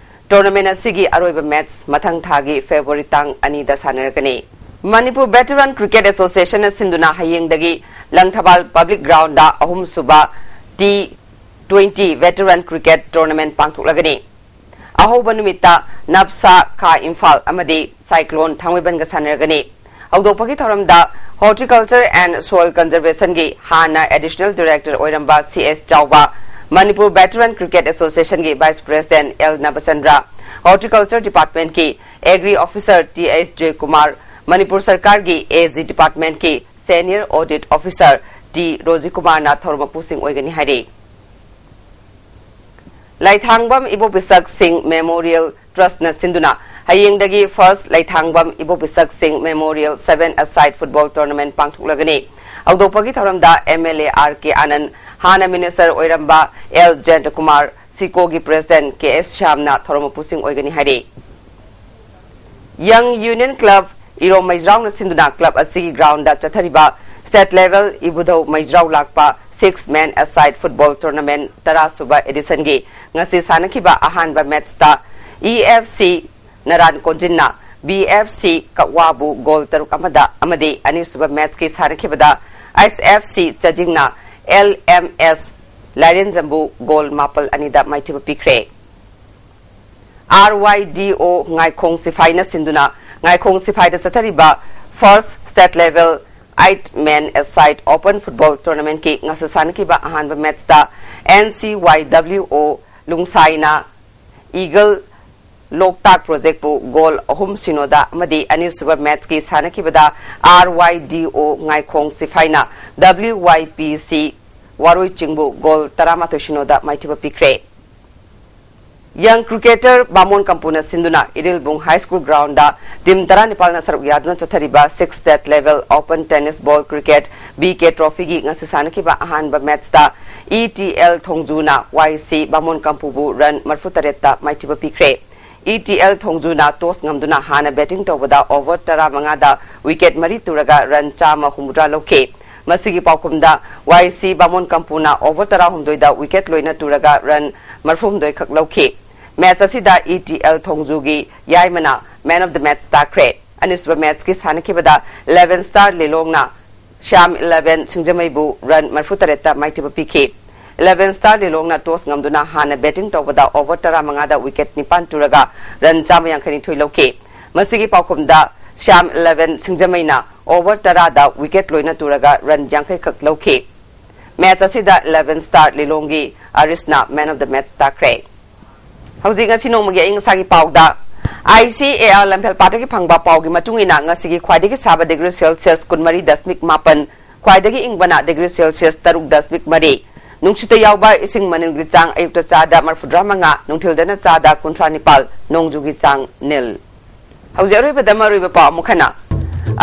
Tournament ꯑꯁꯤꯒꯤ ꯑꯔꯣꯏꯕ match ꯃꯊꯪ ꯊꯥꯒꯤ February ꯇꯥꯡ ꯑꯅꯤꯗ ꯁꯥꯟꯅꯔꯒꯅꯤ꯫ Manipur Veteran Cricket Associationꯅ ꯁꯤꯟꯗꯨꯅ ꯍꯌꯦꯡꯗꯒꯤ ꯂꯪꯊꯕꯥꯜ Public Groundꯗ ꯑꯍꯨꯝꯁꯨꯕ T twenty Veteran Cricket Tournament ꯄꯥꯡꯊꯣꯛꯂꯒꯅꯤ꯫ ꯑꯍꯧꯕ ꯅꯨꯃꯤꯠꯇ ꯅꯞꯁꯥ ꯈꯥ ꯏꯝꯐꯥꯜ ꯑꯃꯗꯤ Cyclone ꯊꯥꯡꯃꯩꯕꯟꯒ ꯁꯥꯟꯅꯔꯒꯅꯤ꯫ ꯍꯧꯗꯣꯛꯄꯒꯤ ꯊꯧꯔꯝꯗ Horticulture and Soil Conservationꯒꯤ ꯍꯥꯟꯅ Additional Director ꯑꯣꯏꯔꯝꯕ C S ꯆꯥꯎꯕ, Manipur Veteran Cricket Associationꯒꯤ Vice President L ꯅꯕꯆꯟꯗ꯭ꯔ, Horticulture Departmentꯀꯤ Agri Officer T H Joykumar, Manipur ꯁꯔꯀꯥꯔꯒꯤ A G Departmentꯀꯤ Senior Audit Officer T ꯔꯣꯖꯤꯀꯨꯃꯥꯔꯅ ꯊꯧꯔꯝ ꯃꯄꯨꯁꯤꯡ ꯑꯣꯏꯒꯅꯤ ꯍꯥꯏꯔꯤ꯫ ꯂꯥꯏꯊꯥꯡꯕꯝ ꯏꯕꯣꯕꯤꯁꯛ ꯁꯤꯡ Memorial Trustꯅ ꯁꯤꯟꯗꯨꯅ ꯍꯌꯦꯡꯗꯒꯤ ꯐꯥꯔꯁ ꯂꯩꯊꯥꯡꯕꯝ ꯏꯕꯣꯕꯤꯁꯛ ꯁꯤꯡ ꯃꯦꯃꯣꯔꯤꯌꯦꯜ ꯁꯚꯦꯟ ꯑꯁꯥꯏꯠ ꯐꯨꯠꯕꯣꯜ ꯇꯣꯔꯅꯥꯃꯦꯟꯠ ꯄꯥꯡꯊꯣꯛꯂꯒꯅꯤ꯫ ꯍꯧꯗꯣꯛꯄꯒꯤ ꯊꯧꯔꯝꯗ ꯑꯦꯝ ꯑꯦꯜ ꯑꯦ ꯑꯥꯔ ꯀꯦ ꯑꯥꯅꯟꯗ, ꯍꯥꯟꯅ ꯃꯤꯅꯤꯁꯇꯔ ꯑꯣꯏꯔꯝꯕ ꯑꯦꯜ ꯖꯌꯟꯇꯀꯨꯃꯥꯔ, ꯁꯤꯀꯣꯒꯤ ꯄ꯭ꯔꯦꯁꯤꯗꯦꯟꯠ ꯀꯦ ꯑꯦꯁ ꯁ꯭ꯌꯥꯝꯅ ꯊꯧꯔꯝ ꯃꯄꯨꯁꯤꯡ ꯑꯣꯏꯒꯅꯤ ꯍꯥꯏꯔꯤ꯫ ꯌꯪ ꯌꯨꯅꯤꯌꯟ ꯀ꯭ꯂꯕ ꯏꯔꯣꯝ ꯃꯩꯖ꯭ꯔꯥꯎꯅ ꯁꯤꯟꯗꯨꯅ ꯀ꯭ꯂꯕ ꯑꯁꯤꯒꯤ ꯒ꯭ꯔꯥꯎꯟꯗ ꯆꯠꯊꯔꯤꯕ ꯁ꯭ꯇꯦꯠ ꯂꯦꯚꯦꯜ ꯏꯕꯨꯙꯧ ꯃꯩꯖ꯭ꯔꯥꯎ ꯂꯥꯛꯄ ꯁꯤꯛꯁ ꯃꯦꯟ ꯑꯁꯥꯏꯠ ꯐꯨꯠꯕꯣꯜ ꯇꯣꯔꯅꯥꯃꯦꯟꯠ ꯇꯔꯥ ꯁꯨꯕ ꯑꯦꯗꯤꯁꯟꯒꯤ ꯉꯁꯤ ꯁꯥꯟꯅꯈꯤꯕ ꯑꯍꯥꯟꯕ ꯃꯦꯠꯆꯇ E F C ꯅꯔꯥꯟ ꯀꯣꯟꯖꯤꯟꯅ B F C ꯀꯛꯋꯥꯕꯨ goal ꯇꯔꯨꯛ ꯑꯃꯗ ꯑꯃꯗꯤ ꯑꯅꯤꯁꯨꯕ ꯃꯦꯠꯆꯀꯤ ꯁꯥꯟꯅꯈꯤꯕꯗ ꯑꯦꯁ ꯑꯦꯐ ꯁꯤ ꯆꯥꯖꯤꯡꯅ ꯑꯦꯜ ꯑꯦꯝ ꯑꯦꯁ ꯂꯥꯏꯔꯦꯟꯖꯝꯕꯨ ꯒꯣꯜ ꯃꯥꯄꯜ ꯑꯅꯤꯗ ꯃꯥꯏꯊꯤꯕ ꯄꯤꯈ꯭ꯔꯦ꯫ ꯑꯥꯔ ꯋꯥꯏ ꯗꯤ ꯑꯣ ꯉꯥꯏꯈꯣꯡ ꯁꯤꯐꯥꯏꯅ ꯁꯤꯟꯗꯨꯅ ꯉꯥꯏꯈꯣꯡ ꯁꯤꯐꯥꯏꯗ ꯆꯠꯊꯔꯤꯕ ꯐꯥꯔꯁ ꯁ꯭ꯇꯦꯠ ꯂꯦꯚꯦꯜ ꯑꯩꯠ ꯃꯦꯟ ꯑꯦꯁꯥꯏꯠ ꯑꯣꯄꯟ ꯐꯨꯠꯕꯣꯜ ꯇꯣꯔꯅꯥꯃꯦꯟꯠꯀꯤ ꯉꯁꯤ ꯁꯥꯟꯅꯈꯤꯕ ꯑꯍꯥꯟꯕ ꯃꯦꯠꯆꯇ ꯑꯦꯟ ꯁꯤ ꯋꯥꯏ ꯗꯕ꯭ꯂꯤꯎ ꯑꯣ ꯂꯨꯡꯁꯥꯏꯅ ꯏꯒꯜ ꯂꯣꯛꯇꯥꯛ ꯄ꯭ꯔꯣꯖꯦꯛꯄꯨ ꯒꯣꯜ ꯑꯍꯨꯝ ꯁꯤꯅꯣꯗ ꯑꯃꯗꯤ ꯑꯅꯤꯁꯨꯕ ꯃꯦꯠꯆꯀꯤ ꯁꯥꯟꯅꯈꯤꯕꯗ ꯑꯥꯔ ꯋꯥꯏ ꯗꯤ ꯑꯣ ꯉꯥꯏꯈꯣꯡ ꯁꯤꯐꯥꯏꯅ ꯗꯕ꯭ꯂꯤꯎ ꯋꯥꯏ ꯄꯤ ꯁꯤ ꯋꯥꯔꯣꯏ ꯆꯤꯡꯕꯨ ꯒꯣꯜ ꯇꯔꯥꯃꯥꯊꯣꯏ ꯁꯤꯅꯣꯗ ꯃꯥꯏꯊꯤꯕ ꯄꯤꯈ꯭ꯔꯦ꯫ ꯌꯪ ꯀ꯭ꯔꯤꯀꯦꯇꯔ ꯕꯥꯃꯣꯟ ꯀꯝꯄꯨꯅ ꯁꯤꯟꯗꯨꯅ Irilbung high school ground team ꯇꯔꯥꯅꯤꯄꯥꯜꯅ ꯁꯔꯨꯛ ꯌꯥꯗꯨꯅ ꯆꯠꯊꯔꯤꯕ six state level open tennis ball cricket B K ꯇ꯭ꯔꯣꯐꯤꯒꯤ ꯉꯁꯤ ꯁꯥꯟꯅꯈꯤꯕ ꯑꯍꯥꯟꯕ ꯃꯦꯠꯆꯇ ꯏ ꯇꯤ ꯑꯦꯜ ꯊꯣꯡꯖꯨꯅ ꯋꯥꯏ ꯁꯤ ꯕꯥꯃꯣꯟ ꯀꯝꯄꯨꯕꯨ ꯔꯟ ꯃꯔꯤꯐꯨ ꯇꯔꯦꯠꯇ ꯃꯥꯏꯊꯤꯕ ꯄꯤꯈ꯭ꯔꯦ꯫ ꯏ ꯇꯤ ꯑꯦꯜ ꯊꯣꯡꯖꯨꯅ ꯇꯣꯁ ꯉꯝꯗꯨꯅ ꯍꯥꯟꯅ ꯕꯦꯇꯤꯡ ꯇꯧꯕꯗ ꯑꯣꯚꯔ ꯇꯔꯥꯃꯉꯥꯗ ꯋꯤꯀꯦꯠ ꯃꯔꯤ ꯇꯨꯔꯒ ꯔꯟ ꯆꯥꯝꯃ ꯍꯨꯝꯐꯨꯇꯔꯥ ꯂꯧꯈꯤ꯫ ꯃꯁꯤꯒꯤ ꯄꯥꯎꯈꯨꯝꯗ ꯋꯥꯏ ꯁꯤ ꯕꯥꯃꯣꯟ ꯀꯝꯄꯨꯅ ꯑꯣꯚꯔ ꯇꯔꯥꯍꯨꯝꯗꯣꯏꯗ ꯋꯤꯀꯦꯠ ꯂꯣꯏꯅ ꯇꯨꯔꯒ ꯔꯟ ꯃꯔꯤꯐꯨꯍꯨꯝꯗꯣꯏ ꯈꯛ ꯂꯧꯈꯤ꯫ ꯃꯦꯆ ꯑꯁꯤꯗ ꯏ ꯇꯤ ꯑꯦꯜ ꯊꯣꯡꯖꯨꯒꯤ ꯌꯥꯏꯃꯅ ꯃꯦꯟ ꯑꯣꯐ ꯗ ꯃꯦꯆ ꯇꯥꯈ꯭ꯔꯦ꯫ ꯑꯅꯤꯁꯨꯕ ꯃꯦꯆꯀꯤ ꯁꯥꯟꯅꯈꯤꯕꯗ ꯏꯂꯦꯚꯦꯟ ꯁ꯭ꯇꯥꯔ ꯂꯤꯂꯣꯡꯅ ꯁ꯭ꯌꯥꯝ ꯏꯂꯦꯚꯦꯟ ꯁꯤꯡꯖꯃꯩꯕꯨ ꯔꯟ ꯃꯔꯤꯐꯨ ꯇꯔꯦꯠꯇ ꯃꯥꯏꯊꯤꯕ ꯄꯤꯈꯤ꯫ ꯏꯂꯦꯚꯦꯟ ꯁ꯭ꯇꯥꯔ ꯂꯤꯂꯣꯡꯅ ꯇꯣꯁ ꯉꯝꯗꯨꯅ ꯍꯥꯟꯅ ꯕꯦꯇꯤꯡ ꯇꯧꯕꯗ ꯑꯣꯚꯔ ꯇꯔꯥꯃꯉꯥꯗ ꯋꯤꯀꯦꯠ ꯅꯤꯄꯥꯟ ꯇꯨꯔꯒ ꯔꯟ ꯆꯥꯝꯃ ꯌꯥꯡꯈꯩ ꯅꯤꯊꯣꯏ ꯂꯧꯈꯤ꯫ ꯃꯁꯤꯒꯤ ꯄꯥꯎꯈꯨꯝꯗ ꯁ꯭ꯌꯥꯝ ꯏꯂꯦꯚꯦꯟ ꯁꯤꯡꯖꯃꯩꯅ ꯑꯣꯚꯔ ꯇꯔꯥꯗ ꯋꯤꯀꯦꯠ ꯂꯣꯏꯅ ꯇꯨꯔꯒ ꯔꯟ ꯌꯥꯡꯈꯩ ꯈꯛ ꯂꯧꯈꯤ꯫ ꯃꯦꯆ ꯑꯁꯤꯗ ꯏꯂꯦꯚꯦꯟ ꯁ꯭ꯇꯥꯔ ꯂꯤꯂꯣꯡꯒꯤ ꯑꯔꯤꯁꯅ ꯃꯦꯟ ꯑꯣꯐ ꯗ ꯃꯦꯆ ꯇꯥꯈ꯭ꯔꯦ꯫ ꯍꯧꯖꯤꯛ ꯉꯁꯤ ꯅꯣꯡꯃꯒꯤ ꯑꯏꯪ ꯑꯁꯥꯒꯤ ꯄꯥꯎꯗ, ꯑꯥꯏ ꯁꯤ ꯑꯦ ꯑꯥꯔ ꯂꯝꯐꯦꯜꯄꯥꯠꯇꯒꯤ ꯐꯪꯕ ꯄꯥꯎꯒꯤ ꯃꯇꯨꯡ ꯏꯟꯅ ꯉꯁꯤꯒꯤ ꯈ꯭ꯋꯥꯏꯗꯒꯤ ꯁꯥꯕ ꯗꯤꯒ꯭ꯔꯤ ꯁꯦꯜꯁꯤꯌꯁ ꯀꯨꯟꯃꯔꯤ ꯗꯁꯃꯤꯛ ꯃꯥꯄꯟ, ꯈ꯭ꯋꯥꯏꯗꯒꯤ ꯏꯪꯕꯅ ꯗꯤꯒ꯭ꯔꯤ ꯁꯦꯜꯁꯤꯌꯁ ꯇꯔꯨꯛ ꯗꯁꯃꯤꯛ ꯃꯔꯤ, ꯅꯨꯡꯁꯤꯠꯇ ꯌꯥꯎꯕ ꯏꯁꯤꯡ ꯃꯅꯤꯜꯒꯤ ꯆꯥꯡ ꯑꯌꯨꯛꯇ ꯆꯥꯗ ꯃꯔꯤꯐꯨꯇꯔꯥ ꯃꯉꯥ, ꯅꯨꯡꯊꯤꯜꯗꯅ ꯆꯥꯗ ꯀꯨꯟꯊ꯭ꯔꯥ ꯅꯤꯄꯥꯜ, ꯅꯣꯡꯖꯨꯒꯤ ꯆꯥꯡ ꯅꯤꯜ꯫ ꯍꯧꯖꯤꯛ ꯑꯔꯣꯏꯕꯗ ꯃꯔꯨꯑꯣꯏꯕ ꯄꯥꯎ ꯑꯃꯨꯛ ꯍꯟꯅ꯫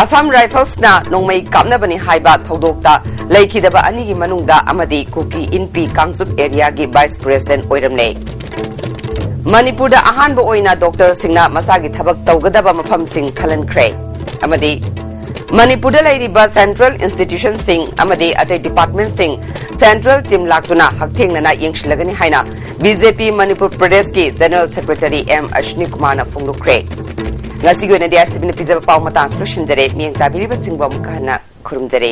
ꯑꯁꯥꯝ ꯔꯥꯏꯐꯜꯁꯅ ꯅꯣꯡꯃꯩ ꯀꯥꯞꯅꯕꯅꯤ ꯍꯥꯏꯕ ꯊꯧꯗꯣꯛꯇ ꯂꯩꯈꯤꯗꯕ ꯑꯅꯤꯒꯤ ꯃꯅꯨꯡꯗ ꯑꯃꯗꯤ ꯀꯨꯀꯤ ꯏꯟꯄꯤ ꯀꯥꯡꯆꯨꯞ ꯑꯦꯔꯤꯌꯥꯒꯤ ꯚꯥꯏꯁ ꯄ꯭ꯔꯦꯁꯤꯗꯦꯟꯠ ꯑꯣꯏꯔꯝꯂꯦ꯫ ꯃꯅꯤꯄꯨꯔꯗ ꯑꯍꯥꯟꯕ ꯑꯣꯏꯅ ꯗꯣꯛꯇꯔꯁꯤꯡꯅ ꯃꯁꯥꯒꯤ ꯊꯕꯛ ꯇꯧꯒꯗꯕ ꯃꯐꯝꯁꯤꯡ ꯈꯜꯍꯟꯈ꯭ꯔꯦ꯫ ꯑꯃꯗꯤ ꯃꯅꯤꯄꯨꯔꯗ ꯂꯩꯔꯤꯕ ꯁꯦꯟꯇ꯭ꯔꯦꯜ ꯏꯟꯁꯇꯤꯇ꯭ꯌꯨꯁꯟꯁꯤꯡ ꯑꯃꯗꯤ ꯑꯇꯩ ꯗꯤꯄꯥꯔꯠꯃꯦꯟꯠꯁꯤꯡ ꯁꯦꯟꯇ꯭ꯔꯦꯜ ꯇꯤꯝ ꯂꯥꯛꯇꯨꯅ ꯍꯛꯊꯦꯡꯅꯅ ꯌꯦꯡꯁꯤꯜꯂꯒꯅꯤ ꯍꯥꯏꯅ ꯕꯤ ꯖꯦ ꯄꯤ ꯃꯅꯤꯄꯨꯔ ꯄ꯭ꯔꯗꯦꯁꯀꯤ ꯖꯦꯅꯔꯦꯜ ꯁꯦꯀ꯭ꯔꯦꯇꯔꯤ ꯑꯦꯝ ꯑꯁ꯭ꯅꯤ ꯀꯨꯃꯥꯔꯅ ꯐꯣꯡꯗꯣꯛꯈ꯭ꯔꯦ꯫ ꯉꯁꯤꯒꯤ ꯑꯣꯏꯅꯗꯤ ꯑꯦꯁ ꯇꯤ ꯚꯤꯅ ꯄꯤꯖꯕ ꯄꯥꯎ ꯃꯇꯥꯡꯁꯤ ꯂꯣꯏꯁꯤꯟꯖꯔꯦ꯫ ꯃꯤꯠꯌꯦꯡ ꯇꯥꯕꯤꯔꯤꯕꯁꯤꯡꯕꯨ ꯑꯃꯨꯛꯀ ꯍꯟꯅ ꯈꯨꯔꯨꯝꯖꯔꯤ꯫